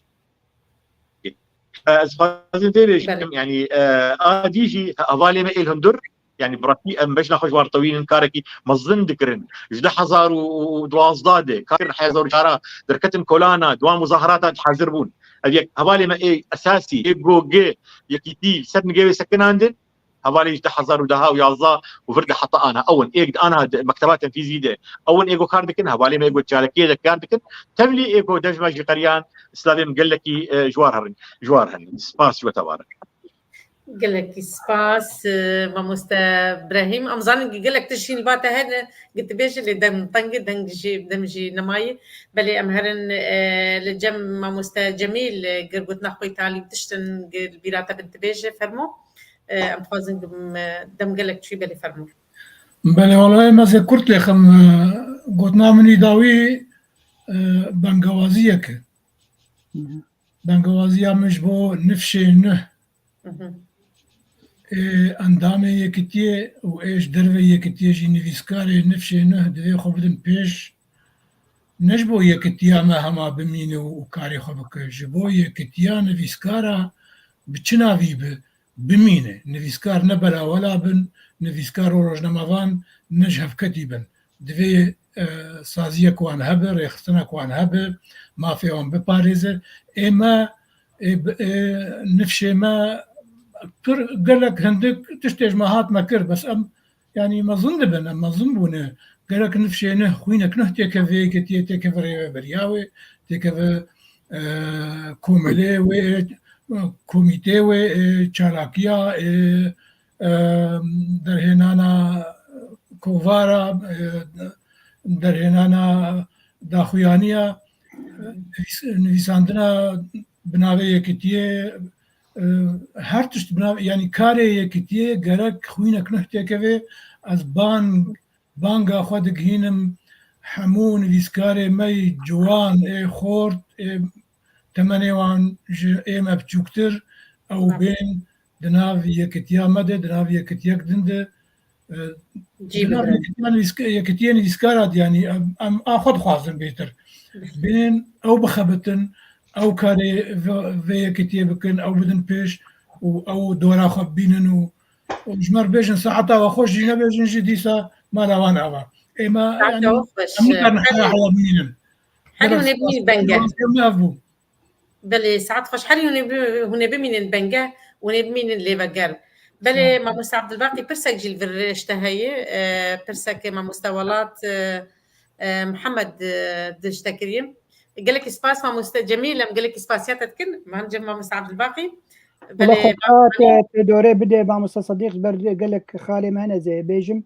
Ez dixwazim vê bêjim, Belê. Yanî, e, a dî jî hevalê me êl hundir, yanî bi rastî em bejna xwe ji wan re tewînin, karekî mezin dikirin. Ji du hezar û duwazdeh de, kar kirin hezar û çar a derketin kolana, di wan muzaherata de hazir bûn. Ev yek hevalê me ê esasî, ê gogê yekîtî ser nigê wê sekinandin, hevalê ji du hezar û deh û yazdeh û vir de heta ana. Ew in, êk di ana de, mekteba tenfîzî de. Ew in ê ku kar dikin, hevalê me ê ku çalakiyê de kar dikin. Tevlî ê ku dejma jî qeriyan, slavê min gelekî, e, ji war herin, ji war herin. Spas ji we tebar. Gelekî spas, e, mamoste Brahîm. Em zanin gelek tişt jî li ba te hene, gi tu bêjî lê dem teng e, deng jî, dem jî nemayî. Belê em herin, e, li cem mamoste Cemîl, e, gir gotina xwe talî tiştin gi li bîra te bin tu bêje, fermo. E, em dixwazin dem, e, dem gelek çûyî, belê fermo. Belê, wala em ez ê kurt lêxim, e, gotina min î dawî, e, bengewaziyek e. Hı hı. Bengewaziya min ji bo nifşê nuh. Hı hı. Ê endamê yekitiyê û ê ji dervê yekitiyê jî nivîskarê nifşê nuh divê xwe bidin pêş. Ne ji bo yekitiya me hema bimîne û, û karê xwe bike. Ji bo yekitiya nivîskara bi çi navî bi, bimîne. Nivîskar ne belawela bin, nivîskar û rojnamevan ne ji hevketî bin. Divê, e, saziyek wan hebe, rêxistinek wan hebe, mafê wan biparêze. Ê me, ê bi-, ê nifşê me pir gelek hindik tiştê ji me hat me kir, bes em, yanî mezin dibin, em mezin bûne. Gerek nifşê nuh, xwînek nuh têkeve vê yekitiyê, têkeve rêveberiya wê, têkeve, e, komelê wê, e, komîtê wê, e, çalakiya, e, e, derhênana kovara, e, derhênana daxuyaniya, e, nivîs-, nivîsandina bi navê yekitiyê, e, her tişt bi nav-, yanî karê yekitiyê gerek xwînek nuh têkeve. Ez bang, banga xwe digihînim hemû nivîskarê me yê ciwan, ê xort, ê temenê wan ji ême biçûktir, ew bên di nav yekitiya me de, di nav yekitiyek din de, e, di nav yekitiya nivîsk-, yekitiyê nivîskara de, yanî em, em a xwe dixwazin bêtir. Bên ew bixebitin, ew karê vê, vê yekitiyê bikin, ew bidin pêş û ew dora xwe bibînin û, û ji me re bêjin saeta we xweş jî nebêjin jî dîsa mala wan ava. Ê me, Saeta yanî, we xweş. Em nikarin heya heya bimînin. Herî hûn ê bimînin benge. Ev bû. Belê, saet xweş. Herî hûn ê bi-, hûn ê bimînin benge, hûn ê bimînin lêvegerm. Belê, Sağ ol. Mamoste Abdulbaqî, pirsek jî li vir işte heye. E, pirsek mamoste Welat, e, e, Mihemed, e, dişte kiriye. Gelekî spas mamoste Cemîl, em gelekî spasiya te dikin. Van cem mamoste Abdulbaqî. Belê, xwe te, te dorê bide mamoste Sedîq, ber gelek xalê me hene zê bêjim.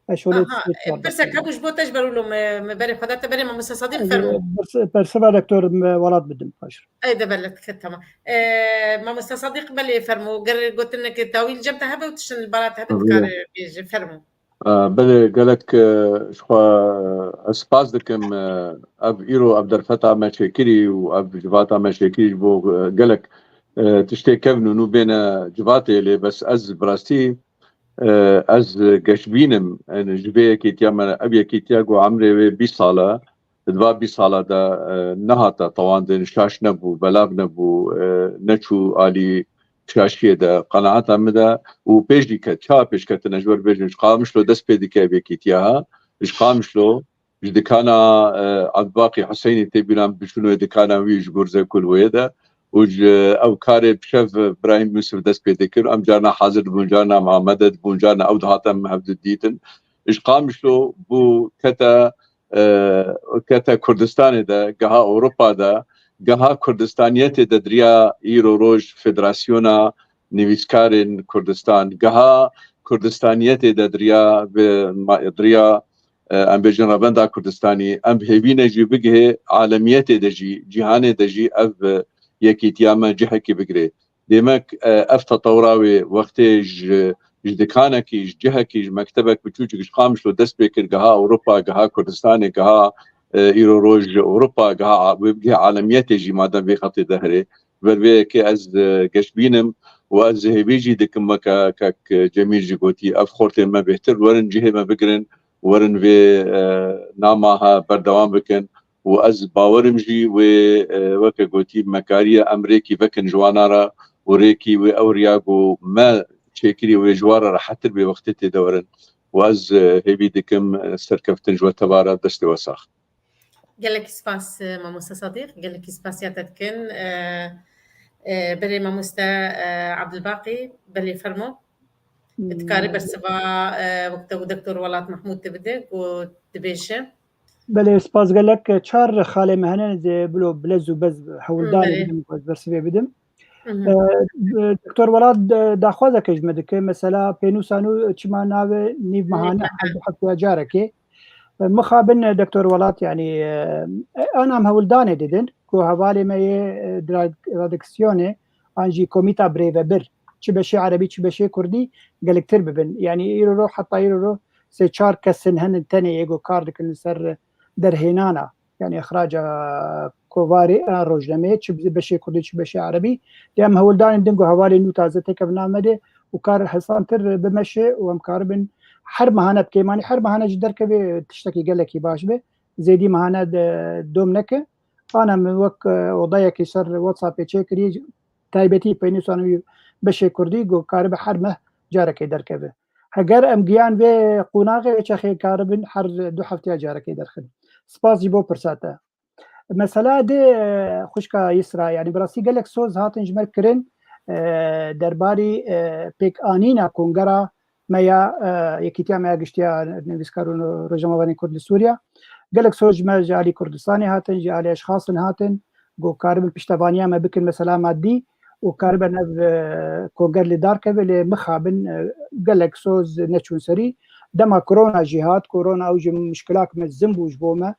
Eşolê Aha, e, pirsek hebû ji bo te ji ber wilo me, me berê xwe da te berê mamoste Sedîq fermo. Pers-, persiva doktor me Welat bidim paşr. Ey de belê dike, tamam. E, mamoste Sedîq belê fermo. Ger gotineke tawîl cem te hebe û tiştin li bala te hebe Tabii. Dikare bêje fermo. E, belê gelek, e, ji xwe, e, ez spas dikim, e, ev îro ev derfeta me çêkirî û ev civata me çêkirî ji bo, e, gelek, e, tiştê kevn û nû bêne civatê lê bes ez bi rastî E, ez geşbîn im, yani ji vê yekîtiya me, ev yekîtiya ku emrê wê bîst sal e, di va bîst sala de, e, nehate tewandin, şaş nebû, belav nebû, e, neçû alî şaşiyê de, qenaeta min de û pêş jî ket, çawa pêş ketine, ji ber bêjin, ji Qamişlo dest pê dike ev yekîtiya ha, ji Qamişlo, ji dikana, e, Abdubaqî Huseynî tê bîra min, biçûn wê dikana wî ji Gurze Kul wê de û ji ew karê bi şev Birahîm Yûsif dest pê dikir. Em carna hazir dibûn, carna Amed dibûn, carna ew dihate em hev didîtin. Ji Qamişlo bû kete, e, kete Kurdistanê de, geha Ewropa de, geha Kurdistaniyetê de diriya îro roj Federasyona Nivîskarên Kurdistan, geha Kurdistaniyetê de diriya bi ma-, diriya, e, em bêjin Revenda Kurdistanî, em hêvî ne jî bigihê alemiyetê de jî, cîhanê de jî ev, e, yekîtiya me cihekî bigirê. Demek, e, ev tetewra wê wextê ji, ji dikanekî, ji cihekî, ji mektebek biçûçik ji Qamişlo dest pê kir, geha Ewropa, geha Kurdistanê, geha, e, îro roj ji Ewropa, geha a-, wê bigihê alemiyetê jî madem vê xetê de herê. Ber vê yekê ez, e, geşbîn im û ez hêvî jî dikim weke kek Cemîl jî gotî, ev xortên me bêhtir werin cihê me bigirin, werin vê, e, nama he berdewam bikin û ez bawer im jî wê, e, weke gotî me kariye em rêkî vekin ji wana re û rêkî wê ew riya ku me çêkirî wê ji wan re rehettir bê wextê tê de werin û ez, e, hêvî dikim, e, serkeftin ji we teva re, destê we sax. Gelekî spas, e, mamoste Sadiq, gelekî spasiya te dikin. E, e, berê mamoste, e, Abdulbaqî, belê fermo. Dikare bersiva, e, wek te û Doktor Welat Mehmûd te bide, ku dibêje. Belê, spas gelek. Çar xalê me hene, ez ê bilo bilez û bez hewldanê Belê. Bidim, ku ez bersivê bidim. Mhm. E, Doktor Welat, e, daxwazeke ji me dike, mesela pênûsa nû çima navê nîv mehane, her du hefteya carekê. E, mixabin, e, Doktor Welat, yanî, e, e, anam hewldanê didin, ku hevalê me yê, e, dra-, radiksiyonê, an jî komîta birêvebir, çi beşê erebî, çi beşê kurdî, geliktir bibin. Yanî îro ro, heta îro ro sê çar kesin henin tenê yê ku kar dikin li ser derhênana, yanî îxraca kovarê, a, rojnameyê, çi beşê kurdî, çi beşê erebî. Dê em hewldanên din ku hevalên nû taze têkevin nav me de û kar hesantir bimeşe û em karibin her mehane bi kêmanî, her mehane jî derkeve tiştekî gelekî baş be. Zêdî mehane de dom neke. Ana min wek, e, odayekî ser WhatsAppê çêkirî, taybetî pênûsan wî beşê kurdî ku karibe her meh carekê derkeve. Heger em giyan vê qonaxê, vê çaxê karibin her du hefteya carekê derxin. Spas jî bo pirsa te. Mesela dê, e, xwişka Yisra, yanî bi rastî gelek soz hatin ji me kirin, e, derbarî, e, pêkanîna kongera me ya, e, Yekîtiya me ya Giştî ya Nivîskar û Rojnamevanên Kurd li Sûriya. Gelek soz ji me ji alî Kurdistanê hatin, ji alî eşxasin hatin, ku karibin piştevaniya me bikin, mesela madî, û karibe ev, e, konger li dar keve, lê mixabin, e, gelek soz neçûn serî. Dema korona jî hat, korona ew jî muşkilak mezin bû ji bo me,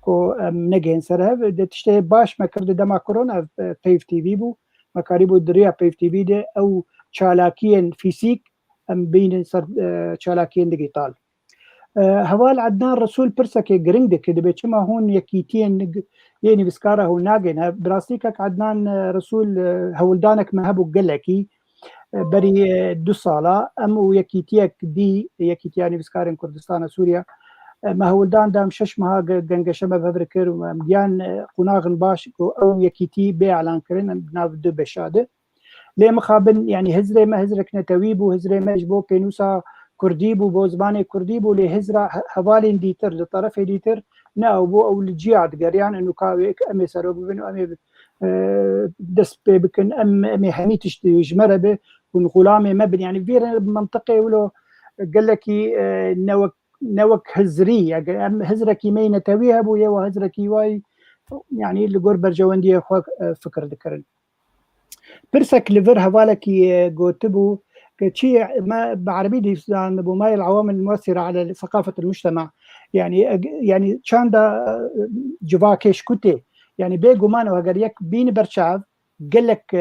ku em negihên ser hev. Di tiştê baş me kir di dema korona, ev, e, Peyv T V bû. Me karîbû di riya Peyv T V de ew çalakiyên fîzîk em bînin ser, e, çalakiyên digîtal. E, Heval Ednan Resûl pirsekê giring dike, dibe çima hûn yekîtiyên g-, yê nivîskara hûn nagêne? Bi rastî kek Ednan, e, Resûl, e, hewldanek me hebû gelekî, e, berî, e, du sala, em û yekîtiyek dî, Yekîtiya Nivîskarên Kurdistana Sûriye, e, me hewldan da, em şeş meha ge-, gengeşe me bi hev re kir û em giyan, e, qonaxin baş ku ew yekîtî bê elankirin, em di nav du beşa de. Lê mixabin, yanî hizrê me hizrek netewî bû, hizrê me ji bo pênûsa kurdî bû, bo zimanê kurdî bû, lê hizra he-, hevalên dîtir, li terefê dîtir, ne ew bû, ew li cîya digeriyan, û ka wê em ê sero bibin û em ê, e, dest pê bikin, em, em ê hemî tişt ji me re be, hûn xulamê me bin. Yanî vê re bi mentiqê wilo gelekî, e, ne wek, ne wek hizrî, ya em hizrekî me yê netewî hebû, yê wa hizrekî wayî, yanî li gor berjewendiyê xwe, e, fikir dikirin. Pirsek li vir hevalekî, e, gotibû ke çi me bi erebî dîsan bû, ما هي العوامل المؤثرة على ثقافة المجتمع؟ Yani, e, yani çanda, e, civakê ji ku tê? Yani bêguman û heger yek bîni berçav, gelek, e,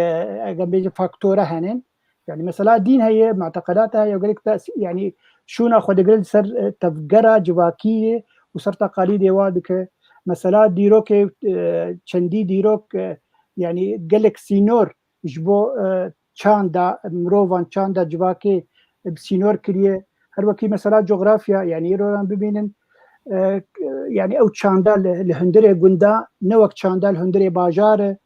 eger bêjin faktore henin. Yani mesela dîn heye, muteqedat heye, gelek tes-, yani şûna xwe digire li ser, e, tevgera civakiyê û ser taqalîdê wa dike. Mesela dîrokê, e, çendî dîrok, e, yani gelek sînor ji bo, e, çanda mirovan, çanda civakê, e, bi sînor kiriye. Her wekî mesela cografya, yani îro em bibînin, e, yani ew çanda li, li hundirê gunda, ne wek çanda li hundirê bajar e.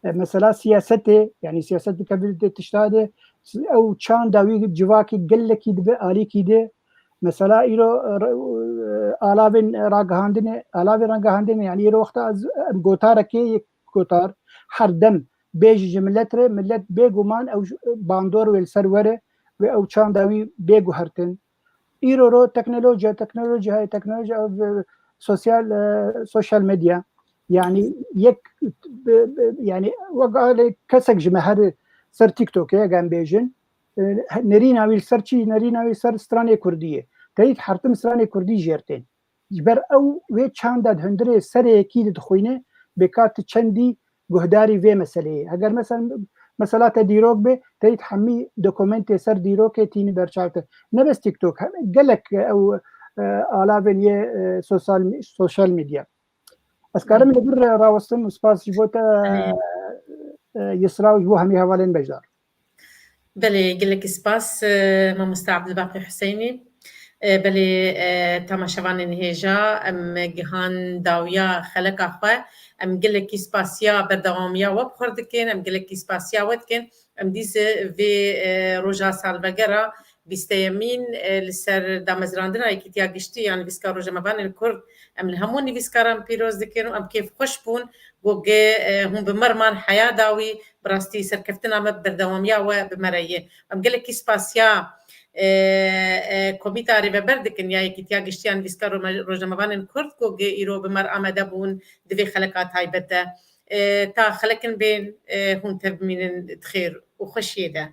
E, mesela siyasetê, yani siyaset dikeve vê tişta de, ew çanda wî civakî gelekî dibe alîkî de. Mesela îro, e, re-, e, alavên ragihandinê, alavên ragihandinê, yani îro wexta ez, em gotarekê yek gotar, her dem bêjî ji milet re, milet bêguman ew ji, bandor wê li ser were ve ew çanda wî bê guhertin. Îro ro teknolojiya, teknolojiya heye, teknolojiya ev, e, sosyal, e, sosyal medya. Yani yek, bi, bi, yani wek alê kesek ji me here ser TikTokê, eger em bêjin, e, nerîna wî li ser çi? Nerîna wî ser stranê kurdî ye. Teyîd hertim stranê kurdî jêr tên. Ji ber ew wê çanda di hundirê serê yekî de dixwîne, bêka tu çendî guhdarî vê meseleyê. Eger mesela, mesela te dîrok be, te yî hemî dokumentê ser dîrokê tînî berçav te. Ne bes TikTok, hem gelek ew, e, alavên yê, e, sosyal, sosyal medya. Ez karim li vir rawestim û spas ji bo te, e, Yisra û ji bo hemî hevalên beşdar. Belê, gelekî spas, e, mamoste Abdulbaqî Huseynî. E, belê, e, temaşevanên hêja, em gihan dawiya xeleka xwe. Em gelekî spasiya berdewamiya we bi xwe dikin, em gelekî spasiya we dikin. Em dîse vê, e, roja salvegera bîsteyemîn, e, li ser damezrandina Yekîtiya Giştî ya Nivîskar Rojnamevanên Kurd, em li hemû nivîskaran pîroz dikin û em kêfxweş bûn ku ge, e, hûn bi me re man heya dawî. Bi rastî serkeftina me bi berdewamiya we bi me re ye. Em gelekî spasiya, e, e, Komîta Rêveber dikin ya Yekîtiya Giştî ya Nivîskar Rome-, Rojnamevanên Kurd ku ge îro bi me re amade bûn di vê xeleka taybet de. E, ta xelekin bên, e, hûn tev bimînin di xêr û xweşiyê de.